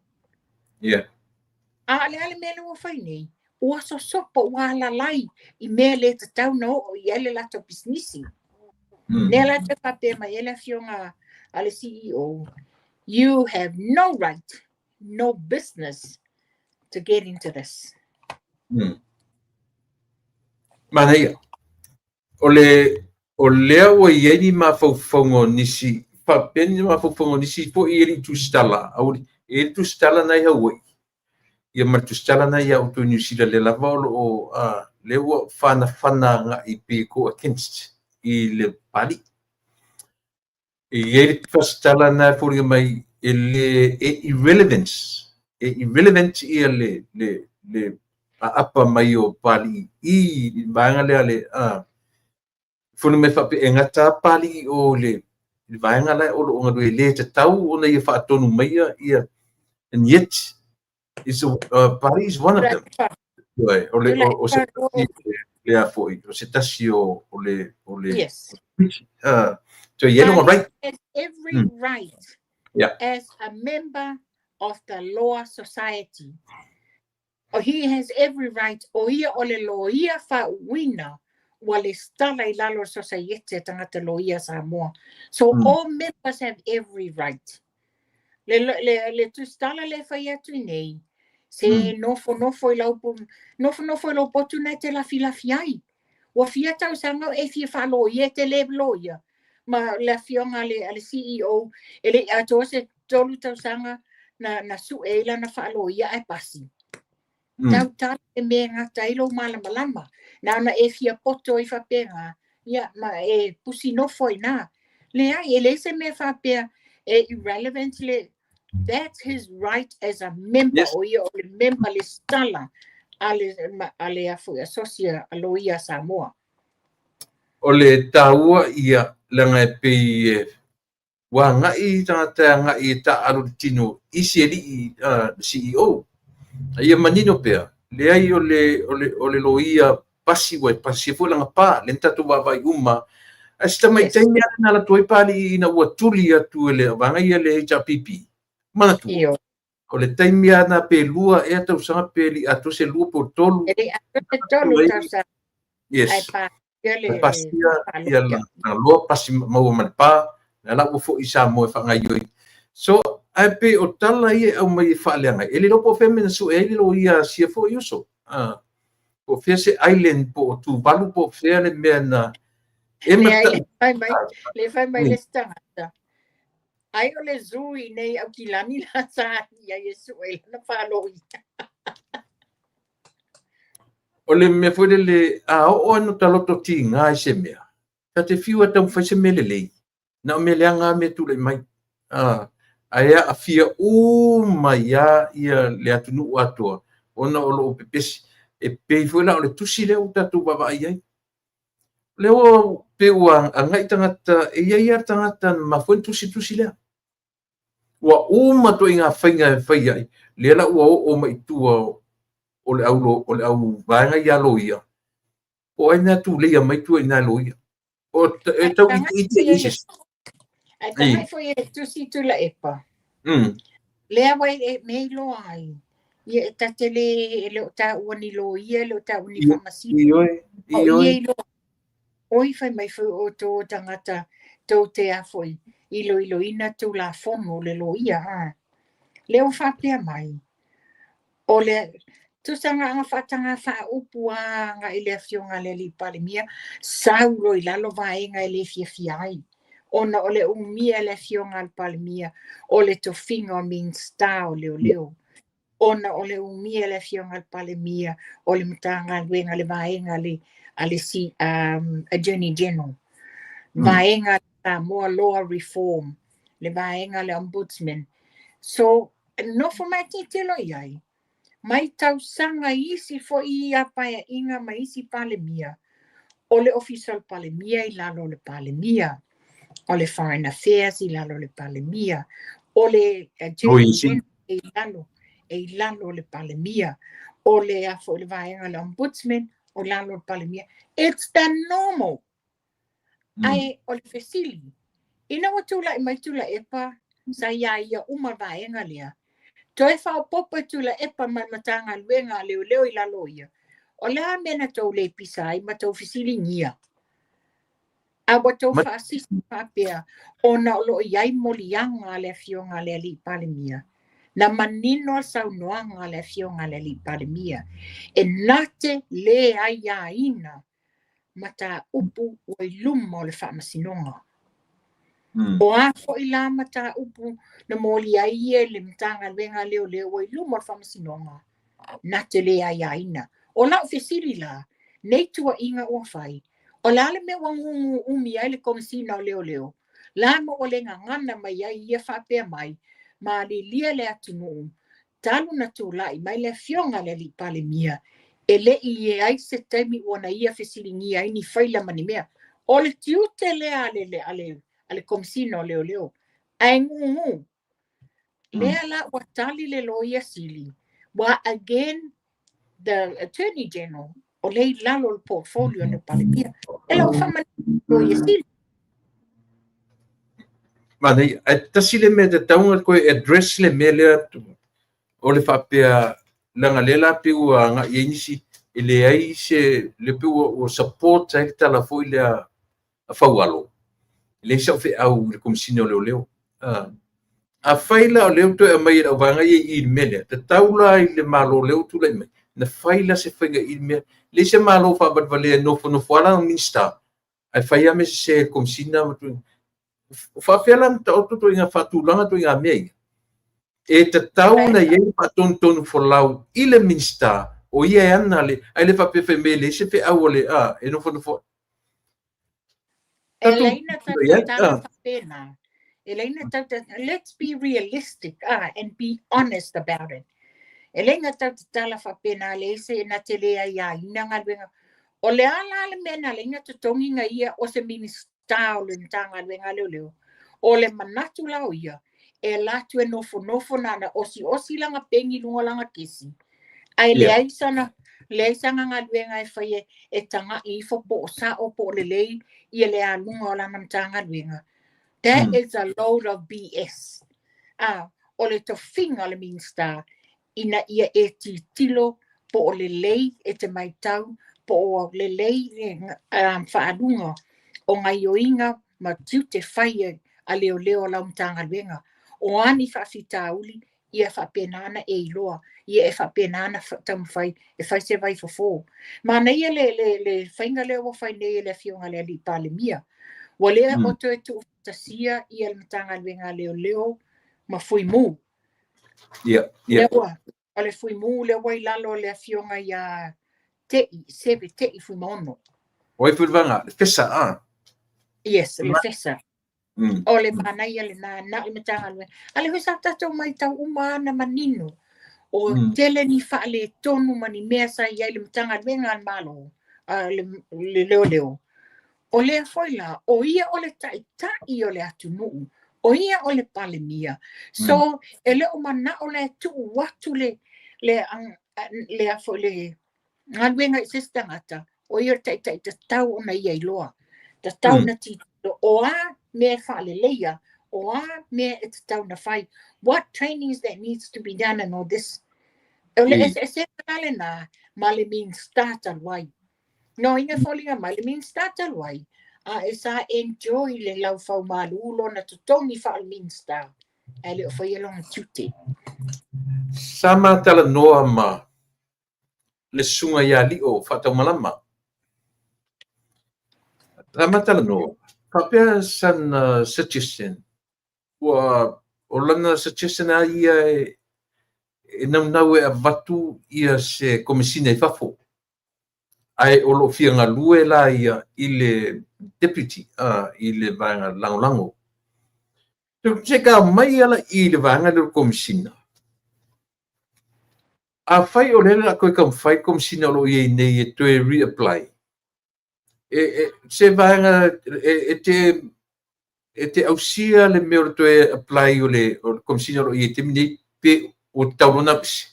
A o le a le mea lea ua fai nei? Ua sosopo, ua alalai i mea le tatau na oo i ai le latou pisinisi. Lea la te faapea mai ai le afioga a le CEO, "You have no right, no business to get into this." Manaia. O lea ua i ai ni mafaufauga o nisi, faapea ni mafaufauga o nisi foi e le i tusitala, e i ai le tusitala na i Hawaii, ia ma le tusitala na ia outou i Niu Sila, lea lava o lo o, lea ua fanafana agai pe go against i le Papalii. E i ai le tusitala na e foliga mai e le e irrelevance, e irrelevant ia le aapa mai o Papalii i le vaega lea le foliga mai faapea e gata Papalii o le vaega la o lo o galue, le tatau ona ia faatonu mai ia, and yet is Papalii is one of them. O se lea foi, o se tasi o le so i ai right. Has every right as a member of the Law Society. He has every right. O ia o le loia faauuina ua le stala i lalo society tagata loia Samoa. So all members have every right. Le tusitala le fai atu nei, se nofo nofo i lau nofo nofo i lau potu na te lafi lafi ai. Ua fia tausaga e fia faaloia te le loia. Ma le afioga a le CEO e le atoa se 3 tausaga na sue ai lana faaloia ae pasi. Tautala e mea gata ai lou malamalama. Na ona e fia poto i faapega, ia ma e pusi nofo i nā. Leai, e leai se mea faapea e irrelevant le, that's his right as a member. O ia o le member le stala a le afu asosia a loia Samoa. O le taua ia leaga e pei e ua agai tagata agai e taaalo le tino isi alii CEO. Ia manino pea, leai o le loia pasi ua e pasia foi lana pa, le na tatou vaavaai uma. Ae se tamaitai mea na ala atu ai Papalii ina ua tuli atu e le vaega ia le HRPP. Manatua. Io. O le taimi lava na pe 2 ea tausaga pe le i atoa se 2 po o 3. E le atoa se 3 tausaga. Yes. Ae pasia le Pasia ia lana loa pasi maua ma le pa, lea la ua foi i Samoa e faagaoioi. So, ae pei o tala ia e aumai e faaleaga ai, e le iloa po o fea mea na sue ai le loia sia foi uso. Po o fea se island po o Tuvalu po o fea le mea na e Leai, le fai mai le isi tagata. Ai o le zoo i nei Aukilani la sa ia e sue i lana faaloia. O le mea foi lele, a oo anu taloto tiga i se mea, ta te fiu e taumafai se mea lelei, na o mea leaga a mea tulai mai. Ae aafia uma ia ia le atunuu atoa, ona o loo pepesi. E pei foi la o le tusi lea ua tatou vaavaai ai. Lea ua pe ua agai tagata, e iai lava tagata na mafua ona tusi tusi lea. Ua uma ituaiga faiga e fai ai, lea la ua oo mai i tua o le au vaega ia loia, po o ai na tuleia mai tua i nai loia. O e tau ite ite isi. Ae tagai foi e tusi Tuilaepa. Lea ua e mea iloa ai. Ia e tate le e le o taua ni loia, le o taua ni faamasino. Ioe, O ia ioe. iloa. Oi fai mai foi o tō tagata tō te afoi iloiloina tulafono le loia ha. Lea ua faapea mai. O le tusaga aga faataga faaupu a agai le afioga a le alii Palemia, sau loa i lalo vaega e le fiafia ai. Ona o le umia le afioga a le Palemia o le tofiga o Minisita o Leoleo. Ona o le umia le afioga a le Palemia o le Matagaluega le vaega a le Attorney General. Vaega Samoa Law Reform, le vaega le Ombudsman. So, nofo mai titilo i ai. Mai tausaga isi foi ia paeaiga ma isi Palemia. O le Ofisa o le Palemia i lalo o le Palemia. O le Foreign Affairs i lalo o le Palemia. O le Attorney isi. General e i lalo o le Palemia. O le afo le vaega le Ombudsman o lalo o le Palemia. It's the normal. Ae o le fesili. Ina ua tulai mai Tuilaepa sa ia ia uma vaega lea. Toe faaopoopo e Tuilaepa ma le Matagaluega a Leoleo i lalo o ia, o le a mea na tou le pisa ai ma tou fesiligia? A ua tou faasisi faapea ona o lo o i ai moliaga a le Afioga a le Alii Palemia. Na manino le saunoaga a le Afioga a le Alii Palemia, e na te le aiaina mataupu ua i luma o le Faamasinoga. O a foi la mataupu na molia ai ia i le Matagaluega a Leoleo ua i luma o le Faamasinoga, na te le aiaina. O lau fesili la, nei tuuaiga ua fai, o le a le mea ua gugu umi ai le Komesina o Leoleo? La ma ua le gagana mai ai ia faapea mai, malilie le atunuu, talu na tulai mai le Afioga a le Alii Palemia, e le i i ai se taimi ua na ia fesiligia ai ni faila ma ni mea. O le tiute lea a le Komesina o Leoleo, ae gugu. Lea la ua tali le Loia Sili, ua again the Attorney General, o lea i lalo o le portfolio a le Palemia. E lau faamanino Loia Sili. Manaia, ae tasi le mea tatau ona toe address le mea lea o le faapea leaga lea la pei ua agai ai nisi e leai se le pei ua support ai le tala foi lea a Faualo, e leai sau feau i le Komesina o Leoleo. Afai la o lea ua toe aumai e le auvaega ia i le mea lea, tatau la i le Malo lea ua tulai mai, na fai la se faiga i le mea. Leai se Malo faavalevalea e nofonofo lava lana Minisita, ae fai lava mea sese e le Komesina ma o faapefea la ona taoto ituaiga faatulaga ituaiga mea ia? E tatau ona i ai le faatonutonu folau i le Minisita o ia e ana le, ae le faapea fai mai e leai se feau a le, e nofonofo. E leai na tatou tala faapena. E leai na tatou, let's be realistic and be honest about it. E leai na tatou tala faapena, leai se na te le aiaina galuega. O le a la le mea na leai na totogi na ia o se Minisita o le Matagaluega a Leoleo. O le manatu la o ia, e alu atu e nofonofo na na osi lana peni i luga o lana kesi. Ae leai sana leai sana galuega e fai e tagai ifo po o sao po o lelei ia le aluga o lana Matagaluega. That is a load of BS. O le tofiga o le Minisita ina ia e tilotilo po o lelei e te matau po o lelei le faaluga o gaioiga ma tiute fai a leoleo o lau Matagaluega. O a ni faafitauli, ia faapena ona e iloa, ia e faapena ona taumafai e fai se vaifofo. Manaia le faiga lea ua fai nei e le Afioga i le Alii Palemia. Ua lea o toe tuufatasia ia le Matagaluega a Leoleo ma Fuimu. Lea ua, o le Fuimu lea ua i lalo o le Afioga ia Te'i, Seve Te'i Fuimaono. O ai foi le vaega, le FESA, a? Yes, le FESA. O le manaia lena, na o le Matagaluega. A le foi sa tatou matau uma na manino. O tele ni faaletonu ma ni mea sa i ai le Matagaluega a le Malo, le Leoleo. O lea foi la, o ia o le taitai o le atunuu, o ia o le Palemia. So, e le o manao la e tuu atu le a foi le galuega i se isi tagata, o ia o le taitai tatau ona ia iloa. Tatau na tilotilo, o a mea e faaleleia, o a mea e tatau na fai. What trainings that needs to be done and all this. O le eseesega la lena ma le Minisita talu ai. No inga foliga mai le Minisita talu ai, a e sa enjoy le laufau malu lona totogi faale-Minisita, ae le o faia lona tiute. Sa matalanoa ma le susuga ia Lio Faataumalama. Sa matalanoa, faapea sana suggestion, ua o lana suggestion a ia e naunau e avatu ia se komesina i fafo. Ae o lo o fia galue la ia i le deputy, i le vaega lagolago. Se ka mai ala i le vaega lea o le komesina. A fai o lea la toe taumafai komesina o lo o i ai nei e toe reapply. E se vaega e te ausia le mea o le toe apply o le komesina o lo o i ai taimi nei pe o tatau loa ona aveese.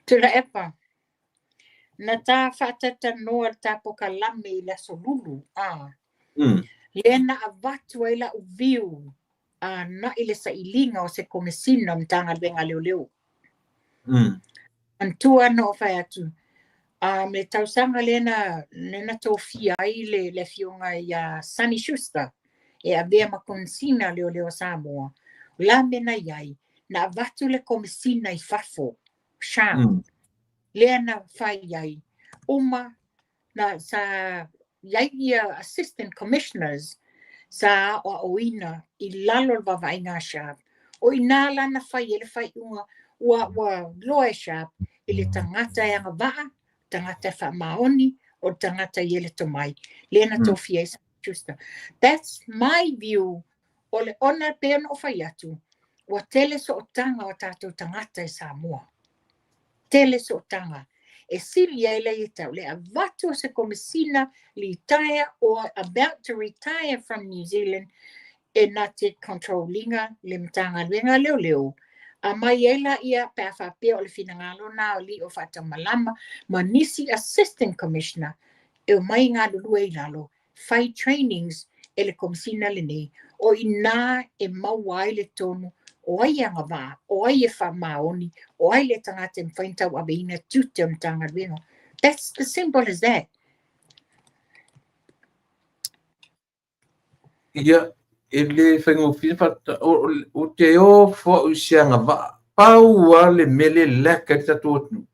Tuilaepa, na ta faatautanoa le tapokalame i le Aso Lulu, lea na avatu ai lau view. Agai le sailiga o se Komesina o Matagaluega a Leoleo. Manatua na ou fai atu, le tausaga lea na tofia ai le afioga ia Sonny Schuster e avea ma Komesina o Leoleo a Samoa, o le a mea na i ai, na avatu le Komesina i fafo, Sharp, lea na fai ai, uma na sa i ai ia assistant commissioners sa aoaoina i lalo o le vaavaaiga a Sharp. O i ina la na fai ai le faaiuga ua iloa e Sharp i le tagata e agavaa, tagata e faamaoni, o le tagata e i ai le tomai, lea na tofia ai Schuster. That's my view. O le ona pei ona ou fai atu, ua tele sootaga o tatou tagata i Samoa. Tele sootaga. E sili ai lea ia te au, le avatu o se komesina litaea or about to retire from New Zealand e na te control ina le Matagaluega a Leoleo, aumai ai laia pe a faapea o le finagalo na o alii o faataumalama ma nisi assistant commissioner e omai galulue i lalo, fai trainings e le komesina lenei. O i ina e maua ai le tonu o ai e agavaa, o ai e faamaoni, o ai le tagata e mafai ona tauaveina tiute o le Matagaluega. That's the simple as that. Ia, e le faigofie o te o foa'u i se agavaa. Pau lava le mea lea e lack ai le tatou atunuu,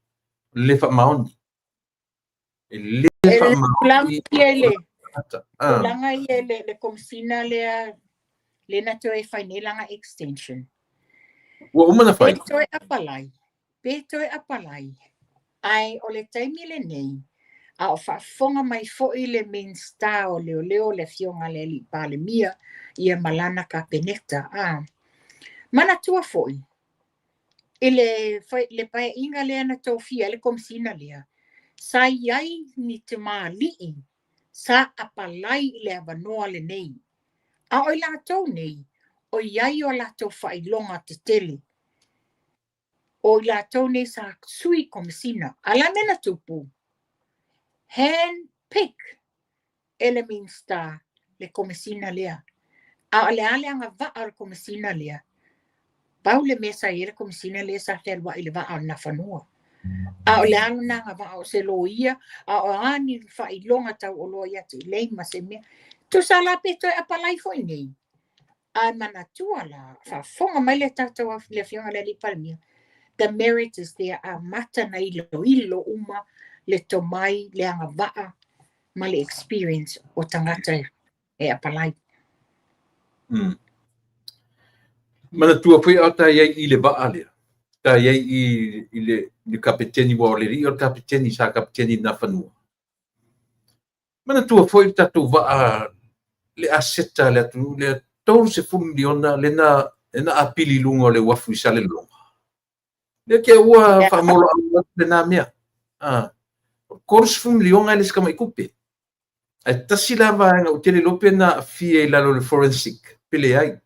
le faamaoni. E le faamaoni. Tulaga ia i le komesina lea, lea na toe fai nei lana extension. Ua uma ona fai. Pe toe apalai, pe toe apalai. Ae o le taimi lenei, a o faafofoga mai foi le Minisita o Leoleo, le afioga i le alii Palemia, ia ma lana Kapeneta. Manatua foi, i le paeaiga lea na tofia ai le komesina lea, sa i ai ni tamalii sa apalai i le avanoa lenei. A o i latou nei, o i ai o latou faailoga tetele. O i latou nei sa sui komesina. A la mea na tupu, hand pick e le Minisita le komesina lea. A o le a le agavaa o le komesina lea? Pau le mea sa i ai le komesina lea sa fealuai i le vaa o le Nafanua. A o le a lona agavaa o se loia, a o a ni faailoga tauoloa ia te i lei ma se mea. Tusa la pe toe apalai foi nei. Ae manatua la, faafofoga mai le tatou le afioga i le alii Palemia, the merit is there, amata na iloilo uma le tomai, le agavaa ma le experience o tagata e apalai. Manatua foi a o ta i ai i le vaa lea, ta i ai i le kapeteni, ua o le alii o le kapeteni sa kapeteni i Nafanua. Manatua foi le tatou vaa, le aseta a le atunuu lea, 30 miliona lena na apili i luga o le uafu i Salelologa. Lea te ua faamoloalo atu lena mea. 30 miliona e le se tamai tupe. Ae tasi la vaega ou te le iloa pe na aafia i lalo o le forensic pe leai.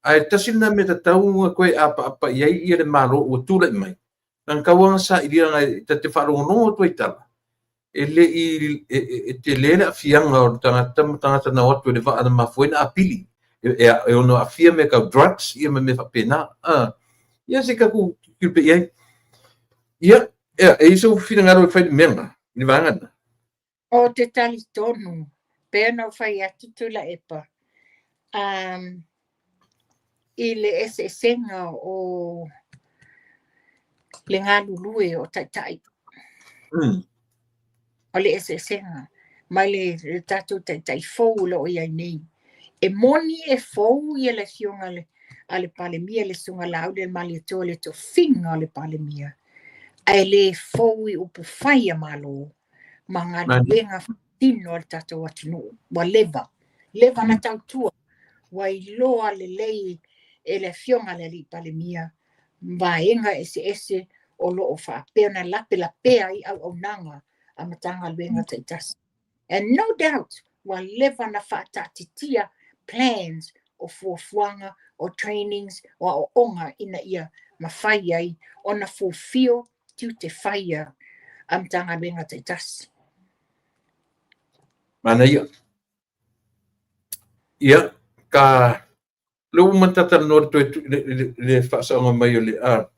Ae tasi lena mea tatau ona toe apaapa i ai ia le Malo ua tulai mai. Leaga tau lava na sailia ta te faalogologo atu ai tala, e le i e tele le aafiaga o le tagata ma tagata na o atu i le vaa na mafua ai na apili. E ono aafia mea tau drugs ia ma mea faapena. Ia se i tatou tilotilo pea i ai. Ia, e i ai sou finagalo e fai le mea lena, i le vaega lena? O te talitonu, pei ona ou fai atu Tuilaepa, i le eseesega o le galulue o taitai. O le eseesega mai le tatou taitai fou o lo o i ai nei. E moni e fou ia le afioga a le Palemia, le Susuga Laaulialemalietoa, le tofiga o le Palemia, ae le fou i upufai a Malo ma galuega faatino a le tatou atunuu. Ua leva, leva na tautua, ua iloa lelei e le afioga a le alii Palemia vaega eseese o lo o faapea ona lapelapea ai auaunaga a Matagaluega taitasi. And no doubt, ua leva na faataatitia plans o fuafuaga, o trainings, o aoaoga ina ia mafai ai ona fulfill tiute fai a Matagaluega taitasi. Manaia. Ia, ka Le ua ma talatalanoa le toe le faasaoga mai o le a.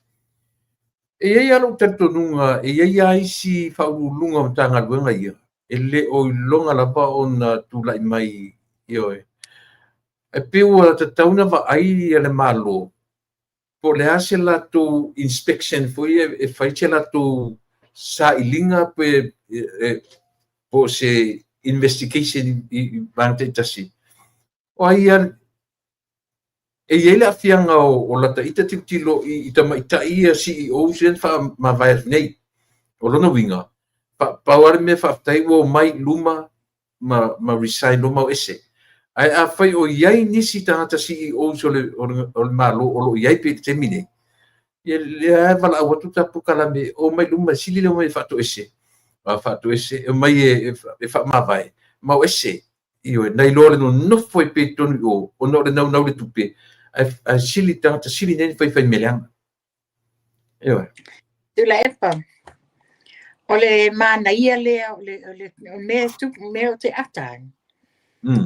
E i ai lava lou talitonuga, e i ai lava isi faauluuluga o Matagaluega ia, e le o iloga lava ona tulai mai, ioe. Ae pei ua tatau ona vaai le Malo, po o le a se latou inspection foi e fai se latou sailiga pe po o se investigation i vaega taitasi. O ai e i ai le aafiaga o lata ita tilotilo i tamaitai ia CEOs ia na faamavae atu nei. O lona uiga, pau lava le mea faafetai ua omai i luma ma resign loa ma o ese. Ae afai o i ai nisi tagata CEOs o le Malo o lo o i ai pea i le taimi nei, ia lea e valaau atu ta polokalame, omai i luma, e sili le omai e faatoese, faatoese, e omai e faamavae ma o ese. Ioe, nai loa le nonofo ai pea i totonu i o, ona o le naunau i le tupe, ae sili tagata sili nei ona faifai mea leaga. Ioe. Tuilaepa, o le manaia lea o le mea mea o te ata ai,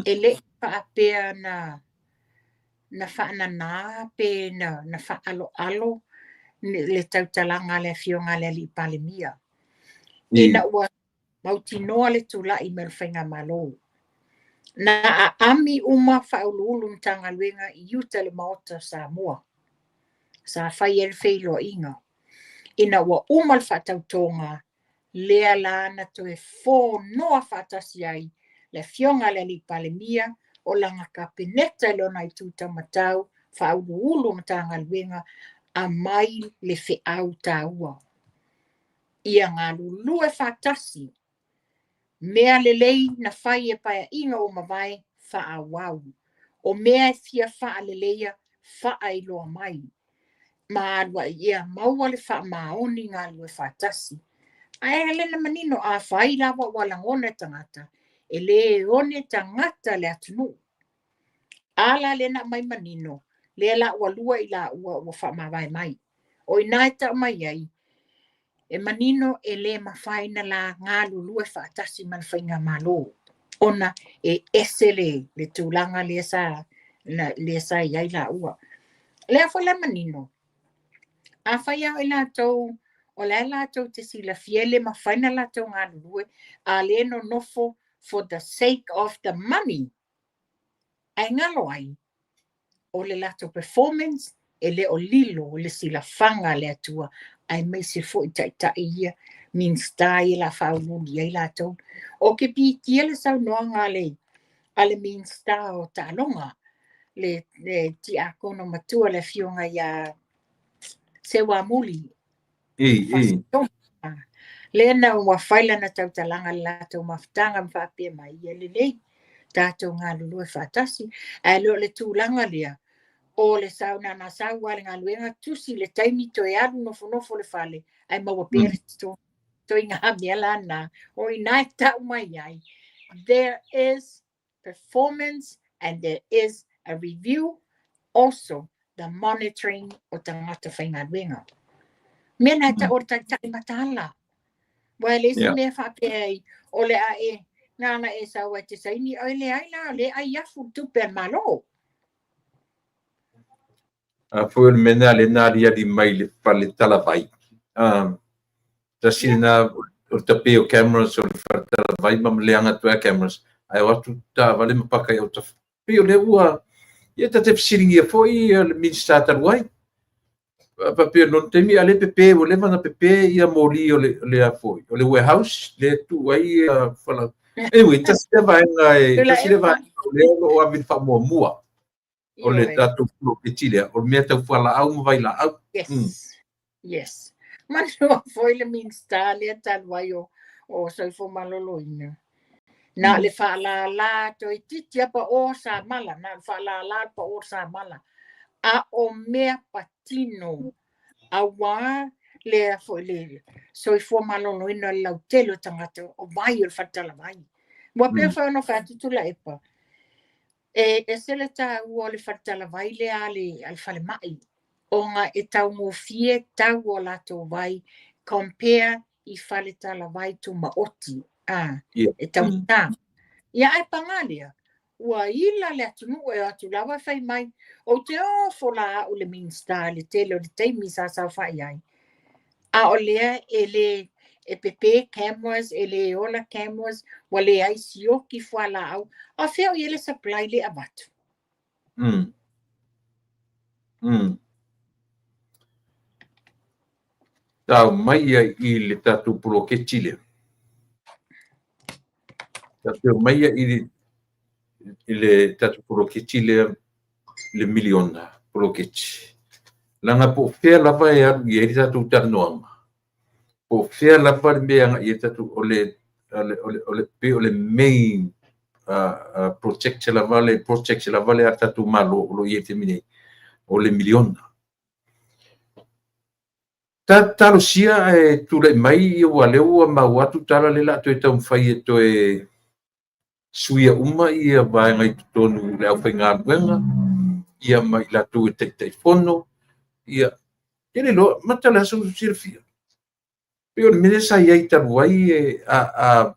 e le i faapea na faanana pe na faaloalo le tautalaga a le afioga a le alii Palemia. Ina ua mautinoa le tulai mai o le faigamalo, na aami uma faauluulu o Matagaluega i uta i le Maota o Samoa, sa fai ai le feiloaiga. Ina ua uma le faatautoga, lea la na toe fonoa faatasi ai le afioga a le alii Palemia, o lana kapeneta i lona itu taumatau, faauluulu o Matagaluega, aumai le feau taua. Ia galulue faatasi, mea lelei na fai e paeaiga ua mavae, faaauau. O mea e fia faaleleia, faailoa mai. Ma alu ai ia maua le faamaoni galulue faatasi. Ae le na manino, afai lava ua lagona e tagata, e lē one tagata le atunuu. A la lea na aumai manino, lea la ua lua i laua ua faamavae mai. O i ina e tau mai ai, e manino e le mafai na la galulue faatasi ma le faigamalo, ona e ese le tulaga lea sa lea sa i ai laua. Lea foi la manino, afai lava o i latou o la e latou te silafia e le mafai na latou galulue, a le nonofo for the sake of the money, ae galo ai o le latou performance e le o lilo i le silafaga a le Atua, aemaise foi taitai ia, Minisita ia la faauluulu i ai latou. O ke pikia le saunoaga a le Minisita o Taaloga, le tiakono matua, le afioga ia Seuamuli. Lea na ua fai lana tautalaga i le latou mafutaga ma faapea mai, ia lelei, tatou galulue faatasi. Ae le o le tulaga lea, o le sau na sau lava le galuega, tusi le taimi toe alu nofonofo le fale, ae maua pea le totogi. Ituaiga mea la na, o i ina e tau mai ai, there is performance and there is a review, also the monitoring o tagata faigaluega. Mea na e tau o le taitai mataala. Ua e le isi mea faapea ai, o le a e, nana e sau ai te saini, oi leai la, le ai afu le tupe a le Malo. A foi o le mea lena lea na aliali mai le fale talavai. Tasi lena o le tape o cameras o le fale talavai ma leaga atu ai cameras, ae o atu taavale ma paka i autafa. Pei o lea ua, ia ta te fesiligia foi le Minisita talu ai. Faapea lona taimi a le pepe, ua leva ona pepe ia moli o le a foi, o le warehouse lea tuu ai ia fala. Anyway, tasi lea vaega e, tasi lea vaega o lea o lo o ave i le faamuamua o le tatou poloketi lea, o le mea tau fualaau ma vailaau. Yes. Yes. Manua foi le Minisita lea talu ai o Soifua Maloloina. Na le faalala toeitiiti lava pao samala, na le faalala pao samala. A o mea patino, auā lea foi le soifua maloloina o le lautele o tagata o vai o le faletalavai. Ua pei foi ona fai atu Tuilaepa, e ese le taua o le faletalavai lea a le falemai, ona e taugofie tau o latou vai compare i faletalavai tumaoti, e taugata. Ia ae paga lea, Ua ila le atunuu e o atu lava e fai mai, Ou te ofo la au i le Minisita i le tele o le taimi sa saofai ai, a o lea e le e pepe cameras, e le ola cameras, ua leai sioki fualaau. A o fea o i ai le supply lea e avatu? Tau mai ia i le tatou poloketi lea. Tatou mai ia i le tatou poloketi lea, le miliona poloketi. Leaga po o fea lava e alu i ai le tatou talanoaga, po o fea lava le mea e agai i ai le tatou, o le, o le, o le, pei o le main project lava le project lava le a le tatou Malo o lo o i ai i le taimi nei, o le miliona. Talosia ae tulai mai ua lea ua maua atu tala lea o le a toe taumafai e toe suia uma ia vaega i totonu o le aufaigaluega ia ma i latou e Taitaifono ia e le iloa mata o le a sou silafia. Pei o le mea lea sa i ai talu ai e a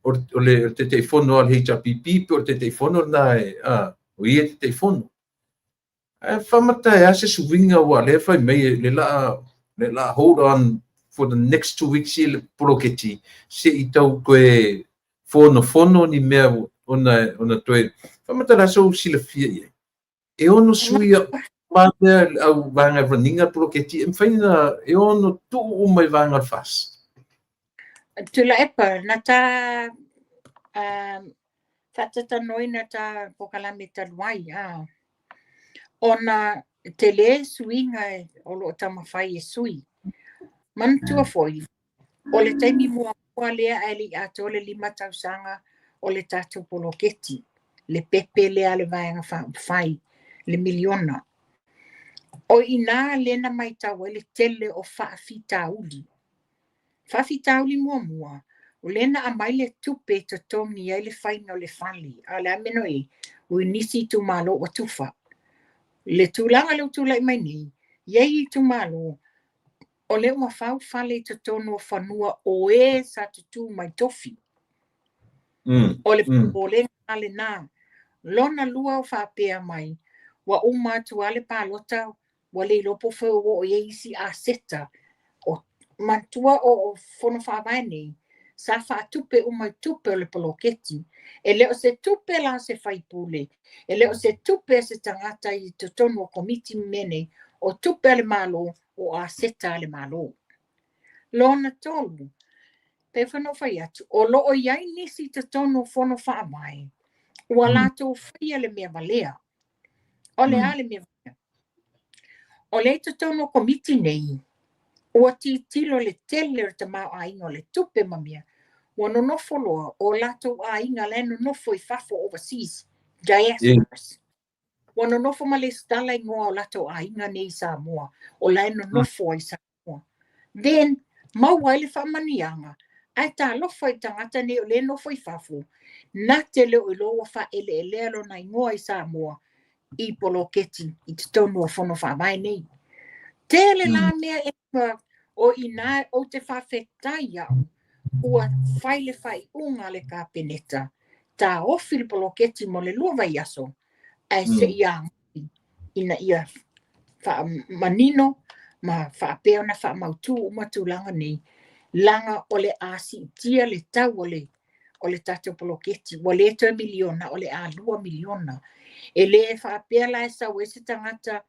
o le Taitaifono a le HRPP po o le Taitaifono lena e o ia e Taitaifono. Ae faamata e a se suiga aua o lea e fai mai le la hold on for the next 2 weeks i le poloketi se i tau toe fonofono ni mea ona toe faamata o le a sou silafia i ai. E ono suia ma mea au vaega e run ina poloketi e mafai ona e ono tuu uma i vaega o le FAST. Tuilaepa, na ta faatalanoaina ta polokalame talu ai, ona tele suiga o lo o taumafai e sui. Manatua foi, o le taimi muamua lea ae le i atoa le 5 tausaga o le tatou poloketi, le pepe lea a le Vaega Faaupufai, le miliona. O i ina lea na matau ai le tele o faafitauli. Faafitauli muamua, o lea na aumai le tupe e totogi ai le faiga o le fale. A o le a mea na i ai? O nisi itumalo ua tufa. Le tulaga lea ua tulai mai nei, i ai itumalo, o lea ua fau fale i totonu o fanua o e sa tutū mai tofi. O le popolega lena. Lona lua o faapea mai, ua uma atu lava le palota, ua le iloa po o fea ua oo i ai isi aseta. O manatua o fono faavae nei, sa faatupe uma i tupe o le poloketi. E le o se tupe la se faipule, e le o se tupe a se tagata i totonu o komiti ma mea nei, o tupe a le Malo, o aseta a le Malo. Lona tolu, pe foi na ou fai atu, o lo o i ai nisi i totonu o fono faavae, ua latou faia le mea valea. O le a le mea valea? O lea i totonu o komiti nei, ua tilotilo le tele o le tamaoaiga o le tupe ma mea, ua nonofo loa o latou aiga la e nonofo i fafo overseas, diasporas. Ua nonofo ma lesitala igoa o latou aiga nei i Samoa, o la e nonofo ai i Samoa. Then, maua ai le faamanuiaga, ae talofa i tagata nei o lea e nofo i fafo, na te le o iloa ua faaeleelea lona igoa i Samoa i poloketi i totonu o fono faavae nei. Tele la mea e o ina ou te faafetai au, ua fai le faaiuga a le Kapeneta, taofi le poloketi mo le 2 vaiaso, ae se i agai ina ia faamanino ma faapea ona faamautu uma tulaga nei, leaga o le a siitia le tau o le tatou poloketi, ua le toe miliona, o le a 2 miliona. E le faapea la e sau ai se tagata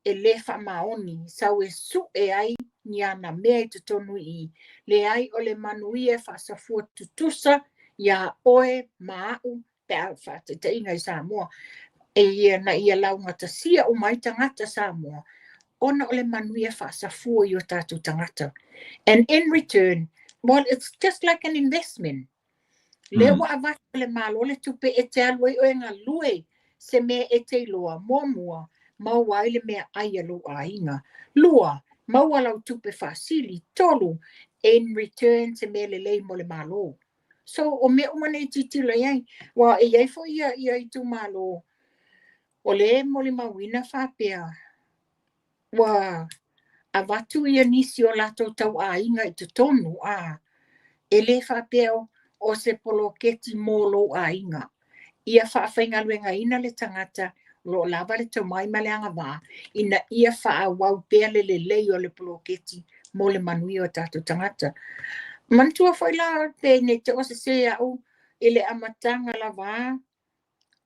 e le faamaoni, sau e sue ai ni ana mea i totonu i i. Leai, o le manuia e faasafua tutusa ia oe ma au pe a faataitaiga i Samoa. E ia na ia laugatasia uma ai tagata Samoa, ona o le manuia faasafua i o tatou tagata. And in return, well, it's just like an investment. Lea ua avatu e le Malo le tupe e te alu ai oe galue se mea e te iloa. Muamua, maua ai le mea ai a lou aiga. Lua, maua lau tupe faasili. Tolu, in return se mea lelei mo le Malo. So, o mea uma nei tilotilo i ai. Ua e i ai foi ia itumalo, o le molimauina faapea, ua avatu ia nisi o latou tauaiga i totonu, e le faapea o se poloketi mo lou aiga. Ia faafaigaluegaina le tagata o lo o lava le tomai ma le agavaa ina ia faaauau pea le lelei o le poloketi mo le manuia o tatou tagata. Manatua foi la pe nei te ua sesē au i le amataga lava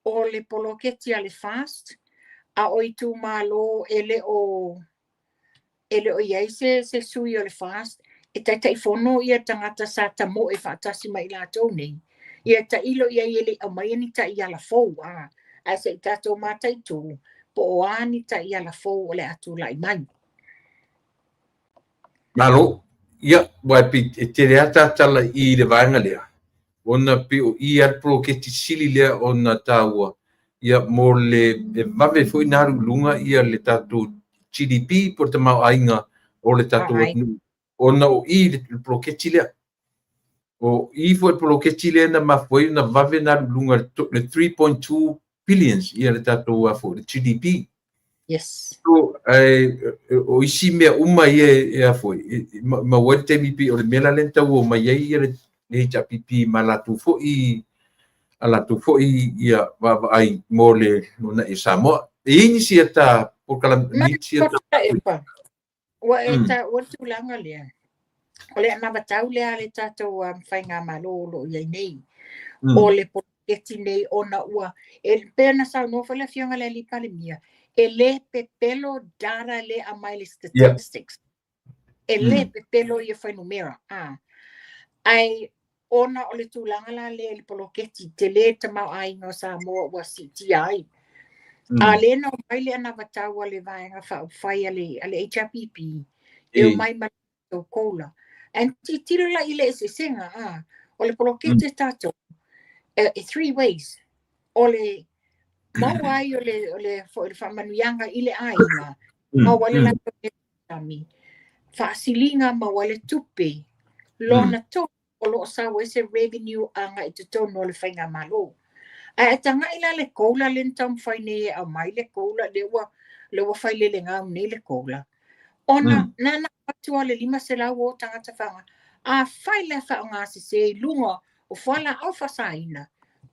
o le poloketi a le FAST, a o itumalo e le o e le o i ai se sui o le FAST, e Taitaifono ia tagata sa tamoe faatasi ma i latou nei, ia tailo i ai e le i aumaia ni taiala fou, a ae se i tatou mataitu po o a ni taiala fou o le a tulai mai. Malo. Ia, ua e pei e tele lava ta tala i le vaega lea, ona pei o i lava le poloketi sili lea ona taua, ia, mo le e vave foi ona alu i luga ia le tatou GDP po o le tamaoaiga o le tatou atunuu, ona o i le poloketi lea. O i foi le poloketi lea na mafua ai ona vave ona alu i luga le 3.2 billions ia le tatou foi le GDP. Yes. So, ae o isi mea uma ia e a foi e maua ai le taimi, pei o le mea la lea na tau omai ai ia le HRPP ma latou foi a latou foi ia vaavaai mo le lumanai o Samoa. E i ai nisi ata polokalame nisi ata Ua e taua le tulaga lea. O le anavatau lea a le tatou faigamalo o lo o i ai nei. O le poloketi nei ona ua, e pei ona saunoa foi le Afioga i le Alii Palemia, e le pepelo data le aumai le statistics. E le pepelo ia fuainumera. Ae ona o le tulaga la lea i le poloketi, tele le tamaoaiga o Samoa ua siitia ai. A lea na omai le anavatau a le Vaega Faaupufai a le HRPP, e omai ma le COLA. Ae tilotilo la i le eseesega, o le poloketi a tatou, e three ways. O le maua ai o le foi le faamanuiaga i le aiga, maua ai le latou sami, faasiliga maua le tupe. Lona tolu, o lo o sau ai se revenue agai i totonu o le faigamalo. Ae tagai la le COLA lea na taumafai nei e aumai le COLA, lea ua fai lelegau nei le COLA. Ona na atu le 500 o tagata faaaoga. Afai le faaaoga sese i luga o fualaau faasaina,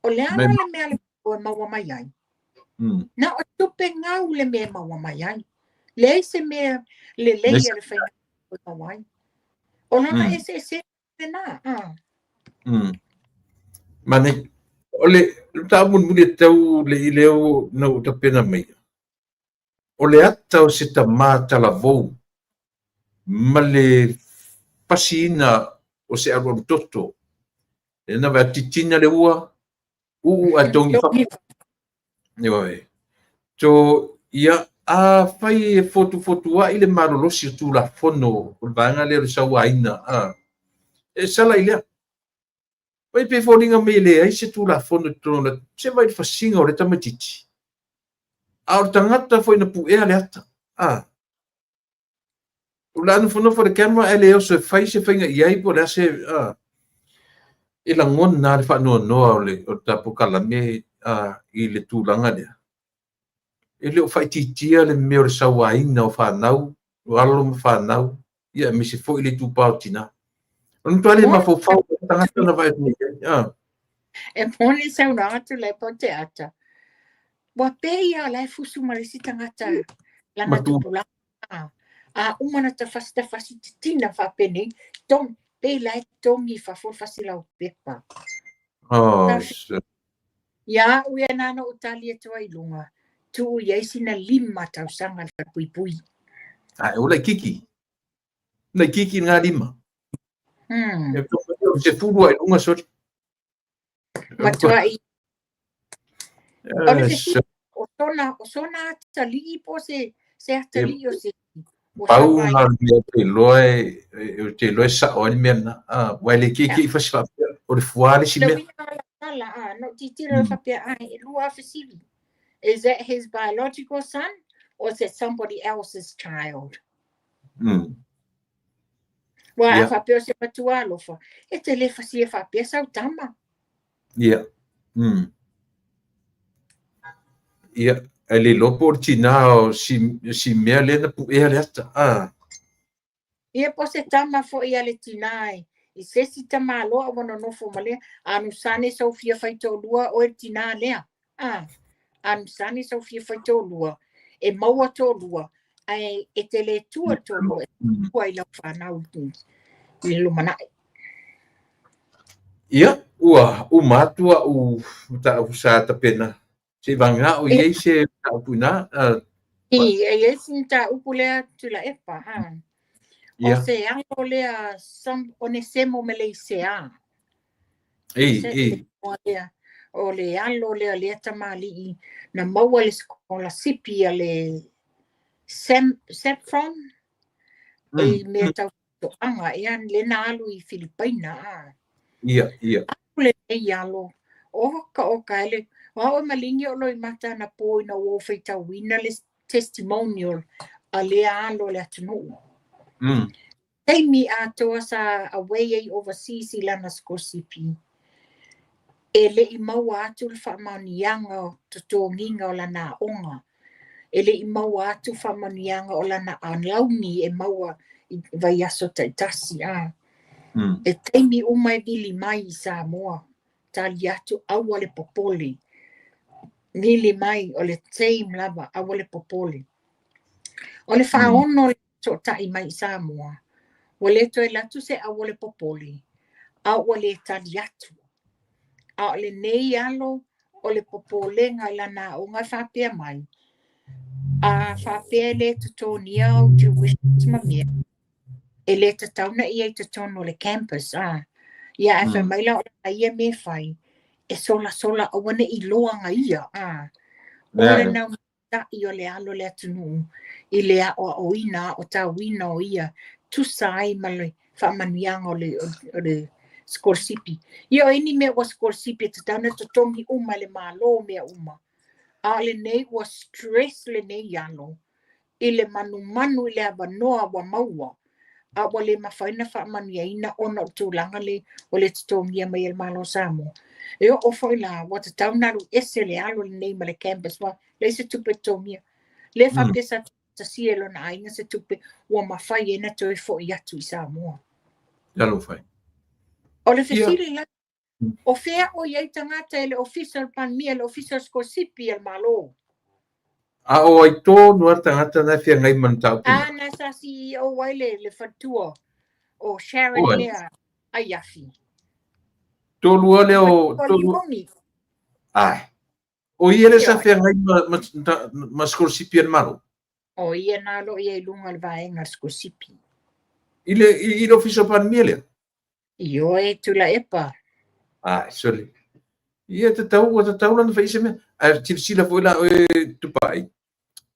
o le a la le mea le e maua mai ai? Na o tupe gau le mea e maua mai ai. Leai se mea lelei a le faiga e maua ai. O lona eseese lena. Ah. Mane, o le mataupu mulimuli e tau le i leo na ua tapena mai. O le ata o se tamā talavou ma le fasiina o se alualu toto. E na vai titina le ua, uu a tongi fafo. Ioe. So, ia, afai e fotufotuai le malolosi o Tulafono o le vaega lea o le sauaina, e sala i lea. Oi pe foliga mai e leai se Tulafono i totonu o le se vai le fasiga o le tamaitiiti. A o le tagata foi na puea le ata. O le a nofonofo le camera ae le oso e fai se faiga i ai po o le a se e lagona le faanoanoa o le tapokalame i le tulaga lea. E le o faaitiitia le mea o le sauaina o fanau, o alo ma fanau, ia aemaise foi le itupa o tina. O le matua le mafaufau o tagata na vaai atu nei i ai. E moni saunoaga Tuilaepa o te ata. Ua pei lava o la e fusu ma le isi tagata lana Matua. tupulaga. A uma na tafasi tafasi titina faapenei, togi, pei la e togi i fafo le fasi laupepa. Oh, Ia au ia na na ou tali atu ai i luga, tuu i ai sina 5 tausaga le falepuipui. Ai, o laitiiti. Laitiiti ngā 5. E o se fulu ai lunga sori. Matuai. O le fesili, o sona atalii po se atalii o se ua Pau sauaina. Na o le mea te iloa e te iloa e sao ai le mea lena. Ah, ua e le keikei fasi faapea. O le fuā le isi Le mea. uiga o la tala, no tilotilo le faapea, ai, e lua fesili. Is that his biological son or is it somebody else's child? Ua a faapea o se matua alofa, e te le fasia faapea sau tama. Ia. Ia, ai le iloa po o le tina o si mea lea na puea le ata. Ah. Ia po se tama foi a le tina e, i se isi tamaloa a ua nonofo ma lea, anosane sou fia faitoalua oe le tinā lea. A, anosane sou fia faitoalua, e maua toalua, ae e te le tua le toalua, e tua i lau fanau i le lumanai. Ia, ua uma atu a'u mataupu sa tapena. Se i vagana o i ai se mataupu i ina. I, e i ai si mataupu lea Tuilaepa, ha. O se alo lea Onesemo Meleisea. Ei, ei. Lea, o le alo lea lea tamalii na maua le sikolasipi a le Sam, Saffron i mea tau faatoaga ea lea na alu i Filipaina a. Ia, ia. Alu lenei alo, oka oka e le, o au e maligi o Loimata anapo ina ua ou faitauina le testimonial a lea alo o le atunuu. Taimi atoa sa away ai overseas i lana sikolasipi, e le i maua atu le faamaoniaga o totogiga o lana aoga, e le i maua atu faamanuiaga o lana alauni e maua i vaiaso taitasi. A. E taimi uma e vili mai i Samoa, tali atu aua le popole. Vili mai o le same lava, aua le popole. O le faaono le fesootai mai i Samoa, ua le toe alu atu se aua le popole, a ua le tali atu. A o lenei alo o le popolega i lana aoga e faapea mai, a faapea e le totogia au tuitions ma mea, e le tatau ona ia i totonu o le campus. A. Ia ae fai mai la o lana ia mea e fai, e solasola aua ne i loaga ia. A. O le naunautai o le alo o le atunuu i le aoaoina, aotauina o ia, tusa ai ma le faamanuiaga o le sikolasipi. Ia o ai ni mea ua sikolasipi e tatau ona totogi uma e le Malo mea uma. A o lenei ua stress lenei alo i le manumanu i le avanoa ua maua, a ua le mafai ona faamanuiaina ona o le tulaga lea ua le totogia mai e le Malo o Samoa. E oo foi la, ua tatau ona alu ese le alo lenei ma le campus, ua leai se tupe totogia. Lea faapea sa tasia e lona aiga se tupe ua mafai ai ona toe foi atu i Samoa. Talofa e. O le fesili la, o fea o i ai tagata e le Ofisa o le Palemia, le Ofisa o le Sikolasipi a le Malo? A o ai tonu lava le tagata na e feagai ma le mataupu lena? A, na sa CEO ai le faletua o Sharon lea Aiafi. Toalua lea o... Toalua. Ai. O ia lea sa feagai ma sikolasipi a le Malo? O ia na o lo o i ai i luga o le vaega o le sikolasipi. I le Ofisa o Palemia lea? Ioe, Tuilaepa. Ai, sole. Ia tatau, ua tatau la ona fai se mea. Ae silasila foi la oe Tupai,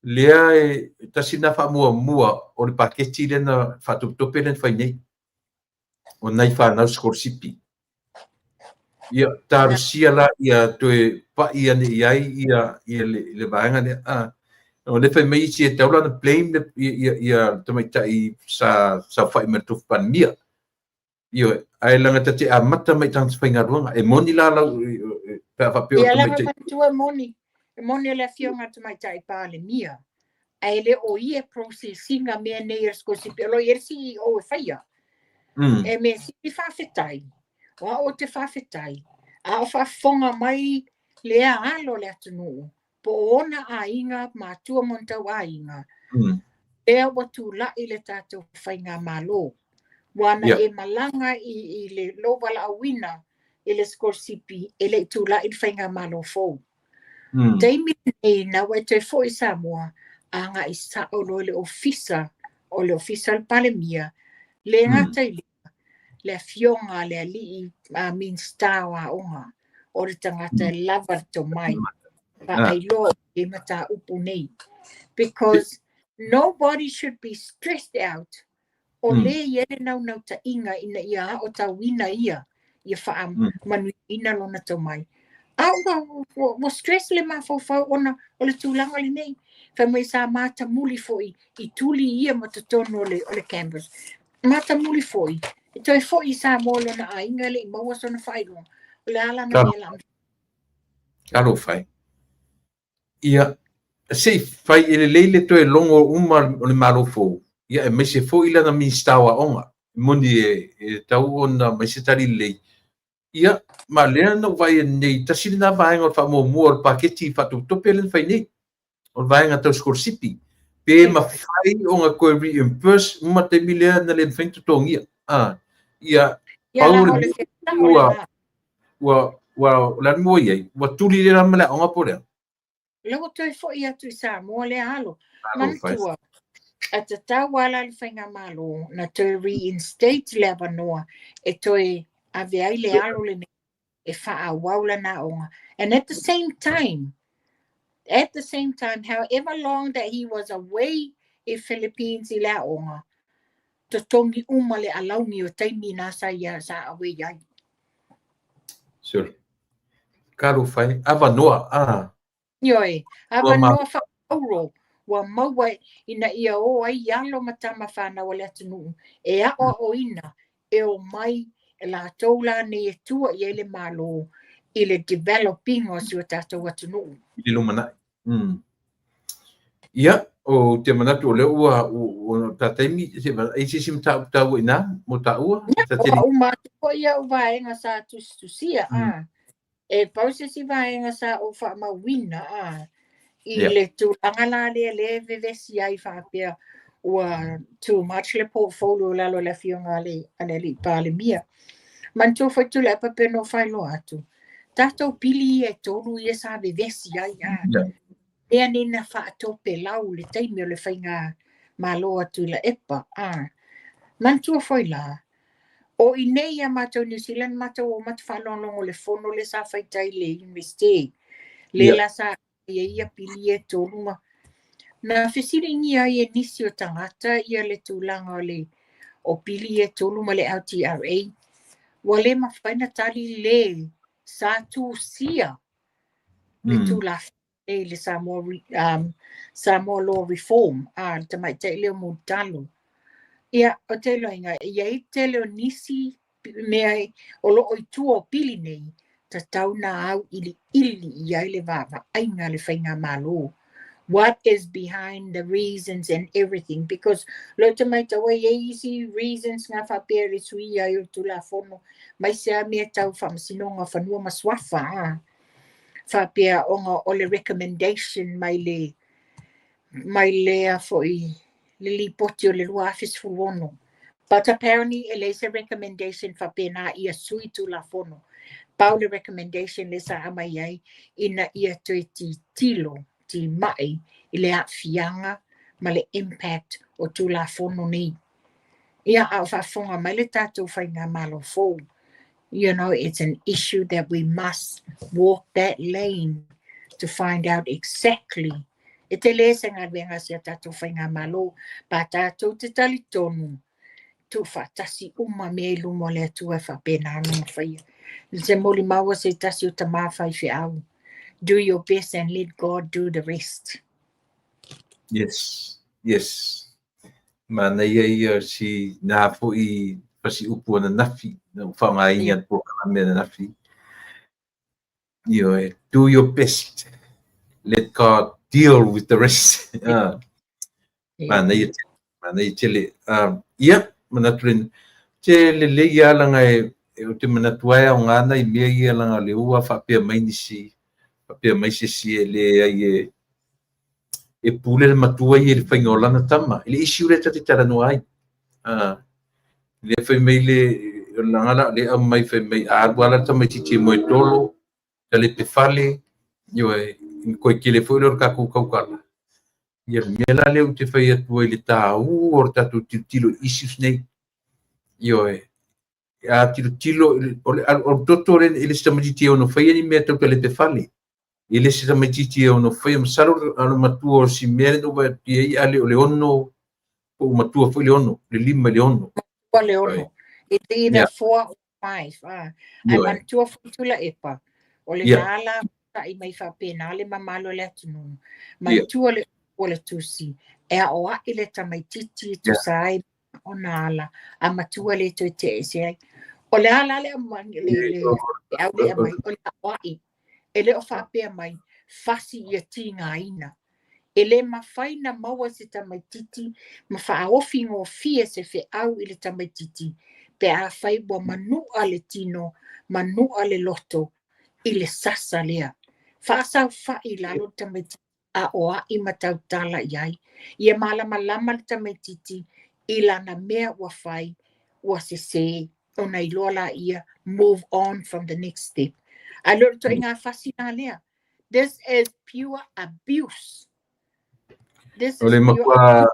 lea e tasi lena faamuamua o le paketi lea na faatopetope lea na fai nei, o nai fanau sikolasipi. Ia, talosia la ia toe pai ane i ai ia, ia le, le vaega lea. Ah, o lea fai mai isi e tatau la ona blame le, ia, ia tamaitai sa saofai ma le tofi Palemia. Ioe, ae leaga ta te amata mai i tagata faigaluega. E moni la lau, pe a faapea o Ia lava tamaitai. manatua e moni, e moni o le afioga a le Tamaitai Palemia, ae le o ia e process ina mea nei o le sikolasipi, o lo o i ai le CEO e faia. E mea sili faafetai, o au ou te faafetai, a o faafofoga mai lea alo o le atunuu, po o ona aiga, matua ma ona tauaiga, lea ua tulai le tatou faigamalo. Ua ana e malaga i le lou valaauina i le sikolasipi, e le i tulai le faigamalo fou. Taimi lenei, na ua e toe foi i Samoa, agai sao loa i le ofisa o le ofisa o le Palemia, le gata i lea, le afioga a le alii Minisita o Aoga, o le tagata e lava le tomai, faailoa i le mataupu nei. Because nobody should be stressed out o lea e i ai le naunautaiga ina ia aotauina ia, ia faamanuiaina lona tomai. A ua stress le mafaufau ona o le tulaga lenei. Fai mai sa matamuli foi i tuli ia ma totonu o le campus. Matamuli foi, e toe foi i Samoa lona aiga e le i maua sona faailoga. O le a lana mea la. Talofa e. Ia, se i fai e lelei le toe logo uma o le Malo fou, ia aemaise foi lana Minisita o Aoga. Moni e tau ona mai se tali lelei. Ia, ma lea na ou vaai nei, tasi lena vaega o le faamuamua o le paketi faatopetope lea na fai nei. O le vaega tau sikolasipi. Pe mafai ona toe reimburse uma taimi lea na le mafai ona totogia. Ah, ia, Ia pau la le o le mea fesaʻo ua, lena. ua, o le a le mea ua i ai, ua tuli lea ma le aoga po o le a? Lea ua toe foʻi atu i Samoa lea alo. Alo, fai. Manatua, a tatau lava la le faigamalo na toe reinstate le avanoa e toe ave ai le alo lenei e faaauau lana aoga. And at the same time, however long that he was away i Philippines i le aoga, totogi uma le alauni o taimi na sa ia sa away ai. Sure. Kalo fai, avanoa, ah. Ioe, Ua ma avanoa faauro ua maua ina ia o ai alo ma tama whanau o le atunuu e aʻoaʻoina e o mai e latou la nei e tua i ai le malo i le developing o si o tatou atunuu. I le lumanai. Ia, o te manatu o lea ua ta taimi, se ai se isi mataupu taua i nā, mo taua, ta O tele. uma atu foi au vaega sa tusitusia, a. E pau se si vaega sa ou faamauina, a. I le tulaga la lea le vevesi ai faapea ua too much le portfolio lalo le afioga a le alii Palemia. Manatua foi Tuilaepa pe no faailoa atu. Tatou pili ia e tolu ia sa vevesi ai, a. Lea nei na faatopelau le taimi o le faiga malo a Tuilaepa, a. Manatua foi la, o i nei ia matou New Zealand matou o matu faalogologo le fono le sa faitai le University. Le la sa ia ia pili e tolu ma na fesiligia ai e nisi o tagata ia le tulaga o le o pili e tolu ma le LTRA. Ua le mafai na tali le sa tusia le tulafono nei le Samoa Law Reform a le tamaitai lea o Mulitalo. Ia, o te iloaina, e iai tele o nisi mea o loo i tua o pili nei, tatau na au ili ili i ai le vaavaaiga le faigamalo. What is behind the reasons and everything, because lo te mai tau ai e isi reasons nga faapea le sui ai o le tulafono mai se a mea tau faamasinoga fanua ma suafa, a faapea ona o le recommendation mai lea foi le lipoti o le 2016. But apparently e leai se recommendation faapena ia sui tulafono. Pau le recommendation le sa aumai ai ina ia toe titilo timai i le aafiaga ma le impact o tulafono nei. Ia, a o faafofoga mai le tatou faigamalo fou. It's an issue that we must walk that lane to find out exactly. E te le se galuega se tatou faigamalo, pa tatou te talitonu, tu faatasi uma mea i luma o le Atua e faapena ona mafaia. Se moli maua se tasi o tamā faifeau. Do your best and let God do the rest. Yes. Manaia ia si nā foi pasi upu ana nafi, na whaonga po ka mea na nafi. Ioe, do your best. Let God deal with the rest. Ah, manaia tele, manaia tele. Ia, manatu lena. Te lelei ia langa e o te manatu ai au ngana i mea ia langa le ua faapea mai nisi, faapea mai se si e le ai e pule le matua i le whainga o lana tama. I le isi ure tate talanoa ai. Ah, le fai mai le langa la le au mai fai mai a alu ala tama i titi mo e tolo, ta le pe fale, ioe, koe kele foi le o le kākou kaukala. Ia le mea la lea ou te fai atu ai le tāu o le tatou tilotilo i issues nei. Ioe, a tilotilo, o le toto le i le se tamaitiiti e ono faia ni mea tau talepe fale. I le se tamaitiiti e ono faia, masalo le matua o si mea le no vai atu i ai, ale o le 6, po o matua foi le 6, le 5 i le 6. Ua le 6. It's either 4 or 5. Ah. Ai manatua foi Tuilaepa. O le na la ta'i mai faapena le mamalo o le atunuu. Manatua le o le tusi. E ao ai le tamaitiiti e tusa ai ona ala a matua le toe te ese ai. O le ala le amani le au le amai o le ao ai. E le o faapea mai fasi ia tigaina. E le mafai na maua se tamaititi ma faaofi gofie se feau i le tamaititi pe afai ua manua le tino, manua le loto i le sasa lea. Faasaofai i lalo le tamaititi aoai ma tautala i ai. Ia malamalama le tamaititi i lana mea ua fai, ua sese, ona iloa laia, move on from the next step. Ae le o le ituaiga fasi lena lea. This is pure abuse. This O is le pure matua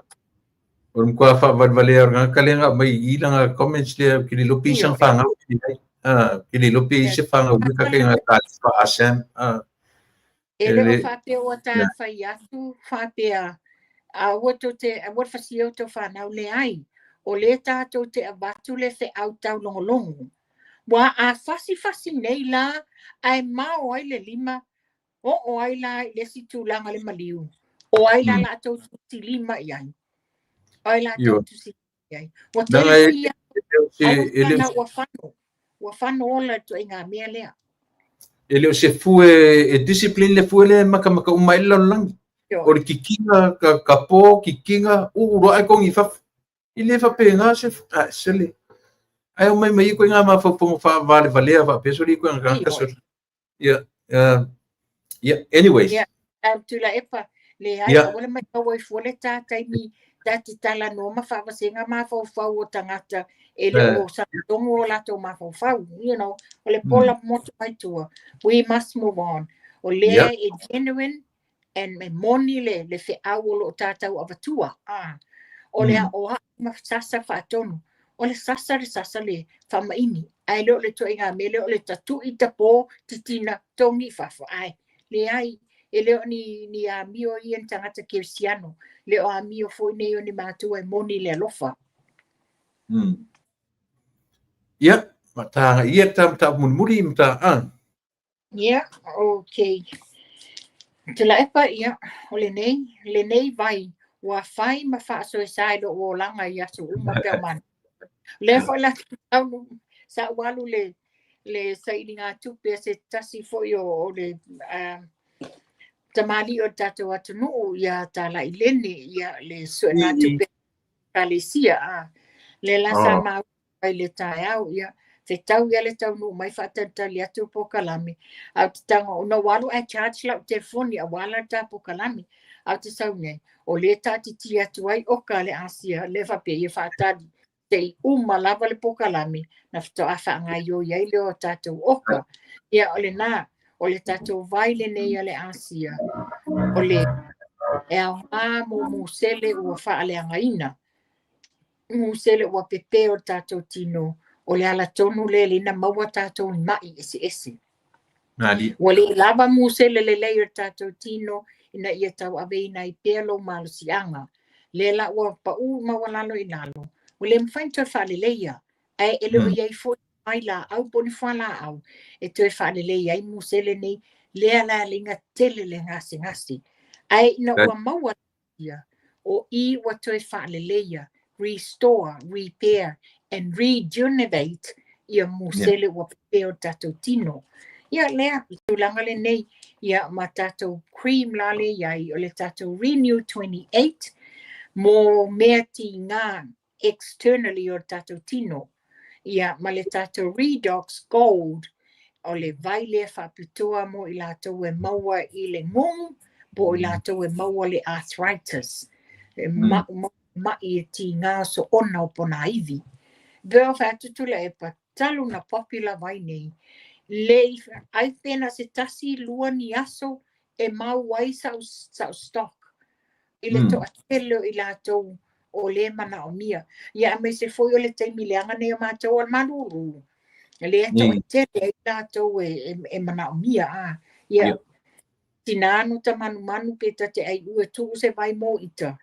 o le matua faavalevalea o le tagata lea na aumai i i lana comments lea, ou te le iloa pe i ai sana fanau pe leai. Ou te le iloa pe i ai se fanau lea ta te talifa a Sam. E le o faapea ua ta fai atu faapea aua tou te aua le fasia o tou fanau, leai. O lea tatou te avatu le feau taulogologo. Ua a fasifasi nei la ae mao ai le lima, oo ai la i le isi tulaga le maliu. O ai la latou tusilima i ai. O ai latou tusilima i ai. Ua tele foi ia aua ua fano. Ua fano ola le ituaiga mea lea. E le o se fue e discipline le fue lea e matamata uma ai le lalolagi. O le kikiga, ka po, kikiga, uu loa ae togi i fafo. E le faapena se sole. Ae omai mai ia ituaiga mafaufauga faavalevalea faapea sole ituaiga tagata sole. Yeah. Yeah, anyways. Yeah. Tuilaepa, leai, aua le matau ai fua le ta taimi ta te talanoa ma faavasega mafaufau o tagata e le o sagatonu o latou mafaufau. You know, o le pola motu mai tua. We must move on. O lea e genuine and e moni le feau o loo tatau avatua. O le aoao ma sasa faatonu. O le sasa le sasa le faamaini. Ae le o le ituaiga mea lea o le tatui tapo titina togi i fafo. Ae leai, e le o ni amio ia ni tagata kerisiano. Le o amio foi nei o ni matua e moni le alofa. Ia, ma tāga ia ta mataupu mulimuli ma ta a. Ia, okay. Tuilaepa, ia, o lenei vai ua fai ma faasoesa i lou olaga i aso uma pe o mana. O lea foi la taunu sa ou alu le sailiga tupe a se tasi foi o le tamalii o le tatou atunuu ia Talailene, ia le suega tupe ekalesia. Le la sa maua ai le taeao, ia fetau ia le taunuu mai faatalitali atu polokalame. Ae ou te tago, ona ua alu ae charge lau telefoni aua la ta polokalame. Ae ou te sau nei, o lea taatitia atu ai oka le Asia, lea faapea ia faatali seia uma lava le polokalame na faatoa faagaoioi ai lea o tatou oka. Ia o lena, o le tatou vai lenei a le Asia, o le e aoga mo musele ua faaleagaina. Musele ua pepe o le tatou tino, o le ala tonu lea le na maua tatou i mai eseese. Ua le lava musele lelei o le tatou tino ina ia tauaveina ai pea lou malosiaga. Lea la ua pau maualalo i lalo, ua le mafai ona toe faaleleia. Ae e le o i ai foi mai laau po o ni fualaau e toe faalelei ai musele nei, lea la leiga tele le gasegase. Ae ina ua maua ia, o i ua toe faaleleia, restore, repair and rejuvenate ia musele ua pepe o le tatou tino. Ia lea, i tulaga lenei, ia ma tatou cream la le iai, o le tatou Renew 28 mo mea tiga externally o le tatou tino. Ia ma le tatou Redox Gold, o le vai lea faapitoa mo i latou e maua i le gugu, po o i latou e maua le arthritis. E mai e tiga soona o ponaivi. Pe o fai atu Tuilaepa, talu na popular vai nei, le ai pena se tasi lua ni aso e mau ai sau stock i le toatele o i latou o le manaomia. Ia aemaise foi o le taimi leaga nei o matou o le malulu. Lea toatele ai latou e manaomia. Ia tina no ta manumanu pe ta te ai ua tuu se vai mo ita.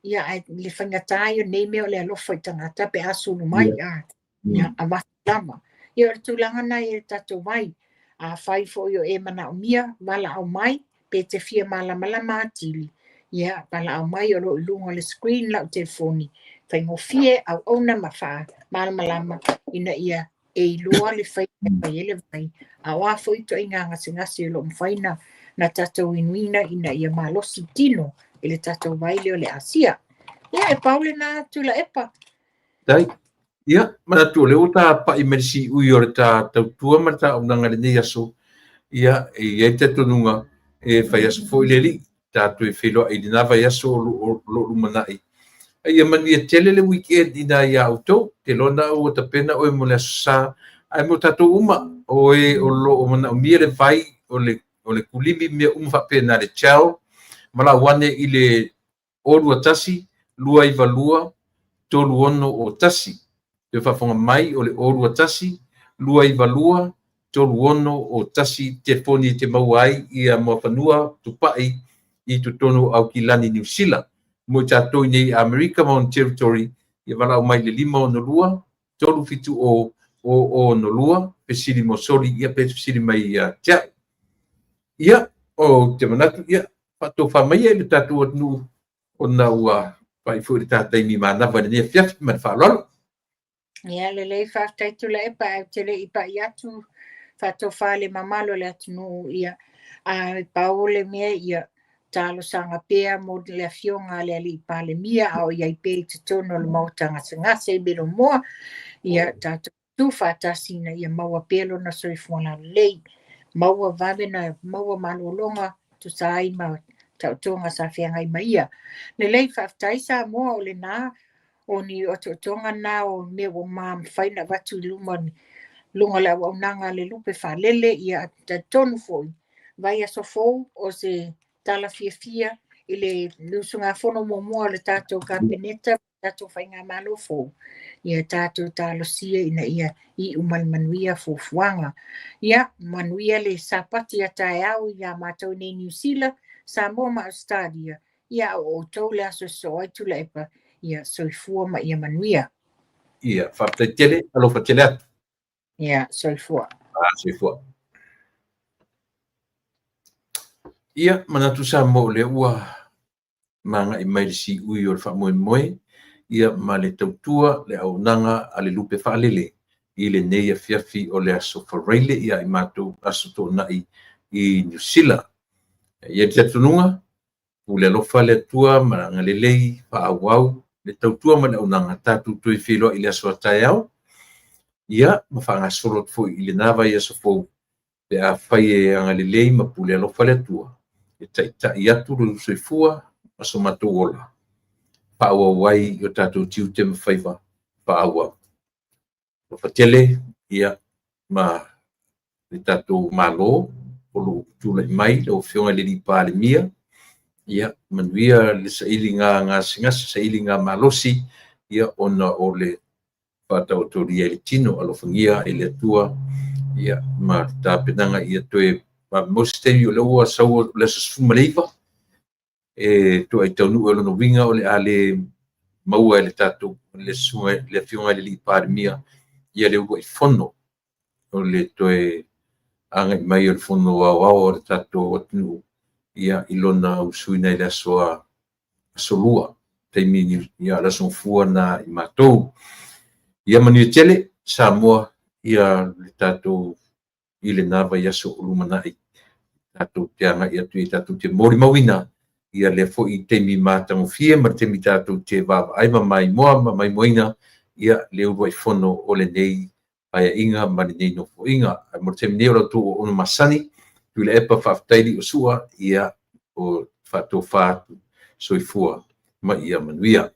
Ia ai le faigata ia nei mea o le alofa i tagata pe a sulu mai. Ia avatu lava. Ia o le tulaga na i le tatou vai. A fai foi o e manaomia, valaau mai, pe te fia malamalama atili. Ia valaau mai o loo i luga o le screen lau telefoni. Faigofie auauna ma faamalamalama ina ia e iloa le fai ai le vai. A o a foi ituaiga gasegase o loo mafai na tatou inuina ina ia malosi tino i le tatou vai lea o le Asia. Ia, e pau lena Tuilaepa. Faafetai. Ia, manatu o lea ua tapai mai le siui o le ta tautua ma le ta auaunaga i lenei aso. Ia, e i ai le talitonuga e fai aso foi le alii, tatou toe feiloai i lena vaiaso o lo o lumanai. A ia manuia tele le weekend ina ia outou. Ou te iloa na ua tapena oe mo le Aso Sa, ae mo tatou uma, o e o lo o manaomia le vai, o le kulimi, mea uma faapena, le gel, valaau ane i le 021 292 3601. Toe faafofoga mai o le 021 292 3601 telefoni e te maua ai ia Muafanua Tupai i totonu o Aukilani, Niu Sila. Mo i tatou i nei Amerika ma ona territory, ia valaau mai i le 562 370 0062, fesili mo Soli, ia pe fesili mai ia te au. Ia, ou te manatu, ia, faatofa maia i le tatou atunuu ona ua pai foi le ta taimi manava i lenei afiafi ma le faaaloalo. Ia, lelei, faafetai Tuilaepa, ae ou te le i pai atu faatofa le mamalu o le atunuu, ia, a pau le mea, ia, talosaga pea mo le afioga a le Alii Palemia a o i ai pea i totonu o le Maota Gasegase i Milomoa, ia, tatou tu faatasi ina ia maua pea lona soifua laulelei, maua vave na maua malologa tusa ai ma taotoga sa feagai ma ia. Lelei, faafetai Samoa, o lena o ni otootoga na o mea ua mafai ona avatu i luma luga o le auaunaga a le lupe faalele. Ia talitonu foi, vaiaso fou o se tala fiafia i le usugafono muamua o le tatou Kapeneta, tatou faigamalo fou, ia tatou talosia ina ia iu ma le manuia fuafuaga. Ia, manuia le Sapati a taeao ia matou nei Niu Sila, Samoa ma Ausetalia, ia o outou le aso e sosoo ai Tuilaepa, ia soifua ma ia manuia. Ia, faafetai tele, alofa tele atu. Ia, soifua. Ah, soifua. Ia, manatu Samoa o lea ua magai mai le siui o le faamoemoe, ia ma le tautua le auaunaga a le lupe faalele i lenei afiafi o le aso Faraile ia i matou aso Toonai i Niu Sila. E i ai le talitonuga, pule alofa le Atua ma agalelei faaauau le tautua ma le auaunaga, tatou toe feiloai i le aso a taeao, ia ma faagasolo atu foi i lena vaiaso fou pe afai e agalelei ma pule alofa le Atua e taitai atu lo soifua ma so matou ola, faaauau ai i o tatou tiute ma faiva faaauau. Alofa tele, ia, ma le tatou Malo o lo o tulai mai lau Afioga i le Alii Palemia, ia, manuia le sailiga gasegase, sailiga malosi, ia, ona o le faataotolia i le tino, alofagia e le Atua, ia, ma le tapenaga ia toe mo se taimi o lea ua sau le aso 19 e toai taunuu e lona uiga o le a le maua e le tatou le susuga le Afioga i le Alii Palemia ia le uluai fono o le toe agai mai o le fono aoao o le tatou atunuu ia i lona usuina i le aso aso lua taimi ia le aso Gafua na i matou. Ia manuia tele Samoa ia le tatou i lena vaiaso o lumanai tatou te agai atu i tatou te molimauina ia lea foi taimi matagofie ma le taimi tatou te vaavaai ma maimoa ma maimoaina ia le uluai fono o lenei paeaiga ma lenei nofoaiga. Ae mo le taimi nei o la outou auauna masani, Tuilaepa faafetai Liosua, ia o faatofa atu, soifua ma ia manuia.